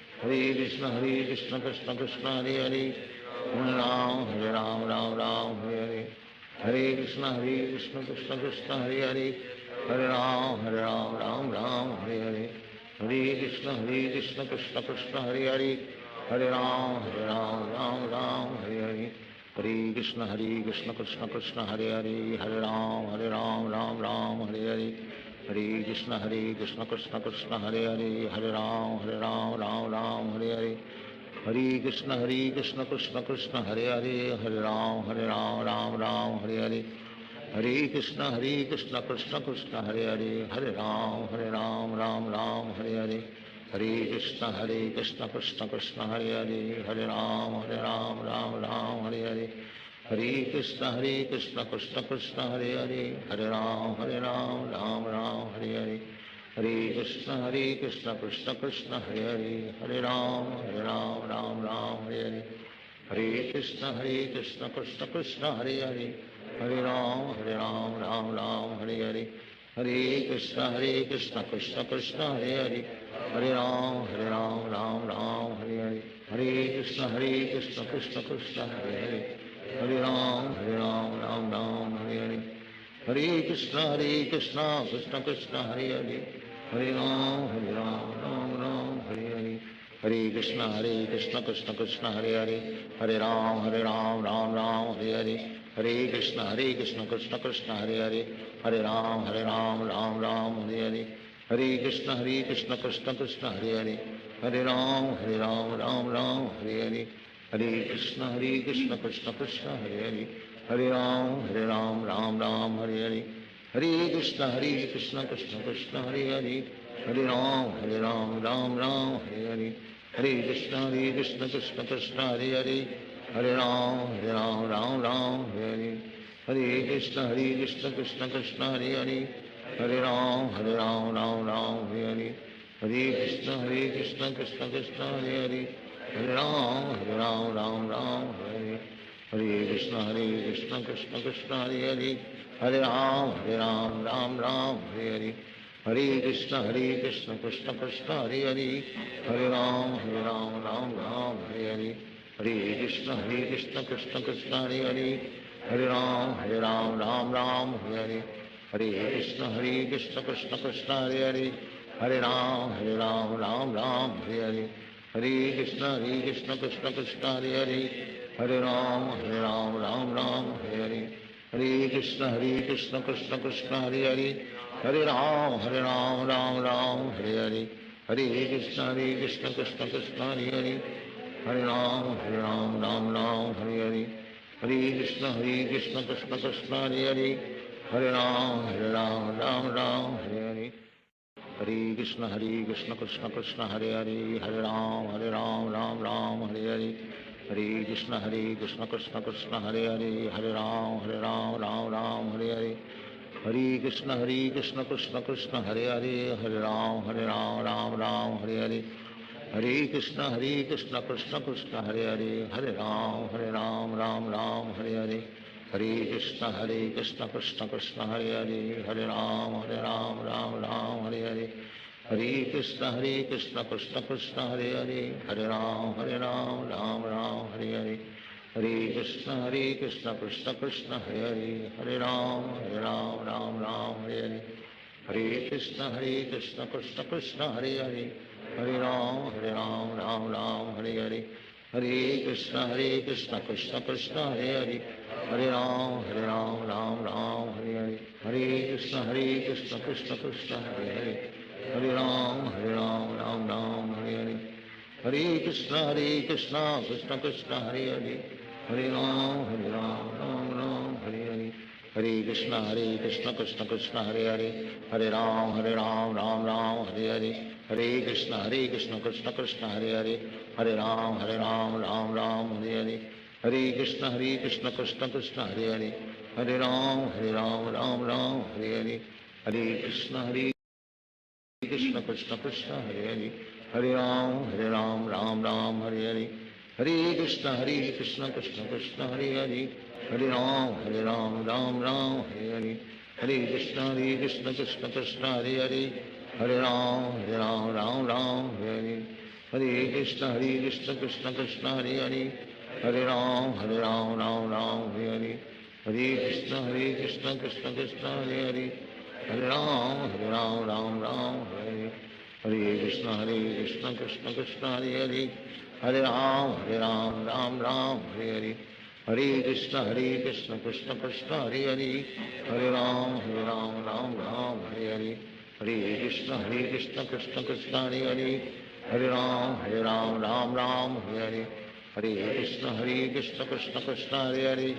Krishna Hare Krishna Krishna Krishna Hare Hare Hare Ram Hare Ram Ram Ram Hare Hare Hare Krishna Hare Krishna Krishna Krishna Hare Hare Hare Ram Hare Ram Ram Ram Hare Hare Hare Krishna Hare Krishna Krishna Krishna Hare Hare Hare Ram Hare Ram Ram Ram Hare Hare Hare Krishna Hare Krishna Krishna Krishna Hare Hare Hare Ram Hare Ram Ram Ram Hare Hare Hare Krishna Hare Krishna Krishna Krishna Hare Hare Hare Ram Ram Ram Hare Hare Hare Krishna Hare Krishna Krishna Krishna Hare Hare Hare Ram Ram Ram Hare Hare Hare Krishna Hare Krishna Krishna Krishna Hare Hare Hare Ram Ram Ram Hare Hare Hare Krishna Hare Krishna Krishna Krishna Hare Hare Hare Ram Ram Ram Hare Hare Hare Krishna Hare Krishna Krishna Krishna Hare Hare Hare Ram Ram Hare Hare Hare Krishna Hare Krishna Krishna Krishna Hare Hare Hare Ram Ram Ram Hare Hare Hare Krishna Hare Krishna Krishna Krishna Hare Hare Hare Ram Ram Ram Hare Hare Hare Krishna Hare Krishna Krishna Krishna Hare Hare Hare Ram Ram Ram Hare Hare Hare Krishna Hare Krishna Krishna Krishna Hare Hare Hare Ram Ram Ram Hare Hare Hare Krishna Hare Krishna Krishna Krishna Hare Hare Hare Ram Ram Ram Hare Hare Hare Krishna Hare Krishna Krishna Krishna Hare Hare Hare Ram Ram Ram Hare Hare Hare Krishna Hare Krishna Krishna Krishna Hare Hare Hare Ram Ram Ram Hare Hare Hare Krishna Hare Krishna Krishna Krishna Hare Hare Hare Ram Ram Ram Hare Hare Hare Krishna Hare Krishna Krishna Krishna Hare Hare Hare Ram Ram Ram Hare Hare Hare Krishna Hare Krishna Krishna Krishna Hare Hare Hare Ram Ram Ram Hare Hare Hare Krishna Hare Krishna Krishna Krishna Hare Hare Hare Ram Ram Ram Hare Hare Hare Krishna Hare Krishna Krishna Krishna Hare Hare Hare Ram Ram Hare Hare Hare Krishna Hare Krishna Krishna Krishna Hare Hare Hare Ram Ram Ram Hare Hare Hare Krishna Hare Krishna Krishna Krishna Hare Hare Hare Ram Ram Hare Hare Hare Krishna Hare Krishna Krishna Krishna Hare Hare Hare Ram Ram Hare Hare Hare Krishna Hare Krishna Krishna Krishna Hare Hare Hare Ram Ram Hare Hare Hare Krishna Hare Krishna Krishna Krishna Hare Hare Hare Ram Ram Hare Hare Hare Krishna Hare Krishna Krishna Krishna Hare Hare Hare Ram Ram Hare Hare Hare Krishna Hare Krishna Krishna Krishna Hare Hare Hare Ram Ram Hare Hare Hare Krishna Hare Krishna Krishna Krishna Hare Hare Hare Ram Ram Ram Hare Hare Hare Krishna Hare Krishna Krishna Krishna Hare Hare Hare Rama Hare Rama Rama Rama Hare Hare Hare Krishna Hare Krishna Krishna Krishna Hare Hare Hare Rama Hare Rama Rama Rama Hare Hare Hare Krishna Hare Krishna Krishna Krishna Hare Hare Hare Rama Hare Rama Rama Hare Hare Hare Krishna Hare Krishna Krishna Krishna Hare Hare Hare Rama Hare Rama Rama Hare Hare Hare Krishna Hare Krishna Krishna Krishna Hare Hare Hare Rama Hare Rama Rama Hare Hare Hare Krishna Hare Krishna Krishna Krishna Hare Hare Hare Rama Hare Rama Rama Hare Hare Hare Krishna Hare Krishna Krishna Krishna Hare Hare Hare Rama Hare Rama Rama Hare Hare Hare Krishna Hare Krishna Krishna Krishna Hare Hare Hare Rama Hare Rama Rama Hare Hare Hare Krishna Hare Krishna Krishna Krishna Hare Hare Hare Rama Hare Rama Rama Hare Hare Hare Krishna Hare Krishna Krishna Krishna Hare Hare Hare Rama Hare Rama Rama Hare Hare Hare Krishna Hare Krishna Krishna Krishna Hare Hare Hare Rama Hare Rama Rama Hare Hare Hare Krishna Hare Krishna Krishna Krishna Hare Hare Hare Rama Hare Rama Rama Hare Hare Hare Krishna Hare Krishna Krishna Krishna Hare Hare Hare Rama Hare Rama Rama Hare Hare Hare Krishna Hare Krishna Krishna Krishna Hare Hare Hare Rama Hare Rama Rama Hare Hare Hare Krishna Hare Krishna Krishna Krishna Hare Hare Hare Rama Hare Rama Rama Hare Hare Hare Krishna Hare Krishna Krishna Krishna Hare Hare Hare Rama Hare Rama Rama Hare Hare Hare Krishna Hare Krishna Krishna Krishna Hare Hare Hare Rama Hare Rama Rama Rama Hare Hare Hare Krishna Hare Krishna Krishna Krishna Hare Hare Hare Rama Hare Rama Rama Rama Hare Hare Hare Krishna Hare Krishna Krishna Krishna Hare Hare Hare Rama Hare Rama Rama Rama Hare Hare Hare Krishna Hare Krishna Krishna Krishna Hare Hare Hare Rama Hare Rama Rama Rama Hare Hare Hare Krishna Hare Krishna Krishna Krishna Hare Hare Hare Rama Hare Rama Rama Rama Hare Hare Hare Krishna Hare Krishna Krishna Krishna Hare Hare Hare Rama Hare Rama Rama Rama Hare Hare Hare Krishna Hare Krishna Krishna Krishna Hare Hare Hare Rama Hare Rama Rama Rama Hare Hare Hare Krishna Hare Krishna Krishna Krishna Hare Hare Hare Rama Hare Rama Rama Rama Hare Hare Hare Krishna Hare Krishna Krishna Krishna Hare Hare Hare Rama Hare Rama Rama Rama Hare Hare Hare Krishna Hare Krishna Krishna Krishna Hare Hare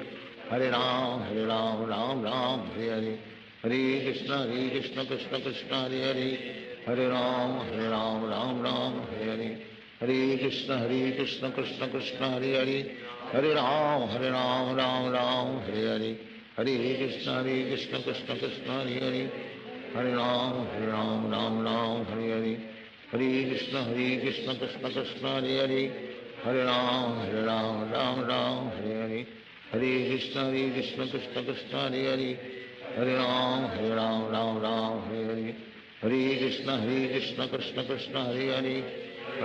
Hare Rama Hare Rama Rama Rama Hare Hare Hare Krishna Hare Krishna Krishna Krishna Hare Hare Hare Rama Hare Rama Rama Rama Hare Hare Hare Krishna Hare Krishna Krishna Krishna Hare Hare Hare Rama Hare Rama Rama Rama Hare Hare Hare Krishna Hare Krishna Krishna Krishna Hare Hare Hare Rama Hare Rama Rama Rama Hare Hare Hare Krishna Hare Krishna Krishna Krishna Hare Hare Hare Rama Hare Rama Rama Rama Hare Hare Hare Krishna Hare Krishna Krishna Krishna Hare Hare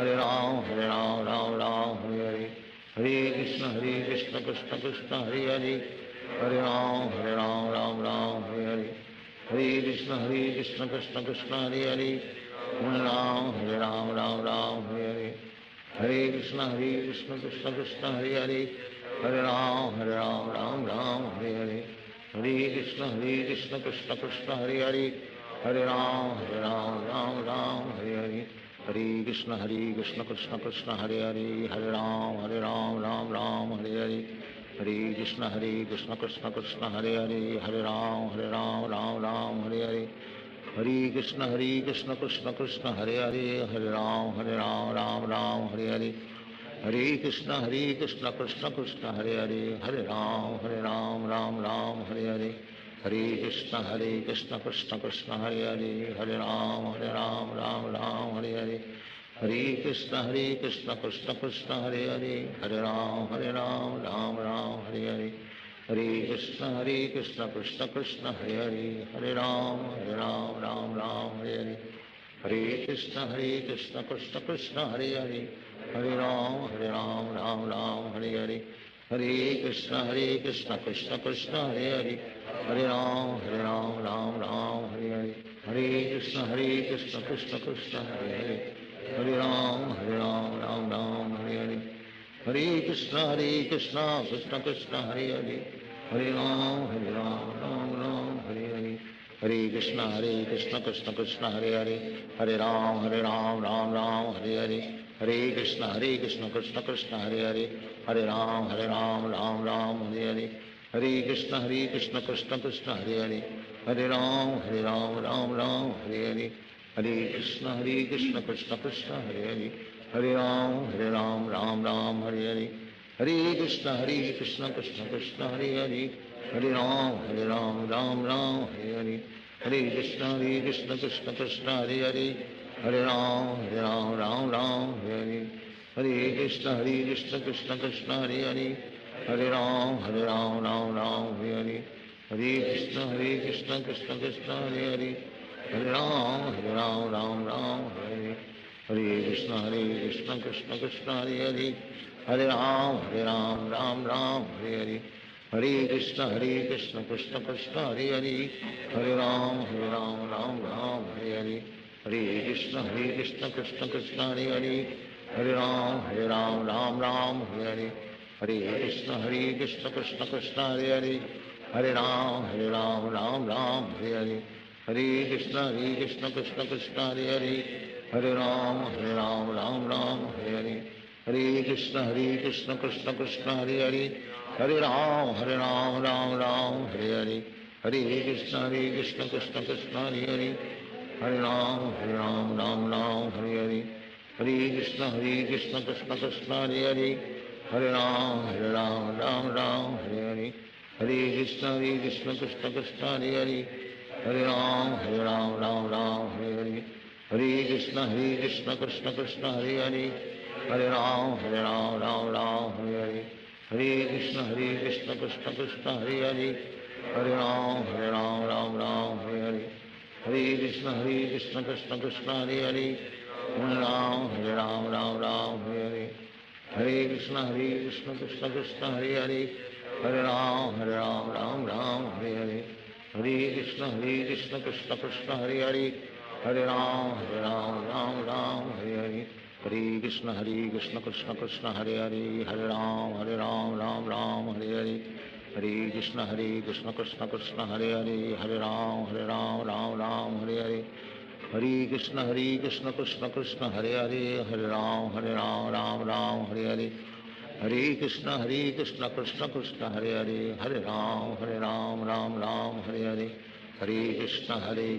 Hare Rama Hare Rama Rama Rama Hare Hare Hare Krishna Hare Krishna Krishna Krishna Hare Hare Hare Rama Hare Rama Rama Rama Hare Hare Hare Krishna Hare Krishna Krishna Krishna Hare Hare Hare Rama Hare Rama Rama Rama Hare Hare Hare Krishna Hare Krishna Krishna Krishna Hare Hare Hare Rama Hare Rama Rama Rama Hare Hare Hare Krishna Hare Krishna Krishna Krishna Hare Hare Hare Rama Hare Rama Rama Rama Hare Hare Hare Krishna Hare Krishna Krishna Krishna Hare Hare Hare Rama Hare Rama Rama Rama Hare Hare Hare Krishna Hare Krishna Krishna Krishna Hare Hare Hare Rama Hare Rama Rama Rama Hare Hare Hare Krishna Hare Krishna Krishna Krishna Hare Hare Hare Rama Hare Rama Rama Rama Hare Hare Hare Krishna Hare Krishna Krishna Krishna Hare Hare Hare Rama Hare Rama Rama Rama Hare Hare Hare Krishna Hare Krishna Krishna Krishna Hare Hare Hare Rama Hare Rama Rama Rama Hare Hare Hare Krishna Hare Krishna Krishna Krishna Hare Hare Hare Rama Hare Rama Rama Rama Hare Hare Hare Krishna Hare Krishna Krishna Krishna Hare Hare Hare Rama Hare Rama Rama Rama Hare Hare Hare Krishna Hare Krishna Krishna Krishna Hare Hare Hare Rama Hare Rama Rama Rama Hare Hare Hare Krishna Hare Krishna Krishna Krishna Hare Hare Hare Rama Hare Rama Rama Rama Hare Hare Hare Krishna Hare Krishna Krishna Krishna Hare Hare Hare Rama Hare Rama Rama Rama Hare Hare Hare Krishna Hare Krishna Krishna Krishna Hare Hare Hare Rama Hare Rama Rama Rama Hare Hare Hare Krishna Hare Krishna Krishna Krishna Hare Hare Hare Ram Ram Ram Hare Hare Hare Krishna Krishna Krishna Hare Hare Hare Ram Ram Ram Hare Hare Hare Krishna Krishna Krishna Hare Hare Hare Ram Ram Ram Hare Hare Hare Krishna Krishna Krishna Hare Hare Hare Ram Ram Ram Hare Hare Hare Krishna Krishna Krishna Hare Hare Hare Ram Ram Ram Hare Hare Hare Krishna Krishna Krishna Hare Hare Hare Ram Ram Hare Hare Hare Krishna Krishna Krishna Hare Hare Hare Ram Ram Hare Hare Hare Krishna Krishna Krishna Hare Hare Hare Ram Ram Hare Hare Hare Krishna Krishna Krishna Hare Hare Hare Ram Ram Hare Hare Hare Krishna Krishna Krishna Hare Hare Hare Ram Ram Hare Hare Hare Krishna Krishna Krishna Hare Hare Hare Ram Ram Hare Hare Hare Krishna Krishna Krishna Hare Hare Hare Ram Ram Hare Hare Hare Krishna Krishna Krishna Hare Hare Hare Ram Ram Hare Hare Hare Krishna Krishna Krishna Hare Hare Hare Ram Ram Hare Hare Hare Krishna Krishna Krishna Hare Hare Hare Ram Ram Hare Hare Hare Krishna Krishna Krishna Hare Hare Hare Ram Ram Hare Hare Hare Krishna Krishna Krishna Hare Hare Hare Ram Ram Hare Hare Hare Krishna Krishna Krishna Hare Hare Hare Ram Ram Hare Hare Hare Krishna Krishna Krishna Hare Hare Hare Ram Ram Hare Hare Hare Krishna Krishna Krishna Hare Hare Hare Ram Ram Hare Hare Hare Krishna Krishna Krishna Hare Hare Hare Ram Ram Hare Hare Hare Krishna Krishna Krishna Hare Hare Hare Ram Ram Hare Hare Hare Krishna Krishna Krishna Hare Hare Hare Ram Ram Hare Hare Hare Krishna Krishna Krishna Hare Hare Hare Ram Ram Hare Hare Hare Krishna Krishna Krishna Hare Hare Hare Ram Ram Hare Hare Hare Krishna Krishna Krishna Hare Hare Hare Ram Ram Hare Hare Hare Krishna Krishna Krishna Hare Hare Hare Ram Ram Hare Hare Hare Krishna Krishna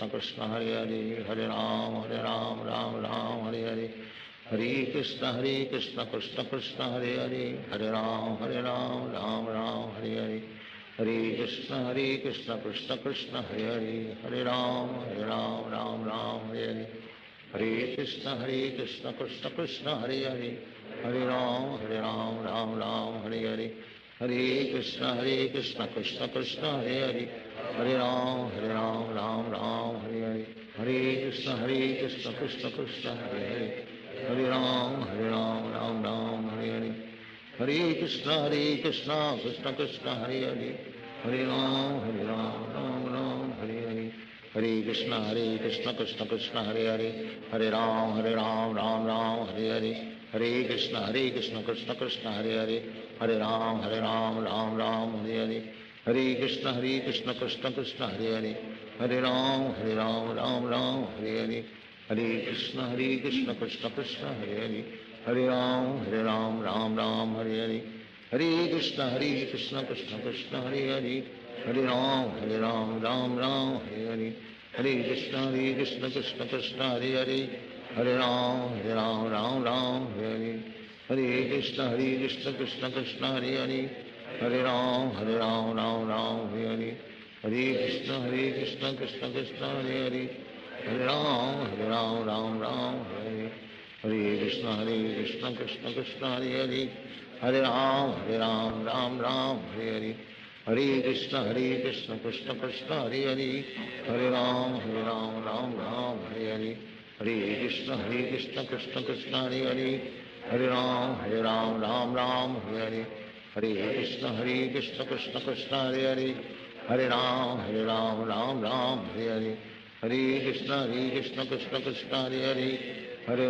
Krishna Hare Hare Hare Ram Ram Hare Hare Hare Krishna Krishna Krishna Hare Hare Hare Ram Ram Hare Hare Hare Krishna Krishna Krishna Hare Hare Hare Ram Ram Hare Hare Hare Krishna Krishna Krishna Hare Hare Hare Ram Ram Hare Hare Hare Krishna Krishna Krishna Hare Hare Hare Ram Ram Hare Hare Hare Krishna Krishna Krishna Hare Hare Hare Ram Ram Hare Hare Hare Krishna Krishna Krishna Hare Hare Hare Ram Ram Hare Hare Hare Krishna Krishna Krishna Hare Hare Hare Ram Ram Hare Hare Hare Krishna Krishna Krishna Hare Hare Hare Ram Ram Hare Hare Hare Krishna Krishna Krishna Hare Hare Hare Ram Ram Hare Hare Hare Krishna Krishna Krishna Hare Hare Hare Ram Ram Hare Hare Hare Krishna Krishna Krishna Hare Hare Hare Ram Ram Hare Hare Hare Krishna Krishna Krishna Hare Hare Hare Ram Ram Hare Hare Hare Krishna Krishna Krishna Hare Hare Hare Ram Ram Hare Hare Hare Krishna Krishna Krishna Hare Hare Hare Ram Ram Hare Hare Hare Krishna Krishna Krishna Hare Hare Hare Ram Ram Hare Hare Hare Krishna Krishna Krishna Hare Hare Hare Ram Ram Hare Hare Hare Krishna Krishna Krishna Hare Hare Hare Ram Ram Hare Hare Hare Krishna Krishna Krishna Hare Hare Hare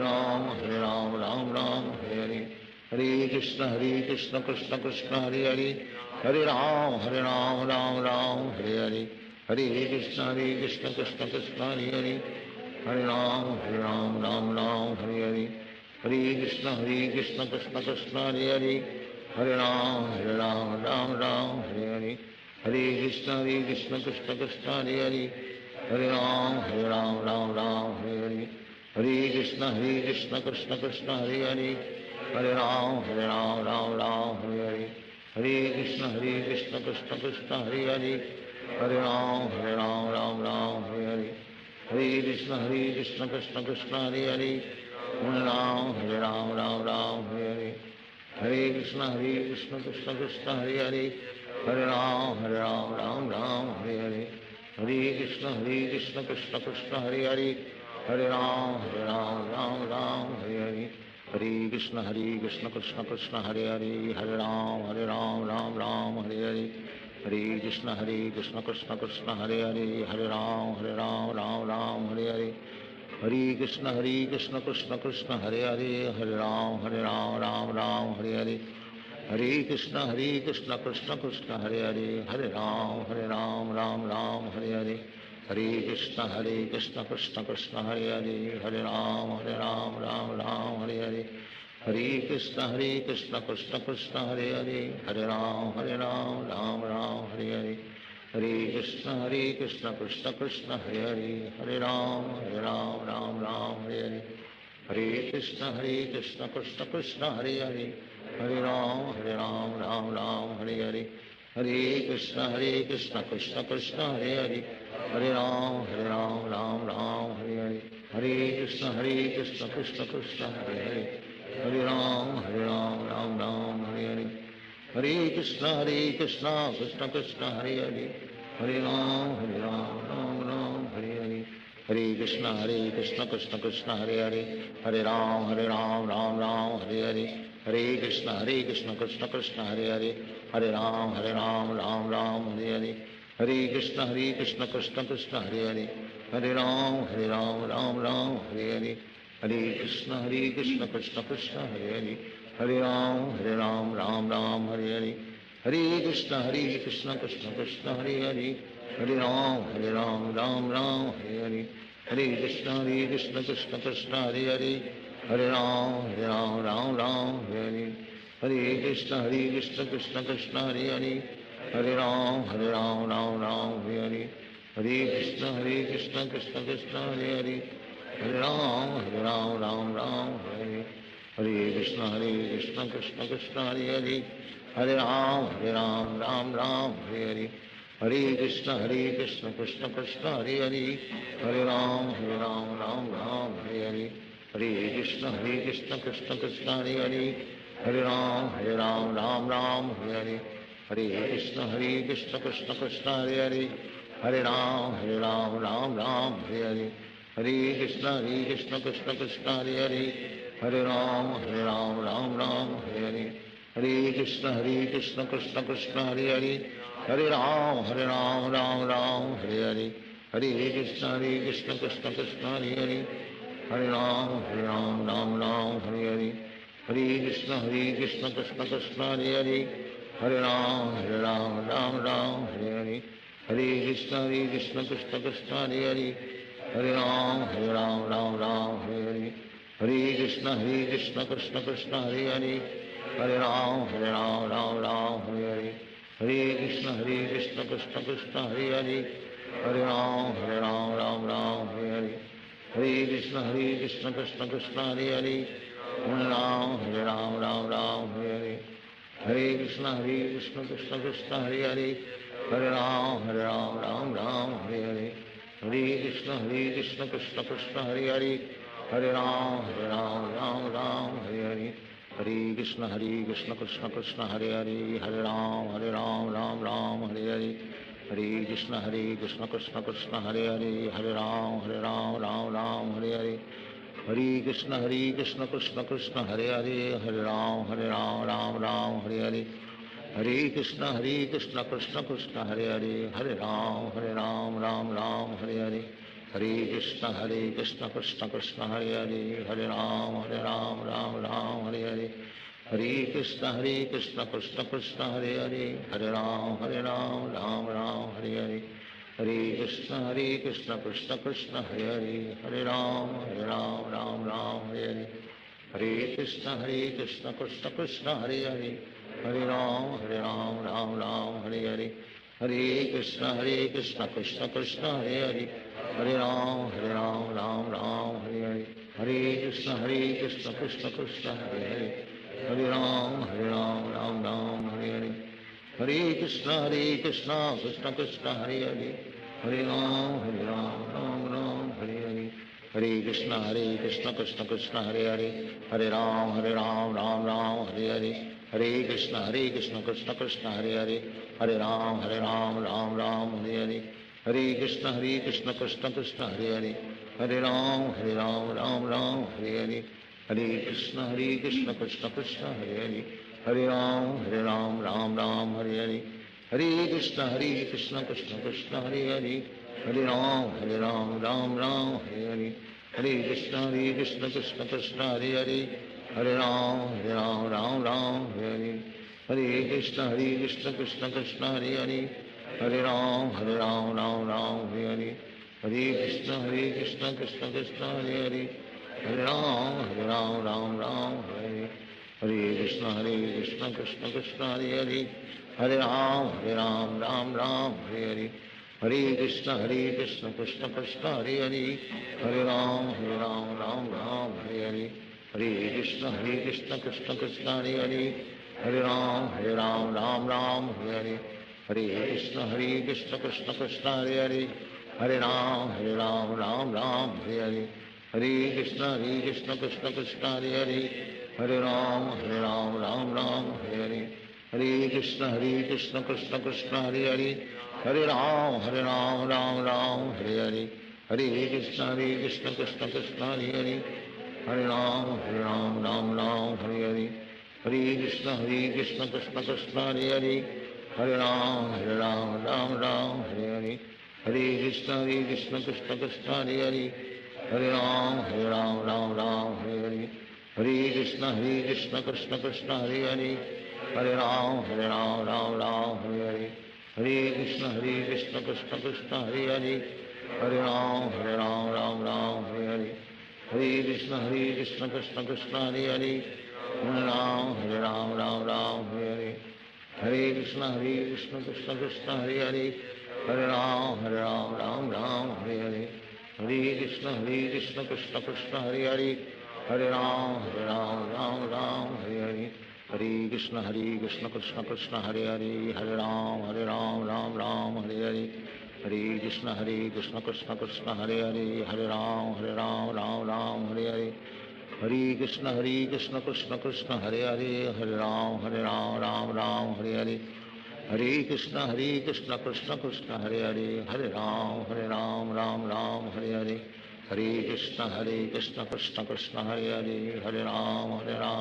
Ram Ram Hare Hare Hare Krishna Krishna Krishna Hare Hare Hare Ram Ram Ram Hare Hare Hare Krishna Hare Krishna Krishna Krishna Hare Hare Hare Ram Hare Ram Ram Ram Hare Hare Hare Krishna Hare Krishna Krishna Krishna Hare Hare Hare Ram Hare Ram Ram Ram Hare Hare Hare Krishna Hare Krishna Krishna Krishna Hare Hare Hare Ram Hare Ram Ram Ram Hare Hare Hare Krishna Hare Krishna Krishna Krishna Hare Hare Hare Ram Hare Ram Ram Ram Hare Hare Hare Krishna Hare Krishna Krishna Krishna Hare Hare Hare Ram Hare Ram Ram Ram Hare Hare Hare Krishna Hare Krishna Krishna Krishna Hare Hare Hare Ram Hare Ram Ram Ram Hare Hare Hare Krishna Hare Krishna Krishna Krishna Hare Hare Hare Ram Hare Ram Ram Ram Hare Hare Hare Krishna Hare Krishna Krishna Krishna Hare Hare Hare Ram Hare Ram Ram Ram Hare Hare Hare Krishna Hare Krishna Krishna Krishna Hare Hare Hare Ram Ram Ram Hare Hare Hare Krishna Hare Krishna Krishna Krishna Hare Hare Hare Ram Ram Ram Hare Hare Hare Krishna Hare Krishna Krishna Krishna Hare Hare Hare Ram Ram Ram Hare Hare Hare Krishna Hare Krishna Krishna Krishna Hare Hare Hare Ram Ram Ram Hare Hare Hare Krishna Hare Krishna Krishna Krishna Hare Hare Hare Ram Ram Ram Hare Hare Hare Krishna Hare Krishna Krishna Krishna Hare Hare Hare Ram Ram Ram Hare Hare Hare Krishna Hare Krishna Krishna Krishna Hare Hare Hare Ram Ram Ram Hare Hare Hare Krishna Hare Krishna Krishna Krishna Hare Hare Hare Ram Ram Ram Hare Hare Hare Krishna Hare Krishna Krishna Krishna Hare Hare Hare Ram Ram Ram Hare Hare Hare Krishna Hare Krishna Krishna Krishna Hare Hare Hare Ram Ram Ram Hare Hare Hare Krishna Krishna Krishna Hare Hare Hare Ram Ram Ram Hare Hare Hare Krishna Krishna Krishna Hare Hare Hare Ram Ram Ram Hare Hare Hare Krishna Krishna Krishna Hare Hare Hare Ram Ram Ram Hare Hare Hare Krishna Krishna Krishna Hare Hare Hare Ram Ram Ram Hare Hare Hare Krishna Krishna Krishna Hare Hare Hare Ram Ram Ram Hare Hare Hare Krishna Krishna Krishna Hare Hare Hare Ram Ram Ram Hare Hare Hare Krishna Krishna Krishna Hare Hare Hare Ram Ram Ram Hare Hare Hare Krishna Krishna Krishna Hare Hare Hare Ram Ram Ram Hare Hare Hare Krishna Krishna Krishna Hare Hare Hare Ram Ram Hare Hare Hare Krishna Krishna Krishna Hare Hare Hare Ram Ram Ram Hare Hare Hare Krishna Krishna Krishna Hare Hare Hare Ram Ram Ram Hare Hare Hare Krishna Krishna Krishna Hare Hare Hare Ram Ram Ram Hare Hare Hare Krishna Krishna Krishna Hare Hare Hare Ram Ram Ram Hare Hare Hare Krishna Krishna Krishna Hare Hare Hare Ram Ram Ram Hare Hare Hare Krishna Krishna Krishna Hare Hare Hare Ram Ram Ram Hare Hare Hare Krishna Krishna Krishna Hare Hare Hare Ram Ram Ram Hare Hare Hare Krishna Krishna Krishna Hare Hare Hare Ram Ram Ram Hare Hare Hare Krishna Krishna Krishna Hare Hare Hare Ram Ram Ram Hare Hare Hare Krishna Krishna Krishna Hare Hare Hare Ram Ram Hare Hare Hare Krishna Krishna Krishna Hare Hare Hare Ram Ram Hare Hare Hare Krishna Krishna Krishna Hare Hare Hare Ram Ram Hare Hare Hare Krishna Krishna Krishna Hare Hare Hare Ram Ram Hare Hare Hare Krishna Krishna Krishna Hare Hare Hare Ram Ram Hare Hare Hare Krishna Krishna Krishna Hare Hare Hare Ram Ram Hare Hare Hare Krishna Krishna Krishna Hare Hare Hare Ram Ram Hare Hare Hare Krishna Krishna Krishna Hare Hare Hare Ram Ram Hare Hare Hare Krishna Krishna Krishna Hare Hare Hare Ram Ram Hare Hare Hare Krishna Krishna Krishna Hare Hare Hare Ram Ram Hare Hare Hare Krishna Krishna Krishna Hare Hare Hare Ram Ram Hare Hare Hare Krishna, Krishna Krishna, Hare Hare, Hare Ram, Ram Ram, Hare Hare. Hare Krishna, Krishna Krishna, Hare Hare, Hare Ram, Ram Ram, Hare Hare. Hare Krishna, Krishna Krishna, Hare Hare, Hare Ram, Ram Ram, Hare Hare. Hare Krishna, Krishna Krishna, Hare Hare, Hare Ram, Ram Ram, Hare Hare. Hare Krishna, Krishna Krishna, Hare Hare, Hare Ram, Ram Ram, Hare Hare. Hare Krishna, Krishna Krishna, Hare Hare, Hare Ram, Ram Ram, Hare Hare. Hare Krishna, Krishna Krishna, Hare Hare, Hare Ram, Ram Ram, Hare Hare. Hare Krishna, Krishna Krishna, Hare Hare, Hare Ram, Ram Ram, Hare Hare. Hare Krishna, Krishna Krishna, Hare Hare, Hare Ram, Ram Ram, Hare Hare. Hare Krishna, Krishna Krishna, Hare Hare, Hare Ram, Ram Ram, Hare Hare. Hare Krishna, Krishna Krishna, Hare Hare, Hare Ram, Ram Ram, Hare Hare. Hare Krishna, Krishna Krishna, Hare Hare, Hare Ram, Ram Ram, Hare Hare. Hare Krishna, Krishna Krishna, Hare Hare, Hare Ram, Ram Ram, Hare Hare. Hare Krishna, Krishna Krishna, Hare Hare, Hare Ram, Ram Ram, Hare Hare. Hare Krishna, Krishna Krishna, Hare Hare, Hare Ram, Ram Ram, Hare Hare. Hare Krishna, Krishna Krishna, Hare Hare, Hare Ram, Ram Ram, Hare Hare. Hare Krishna, Krishna Krishna, Hare Hare, Hare Ram, Ram Ram, Hare Hare. Hare Krishna, Krishna Krishna, Hare Hare, Hare Ram, Ram Ram, Hare Hare. Hare Krishna, Krishna Krishna, Hare Hare, Hare Ram, Ram Ram, Hare Hare. Hare Krishna, Krishna Krishna, Hare Hare, Hare Ram, Ram Ram, Hare Hare. Hare Krishna, Krishna Krishna, Hare Hare, Hare Ram, Ram Ram, Hare Hare. Hare Krishna, Krishna Krishna, Hare Hare, Hare Ram, Ram Ram, Hare Hare. Hare Krishna, Krishna Krishna, Hare Hare, Hare Ram, Ram Ram, Hare Hare. Hare Krishna, Krishna Krishna, Hare Hare, Hare Ram, Ram Ram, Hare Hare. Hare Krishna, Krishna Krishna, Hare Hare, Hare Ram, Ram Ram, Hare Hare. Hare Krishna, Krishna Krishna, Hare Hare, Hare Ram, Ram Ram, Hare Hare. Hare Krishna, Krishna Krishna, Hare Hare, Hare Ram, Ram Ram, Hare Hare. Hare Krishna, Krishna Krishna, Hare Hare, Hare Ram, Ram Ram, Hare Hare. Hare Krishna, Krishna Krishna, Hare Hare, Hare Ram, Ram Ram, Hare Hare. Hare Krishna, Krishna Krishna, Hare Hare, Hare Ram, Ram Ram, Hare Hare. Hare Krishna, Krishna Krishna, Hare Hare, Hare Ram, Ram Ram, Hare Hare. Hare Krishna, Krishna Krishna, Hare Hare, Hare Ram, Ram Ram, Hare Hare. Hare Krishna, Krishna Krishna, Hare Hare, Hare Ram,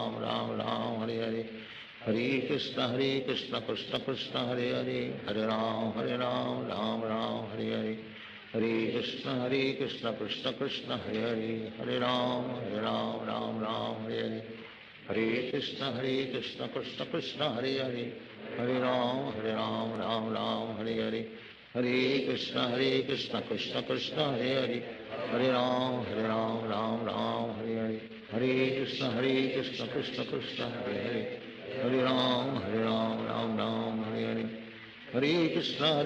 Ram Ram, Hare Hare. Hare Krishna, Krishna Krishna, Hare Hare, Hare Ram, Ram Ram, Hare Hare. Hare Krishna, Krishna Krishna, Hare Hare, Hare Ram, Ram Ram, Hare Hare. Hare Krishna, Krishna Krishna, Hare Hare, Hare Ram, Ram Ram, Hare Hare. Hare Krishna, Krishna Krishna, Hare Hare, Hare Ram, Ram Ram, Hare Hare. Hare Krishna,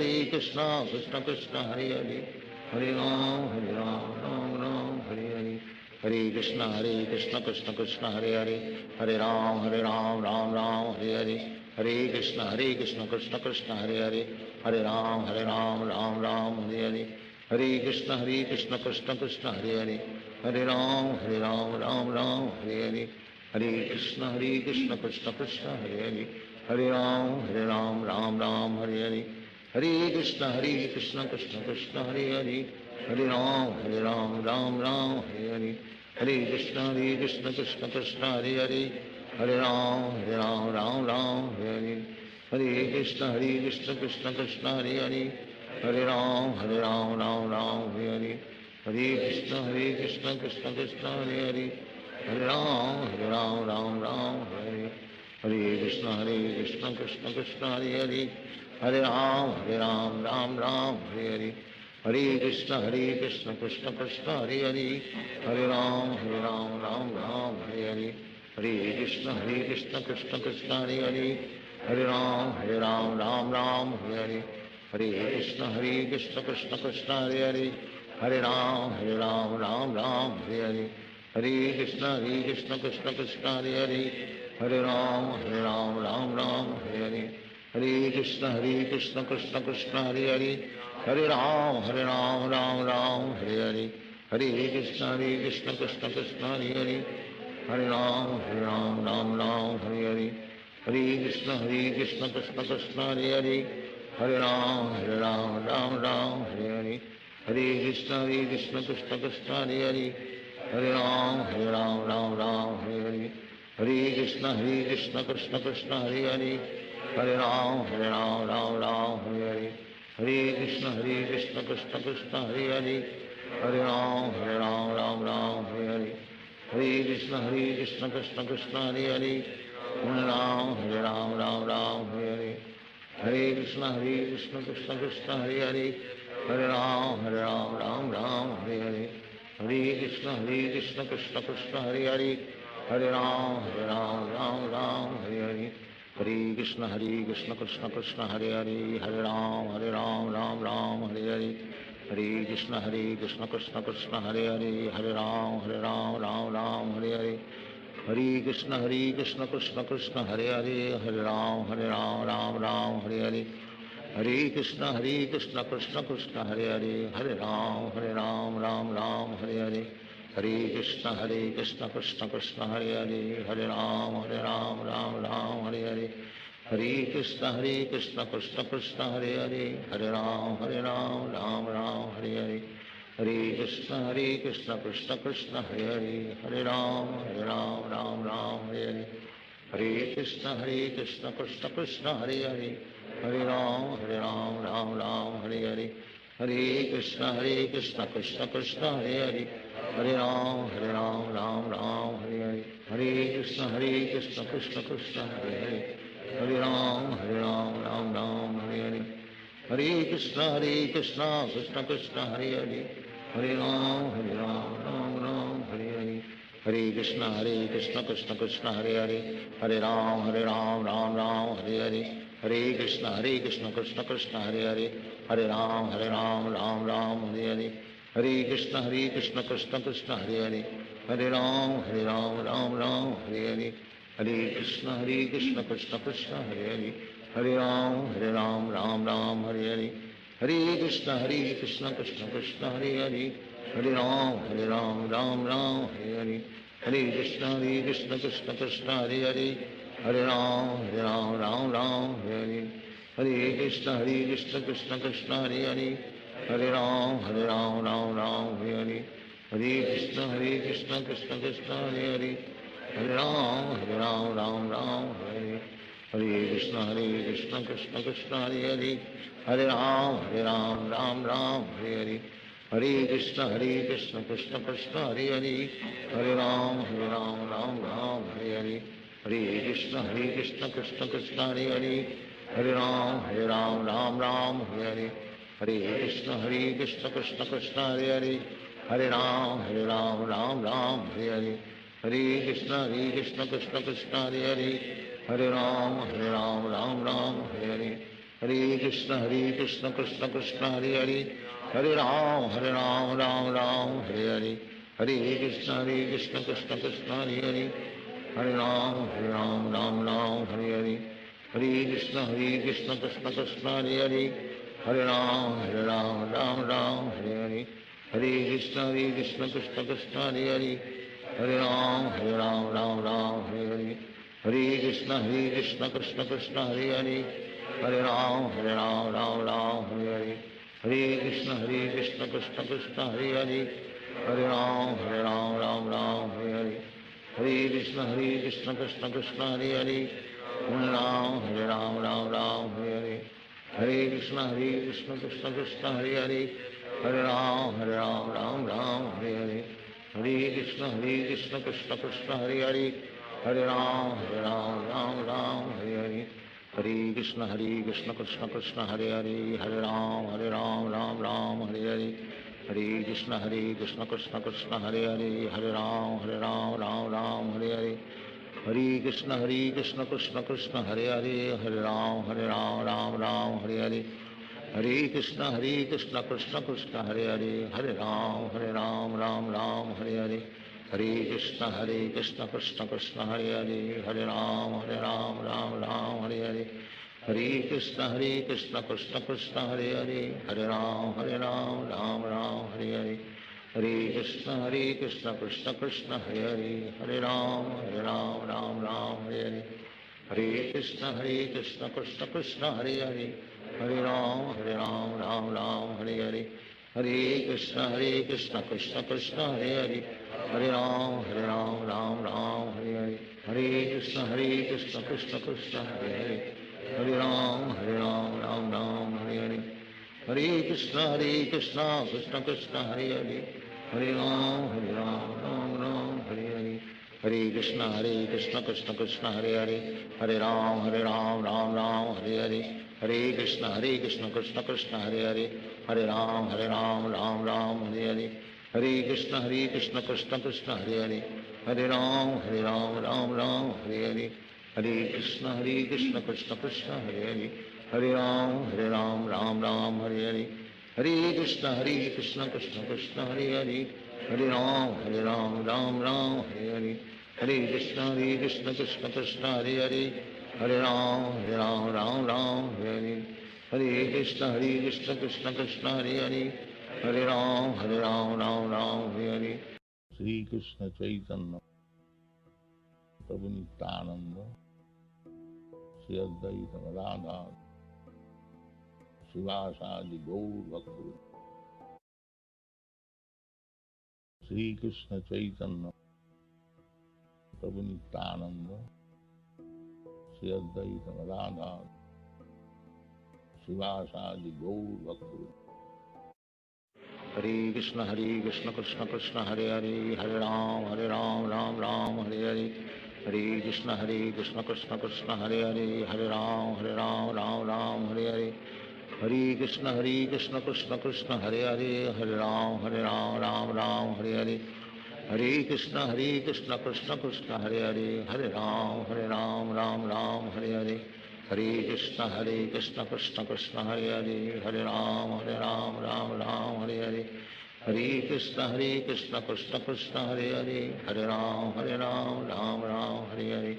Krishna Krishna, Hare Hare, Hare Ram, Ram Ram, Hare Hare. Hare Krishna, Krishna Krishna, Hare Hare, Hare Ram, Ram Ram, Hare Hare. Hare Krishna, Krishna Krishna, Hare Hare, Hare Ram, Ram Ram, Hare Hare. Hare Krishna, Krishna Krishna, Hare Hare, Hare Ram, Ram Ram, Hare Hare. Hare Krishna, Krishna Krishna, Hare Hare, Hare Ram, Ram Ram, Hare Hare. Hare Krishna, Krishna Krishna, Hare Hare, Hare Ram, Ram Ram, Hare Hare. Hare Krishna, Krishna Krishna, Hare Hare, Hare Ram, Ram Ram, Hare Hare. Hare Krishna, Krishna Krishna, Hare Hare, Hare Ram, Ram Ram, Hare Hare. Hare Krishna, Krishna Krishna, Hare Hare, Hare Ram, Ram Ram, Hare Hare. Hare Krishna, Krishna Krishna, Hare Hare, Hare Ram Hare Ram Ram Ram Hare Hare Hare Krishna Hare Krishna Krishna Krishna Hare Hare Hare Ram Hare Ram Ram Ram Hare Hare Hare Krishna Hare Krishna Krishna Krishna Hare Hare Hare Ram Hare Ram Ram Ram Hare Hare Hare Krishna Hare Krishna Krishna Krishna Hare Hare Hare Ram Hare Ram Ram Ram Hare Hare Hare Krishna Hare Krishna Krishna Krishna Hare Hare Hare Ram Hare Ram Ram Ram Hare Hare Hare Krishna Hare Krishna Krishna Krishna Hare Hare Hare Ram Hare Ram Ram Ram Hare Hare Hare Krishna Hare Krishna Krishna Krishna Hare Hare Hare Ram Hare Ram Ram Ram Hare Hare Hare Krishna Hare Krishna Krishna Krishna Hare Hare Hare Ram Hare Ram Ram Ram Hare Hare Hare Krishna Hare Krishna Krishna Krishna Hare Hare Hare Ram Hare Ram Ram Ram Hare Hare Hare Krishna Hare Krishna Krishna Krishna Hare Hare Hare Ram Hare Ram Ram Ram Hare Hare Hare Krishna Hare Krishna Krishna Krishna Hare Hare Hare Ram Hare Ram Ram Ram Hare Hare Hare Krishna Hare Krishna Krishna Krishna Hare Hare Hare Ram Hare Ram Ram Ram Hare Hare Hare Krishna Hare Krishna Krishna Krishna Hare Hare Hare Ram Hare Ram Ram Ram Hare Hare Hare Krishna Hare Krishna Krishna Krishna Hare Hare Hare Ram Hare Ram Ram Ram Hare Hare Hare Krishna Hare Krishna Krishna Krishna Hare Hare Hare Ram Hare Ram Ram Ram Hare Hare Hare Krishna Hare Krishna Krishna Krishna Hare Hare Hare Ram Hare Ram Ram Ram Hare Hare Hare Krishna Hare Krishna Krishna Krishna Hare Hare Hare Ram Hare Ram Ram Ram Hare Hare Hare Krishna Hare Krishna Krishna Krishna Hare Hare Hare Ram Hare Ram Ram Ram Hare Hare Hare Krishna Hare Krishna Krishna Krishna Hare Hare Hare Ram Hare Ram Ram Ram Hare Hare Hare Krishna Hare Krishna Krishna Krishna Hare Hare Hare Ram Hare Ram Ram Ram Hare Hare Hare Krishna Hare Krishna Krishna Krishna Hare Hare Hare Ram Hare Ram Ram Ram Hare Hare Hare Krishna Hare Krishna Krishna Krishna Hare Hare Hare Ram Hare Ram Ram Ram Hare Hare Hare Krishna Hare Krishna Krishna Krishna Hare Hare Hare Ram Hare Ram Ram Ram Hare Hare Hare Krishna Hare Krishna Krishna Krishna Hare Hare Hare Ram Hare Ram Ram Ram Hare Hare Hare Krishna Hare Krishna Krishna Krishna Hare Hare Hare Ram Hare Ram Ram Ram Hare Hare Hare Krishna Hare Krishna Krishna Krishna Hare Hare Hare Ram Hare Ram Ram Ram Hare Hare Hare Krishna Hare Krishna Krishna Krishna Hare Hare Hare Ram Hare Ram Ram Ram Hare Hare Hare Krishna Hare Krishna Krishna Krishna Hare Hare Hare Ram Hare Ram Ram Ram Hare Hare Hare Krishna Hare Krishna Krishna Krishna Hare Hare Hare Ram Hare Ram Ram Ram Hare Hare Hare Krishna Hare Krishna Krishna Krishna Hare Hare Hare Ram Hare Ram Ram Ram Hare Hare Hare Krishna Hare Krishna Krishna Krishna Hare Hare Hare Ram Hare Ram Ram Ram Hare Hare Hare Krishna Hare Krishna Krishna Krishna Hare Hare Hare Ram Hare Ram Ram Ram Hare Hare Hare Krishna Hare Krishna Krishna Krishna Hare Hare Hare Ram Hare Ram Ram Ram Hare Hare Hare Krishna Hare Krishna Krishna Krishna Hare Hare Hare Ram Hare Ram Ram Ram Hare Hare Hare Krishna Hare Krishna Krishna Krishna Hare Hare Hare Ram Hare Ram Ram Ram Hare Hare Hare Krishna Hare Krishna Krishna Krishna Hare Hare Hare Ram Hare Ram Ram Ram Hare Hare Hare Krishna Hare Krishna Krishna Krishna Hare Hare Hare Ram Hare Ram Ram Ram Hare Hare Hare Krishna Hare Krishna Krishna Krishna Hare Hare Hare Ram Hare Ram Ram Ram Hare Hare Hare Krishna Hare Krishna Krishna Krishna Hare Hare Hare Ram Hare Ram Ram Ram Hare Hare Hare Krishna Hare Krishna Krishna Krishna Hare Hare Hare Ram Hare Ram Ram Ram Hare Hare Hare Krishna Hare Krishna Krishna Krishna Hare Hare Hare Ram Hare Ram Ram Ram Hare Hare Hare Krishna Hare Krishna Krishna Krishna Hare Hare Hare Ram Hare Ram Ram Ram Hare Hare Hare Krishna Hare Krishna Krishna Krishna Hare Hare Hare Ram Hare Ram Ram Ram Hare Hare Hare Krishna Hare Krishna Krishna Krishna Hare Hare Hare Ram Hare Ram Ram Ram Hare Hare Hare Krishna Hare Krishna Krishna Krishna Hare Hare Hare Ram Hare Ram Ram Ram Hare Hare Hare Krishna Hare Krishna Krishna Krishna Hare Hare Hare Ram Hare Ram Ram Ram Hare Hare Hare Krishna Hare Krishna Krishna Krishna Hare Hare Hare Ram Hare Ram Ram Ram Hare Hare Hare Krishna Hare Krishna Krishna Krishna Hare Hare, Hare Ram Ram Ram Hare Hare. Hare Krishna Hare Krishna Krishna Krishna Hare Hare, Hare Ram Ram Ram Hare Hare. Hare Krishna Krishna Krishna Hare Hare, Hare Ram Ram Ram Hare Hare. Hare Krishna Krishna Krishna Hare Hare, Hare Ram Ram Ram Hare Hare. Hare Krishna Krishna Krishna Hare Hare, Hare Ram Ram Ram Hare Hare. Hare Krishna Krishna Krishna Hare Hare, Hare Ram Ram Ram Hare Hare. Hare Krishna Krishna Krishna Hare Hare, Hare Ram Ram Ram Hare Hare. Hare Krishna Krishna Krishna Hare Hare, Hare Ram Ram Ram Hare Hare. Hare Krishna Krishna Krishna Hare Hare, Hare Ram Ram Ram Hare Hare. Hare Krishna Krishna Krishna Hare Hare, Hare Ram Ram Ram Hare Hare. Hare Krishna Krishna Krishna Hare Hare, Hare Ram Ram Ram Hare Hare. Hare Krishna Krishna Krishna Hare Hare, Hare Ram Ram Ram Hare Hare. Hare Krishna Krishna Krishna Hare Hare, Hare Ram Ram Ram Hare Hare. Hare Krishna Krishna Krishna Hare Hare, Hare Ram Ram Hare Hare. Hare Krishna Krishna Krishna Hare Hare, Hare Ram Ram Ram Hare Hare. Hare Krishna Krishna Krishna Hare Hare, Hare Ram Ram Ram Hare Hare. Hare Krishna Krishna Krishna Hare Hare, Hare Ram Ram Hare Hare. Hare Krishna Krishna Krishna Hare Hare, Hare Ram Ram Hare Hare. Sri Krishna Chaitanya Prabhu Nityananda Sri Advaita Gadadhara Srivasadi Gaur Bhakta. Sri Krishna Chaitanya Prabhu Nityananda Sri Advaita Gadadhara Srivasadi Gaur Bhakta. Hare Krishna Krishna Krishna Hare Hare, Hare Ram Ram Ram Hare Hare. Hare Krishna Krishna Krishna Hare Hare, Hare Ram Ram Ram Hare Hare. Hare Krishna Krishna Krishna Hare Hare, Hare Ram Ram Hare Hare. Hare Krishna Krishna Krishna Hare Hare, Hare Ram Ram Hare Hare. Hare Krishna Krishna Krishna Hare Hare, Hare Ram Ram Hare Hare. Hare Krishna Krishna Krishna Hare Hare, Hare Ram Ram Hare Hare. Hare Krishna Krishna Krishna Hare Hare, Hare Ram Ram Hare Hare.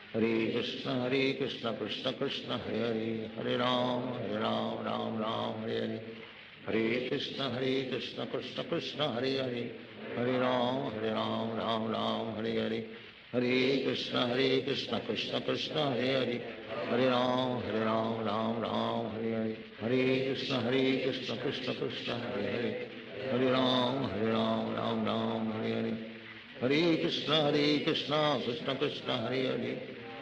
Hare Krishna Krishna Krishna Hare Hare, Hare Ram Ram Hare Hare. Hare Krishna Krishna Krishna Hare Hare, Hare Ram Ram Hare Hare. Hare Krishna Krishna Krishna Hare Hare, Hare Ram Ram Hare Hare. Hare Krishna Krishna Krishna Hare Hare,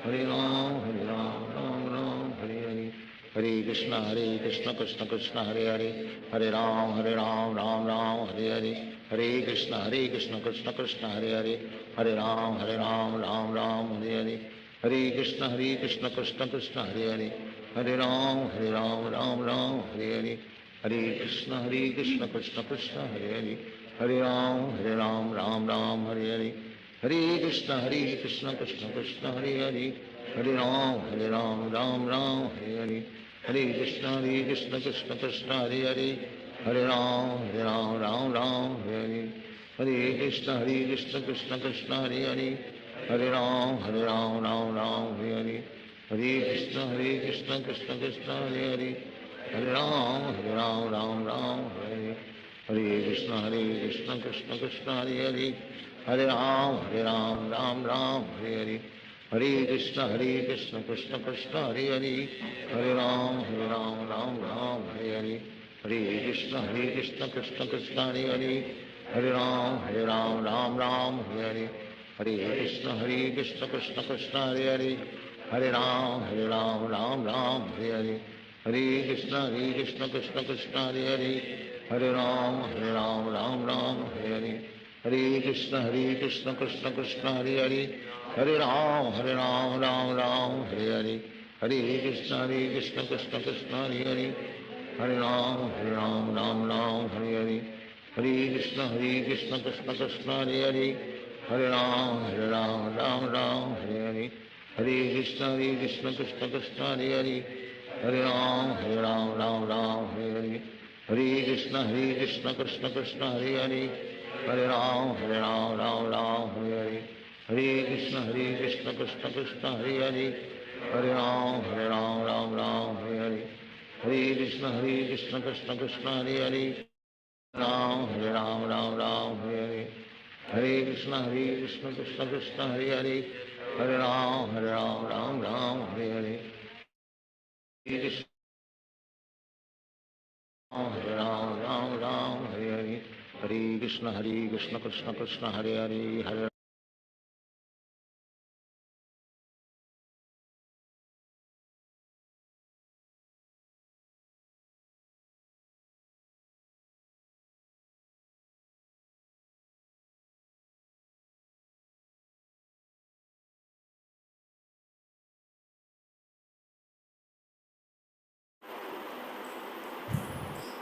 Hare Ram Ram Hare Hare. Hare Krishna Krishna Krishna Hare Hare, Hare Ram Ram Hare Hare. Hare Krishna Krishna Krishna Hare Hare, Hare Ram Ram Hare Hare. Hare Krishna Krishna Krishna Hare Hare, Hare Ram Ram Hare Hare. Hare Krishna Krishna Krishna Hare Hare, Hare Ram Ram Hare Hare. Hare Krishna Krishna Krishna Hare Hare, Hare Ram Ram Hare Hare. Hare Krishna Krishna Krishna Hare Hare, Hare Ram Ram Hare Hare. Hare Krishna Krishna Krishna Hare Hare, Hare Ram Ram Hare Hare. Hare Krishna Krishna Krishna Hare Hare, Hare Ram Ram Hare Hare. Hare Krishna Krishna Krishna Hare Hare, Hare Ram Ram Hare Hare. Hare Krishna Krishna Krishna Hare Hare, Hare Ram Ram Hare Hare. Hare Krishna Krishna Krishna Hare Hare, Hare Ram Ram Hare Hare. Hare Krishna Krishna Krishna Hare Hare, Hare Ram Ram Hare Hare. Hare Krishna Krishna Krishna Hare Hare, Hare Ram Ram Hare Hare. Hare Krishna Krishna Krishna Hare Hare, Hare Ram Ram Ram Hare Hare. Hare Krishna Krishna Krishna Hare Hare, Hare Ram Ram Ram Hare Hare. Hare Krishna Krishna Krishna Hare Hare, Hare Ram Ram Ram Hare Hare. Hare Krishna Krishna Krishna Hare Hare, Hare Ram Ram Ram Hare Hare. Hare Krishna Krishna Krishna Hare Hare, Hare Ram Ram Ram Hare Hare. Hare Krishna Krishna Krishna Hare Hare, Hare Ram Ram Ram Hare Hare. Hare Krishna Krishna Krishna Hare Hare, Ram Ram Ram Hare Hare. Hare Krishna Krishna Krishna Hare Hare, Hare Ram Ram Ram Hare Hare. Hare Krishna Hare Ram Ram Ram Hare Hare. Hare Krishna Krishna Krishna Hare Hare, Hare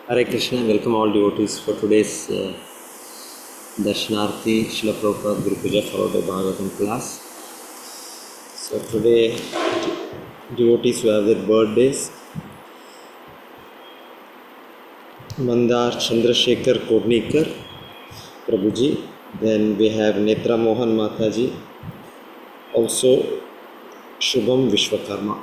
Hare Krishna, welcome all devotees for today's Darshan Aarti Srila Prabhupada Guru Puja followed by Bhagavatam class. So today, devotees who have their birthdays, Mandar Chandrasekhar Kodnikar Prabhuji, then we have Netra Mohan Mataji, also Shubham Vishwakarma.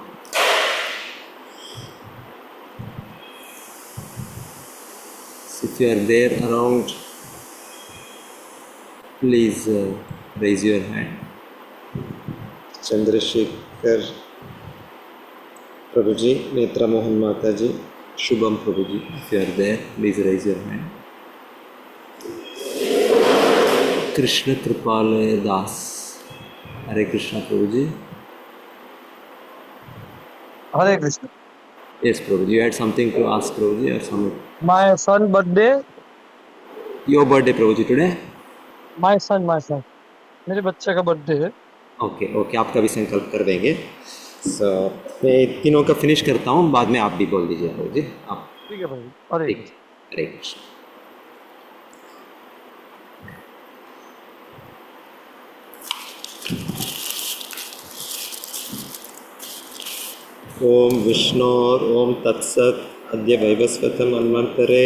If you are there around, please raise your hand. Chandrasekhar Prabhuji, Netra Mohan Mataji, Shubham Prabhuji, if you are there, please raise your hand. Krishna Kripalaya Das, Hare Krishna Prabhuji. Hare Krishna. Yes, Prabhuji, you had something to ask Prabhuji or some? My son birthday. Your birthday, Prabhuji, today? My son. मेरे बच्चे का birthday है. Okay okay, आपका भी संकल्प कर देंगे. सो मैं तीनों का फिनिश करता हूँ, बाद में आप भी बोल दीजिए प्रभुजी. आप ठीक है भाई. हरे ठीक, हरे कृष्ण. ओम विष्णोर ओम तत्सत्. अद्य वैवस्वतम मन्वन्तरे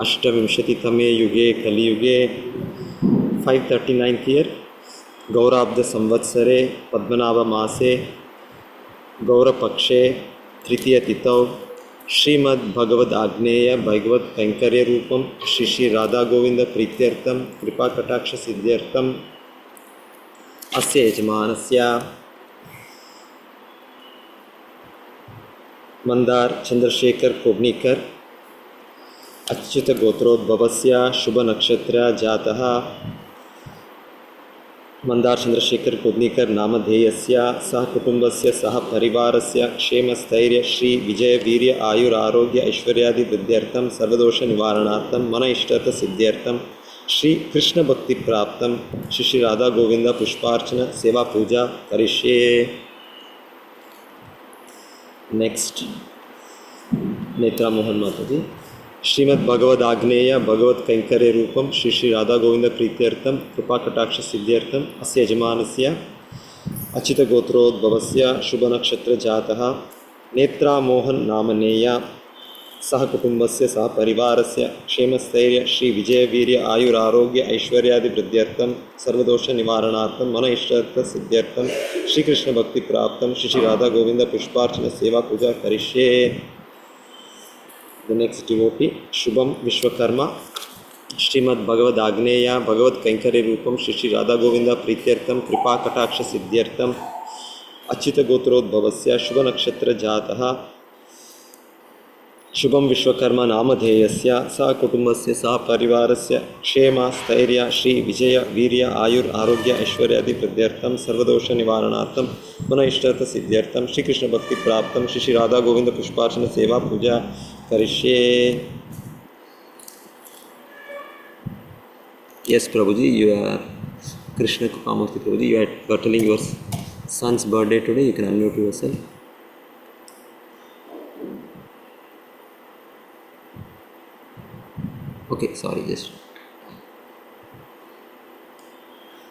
अष्टविंशतितमे युगे कलियुगे 539th year गौराब्द संवत्सरे पद्मनाभमासे गौरपक्षे तृतीयतिथौ श्रीमद्भगवद् आग्नेय भगवत् कैङ्कर्यरूपं श्री श्री राधागोविन्द प्रीत्यर्थं कृपाकटाक्षसिद्ध्यर्थम् अस्य यजमानस्य मंदार चंद्रशेखर कोब्नीकर अच्युत गोत्रोद्भवस्य शुभनक्षत्र जातः मंदार चंद्रशेखर कोब्नीकर नामधेयस्य सह कुटुंबस्य सह परिवारस्य क्षेमस्थैर्य श्री विजय वीर्य आयुरारोग्य ऐश्वर्यादि वृद्ध्यर्थं सर्वदोष निवारणार्थं मन इष्टार्थ सिद्ध्यर्थं श्री कृष्ण भक्ति प्राप्तं श्री श्री राधा गोविंद पुष्पार्चन सेवा पूजा करिष्ये. नेक्स्ट नेत्रा मोहन माताजी. श्रीमद् भगवद आग्नेय भगवत् कैङ्कर्य रूपं श्री श्री राधा गोविंद प्रीत्यर्थं कृपा कटाक्ष सिद्ध्यर्थं अस्य यजमानस्य अच्युत गोत्रोद्भवस्य शुभनक्षत्र जातः नेत्रा मोहन नामनेय सह कुटुंबस्य सह परिवारस्य क्षेमस्थैर्य श्री विजयवीर्य आयुरारोग्य ऐश्वर्यादि वृद्ध्यर्थं सर्वदोष निवारणार्थं मन इष्टार्थ सिद्ध्यर्थं श्रीकृष्ण भक्ति प्राप्तं श्री श्री राधा गोविंद पुष्पार्चन सेवा पूजा करिष्ये. The next devotee, Shubham Vishwakarma, Srimad Bhagavad Agneya Bhagavad Kaikarya Rupam Shri Shri Radha Govinda Prityartham Kripa Kataksha Siddhyartham Achyuta Gotrodbhavasya Shubha Nakshatra Jataha Shubham Vishwakarma Namadheyasya Sa Kutumbasya Sa Parivarasya Kshema Stairya Shri Vijaya Virya Ayur Arogya Aishwaryadi Pradyartham Sarvadosha Nivaranartham Mana Ishtartha Siddhyartham Shri Krishna Bhakti Praptam Shri Shri Radha Govinda Pushparchana Seva Puja Karishye. Yes, Prabhuji, you are Krishna Kripamurti Prabhuji. You are telling your son's birthday today. You can unmute yourself. Okay, sorry, just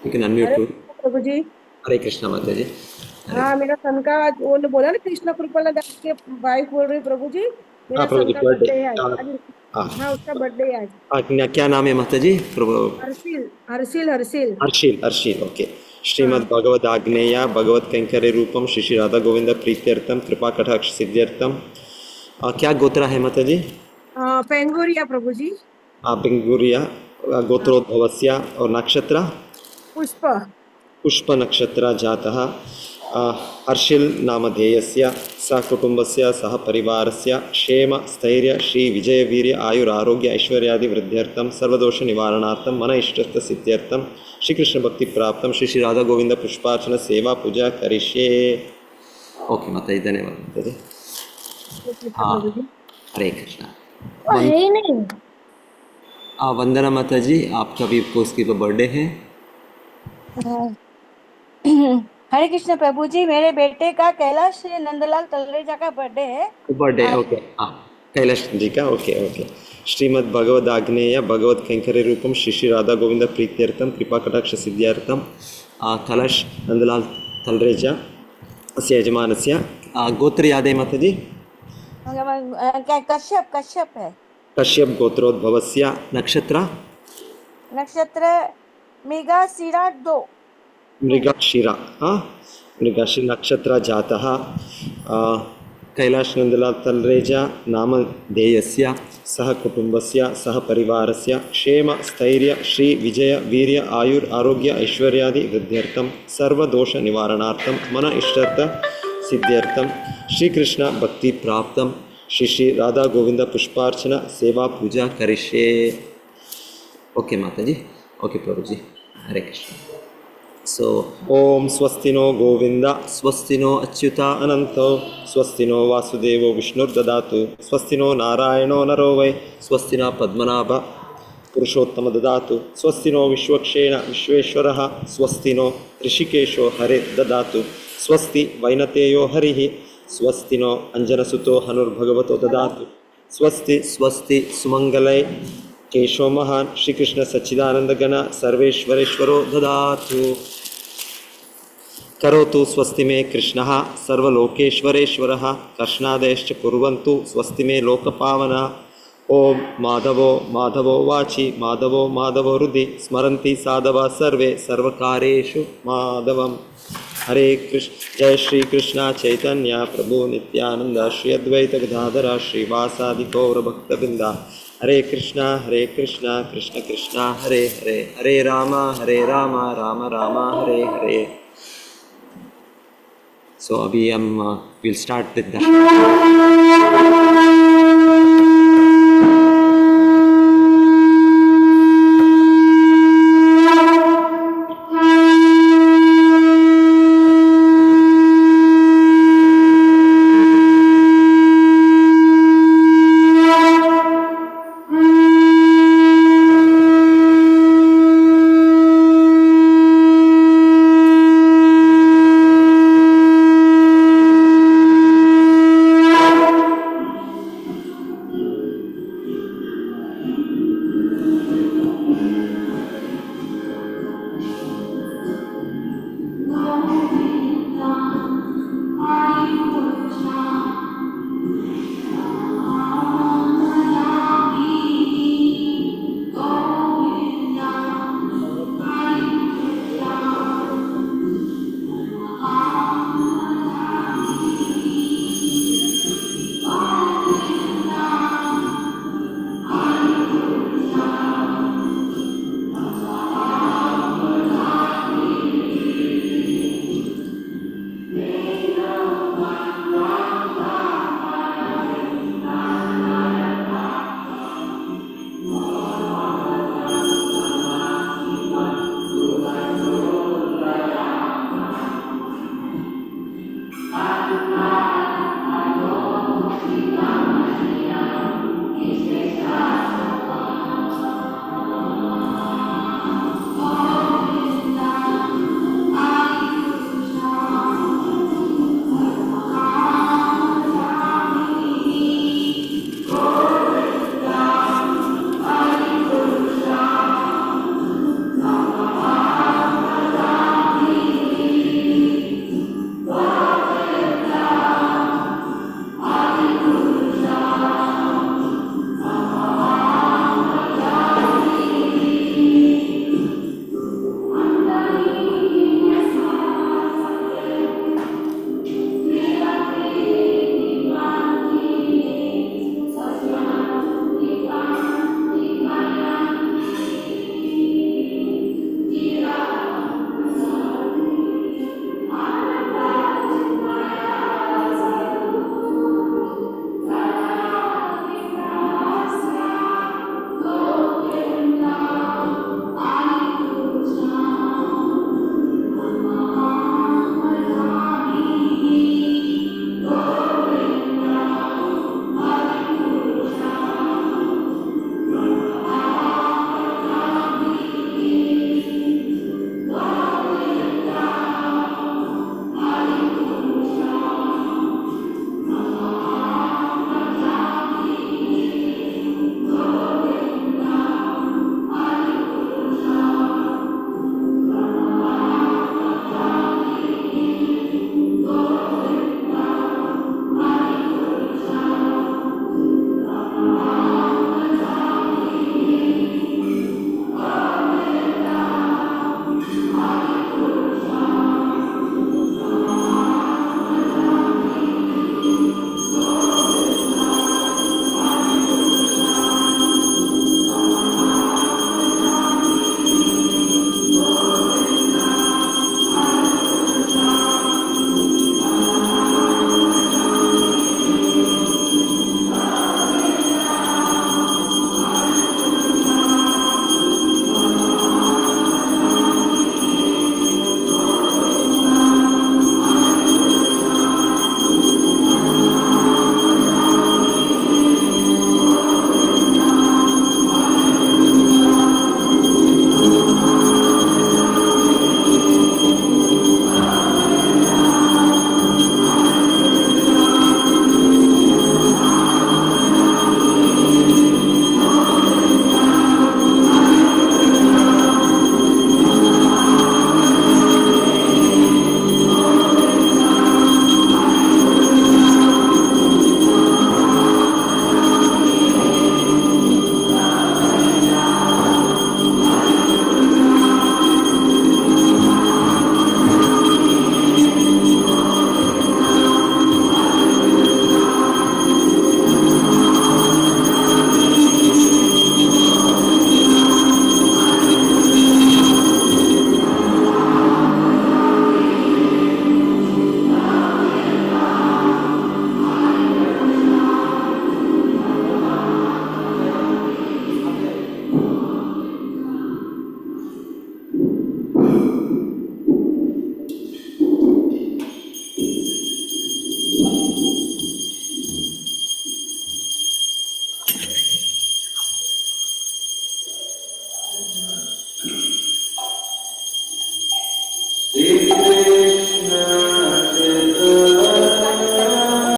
you can unmute Hare to. Prabhu ji. Hare Krishna माता जी। हरे। हाँ, मेरा सन का आज वो ने बोला ना, कृष्ण कृपाला दास के वाइफ बोल रही, प्रभु जी मेरा हाँ प्रभु सन जी का बर्थडे। बर्थडे है आज। हाँ। हाँ, उसका बर्थडे है आज। हाँ, क्या क्या नाम है माता जी? प्रभु हर्षिल हर्षिल हर्षिल। हर्षिल हर्षिल, ओके। श्रीमद् हाँ। भगवद आग्नेय भगवत कैंकर्य रूपम श्री श्री राधा गोविंद प्रीत्यर्थम कृपा कटाक्ष सिद्ध्यर्थम। क्या गोत्र है माता जी? पेंगोरिया प्रभु जी। पिंगुरिया गोत्रोद्भवस्य और नक्षत्र? पुष्प। पुष्प नक्षत्र जातः। हर्षिल नामधेयस्य सकुटुम्बस्य सह परिवारस्य क्षेम स्थैर्य श्री विजय वीर्य आयुरारोग्य ऐश्वर्यादि वृद्ध्यर्थं सर्वदोष निवारणार्थं मन इष्टस्थ सिद्ध्यर्थं श्री कृष्ण भक्ति प्राप्तं श्री श्री राधा गोविंद पुष्पार्चन सेवा पूजा करिष्ये। ओके माता जी, धन्यवाद माता जी। हाँ, प्रभु जी। हरे कृष्णा। वो है ही नहीं। वंदना माता जी, आपका भी पोस्ट की बर्थडे है। हाँ। हरे कृष्ण प्रभु जी, मेरे बेटे का कैलाश नंदलाल तलरेजा का बर्थडे है। Birthday, okay. हाँ, कैलाश जी का, ओके ओके। श्रीमद् भगवद आग्नेय भगवत कैंकर्य रूपम श्री श्री राधा गोविंद प्रीत्यर्थम कृपा कटाक्ष सिद्ध्यर्थम कैलाश नंदलाल तलरेजा अस्य यजमानस्य गोत्र याद है माता जी? क्या कश्यप कश्यप है। कश्यप गोत्रोद्भवस्य नक्षत्र? नक्षत्र मेगा सिरा 2। मृगशिरा। हाँ, मृगशिर नक्षत्र जातः। कैलाश नंदलाल तलरेजा नामधेयस्य सह कुटुम्बस्य सह परिवारस्य क्षेम स्थैर्य श्री विजय वीर्य आयुर आरोग्य ऐश्वर्यादि वृद्ध्यर्थं सर्वदोष निवारणार्थं मन इष्टार्थ सिद्ध्यर्थं श्री कृष्ण भक्ति प्राप्तं श्री श्री राधा गोविंद पुष्पार्चना सेवा पूजा करिष्ये। ओके माता जी, ओके प्रभु जी, हरे कृष्ण। सो ओम स्वस्ति नो गोविंद, स्वस्ति नो अच्युता अनंतो, स्वस्ति नो वासुदेवो विष्णुर्ददातु, स्वस्ति नो नारायणो नरो वै, स्वस्ति न पद्मनाभ पुरुषोत्तम ददातु, स्वस्ति नो विश्वक्षेण विश्वेश्वरः, स्वस्ति नो ऋषिकेशो हरे ददातु, स्वस्ति वैनतेयो हरिः, स्वस्ति नो अंजनसुतो हनुर्भगवतो ददातु, स्वस्ति स्वस्ति सुमंगलै केशो महान श्रीकृष्ण सच्चिदानंद गण सर्वेश्वरेश्वरो ददातु। करोतु स्वस्ति मे कृष्णः सर्वलोकेश्वरेश्वरः, कृष्णादयश्च कुर्वन्तु स्वस्ति मे लोकपावनः। ओम माधवो माधवो वाचि माधवो माधवो हृदि स्मरन्ति साधव सर्वे सर्वकार्येषु माधवम्। हरे कृष्ण, जय श्री कृष्ण चैतन्य प्रभु नित्यानंद श्री अद्वैत गदाधर श्रीवासादि गौर भक्तवृंद। हरे कृष्णा कृष्ण कृष्ण हरे हरे, हरे राम राम राम हरे हरे। सो अभी हम will start with darshan.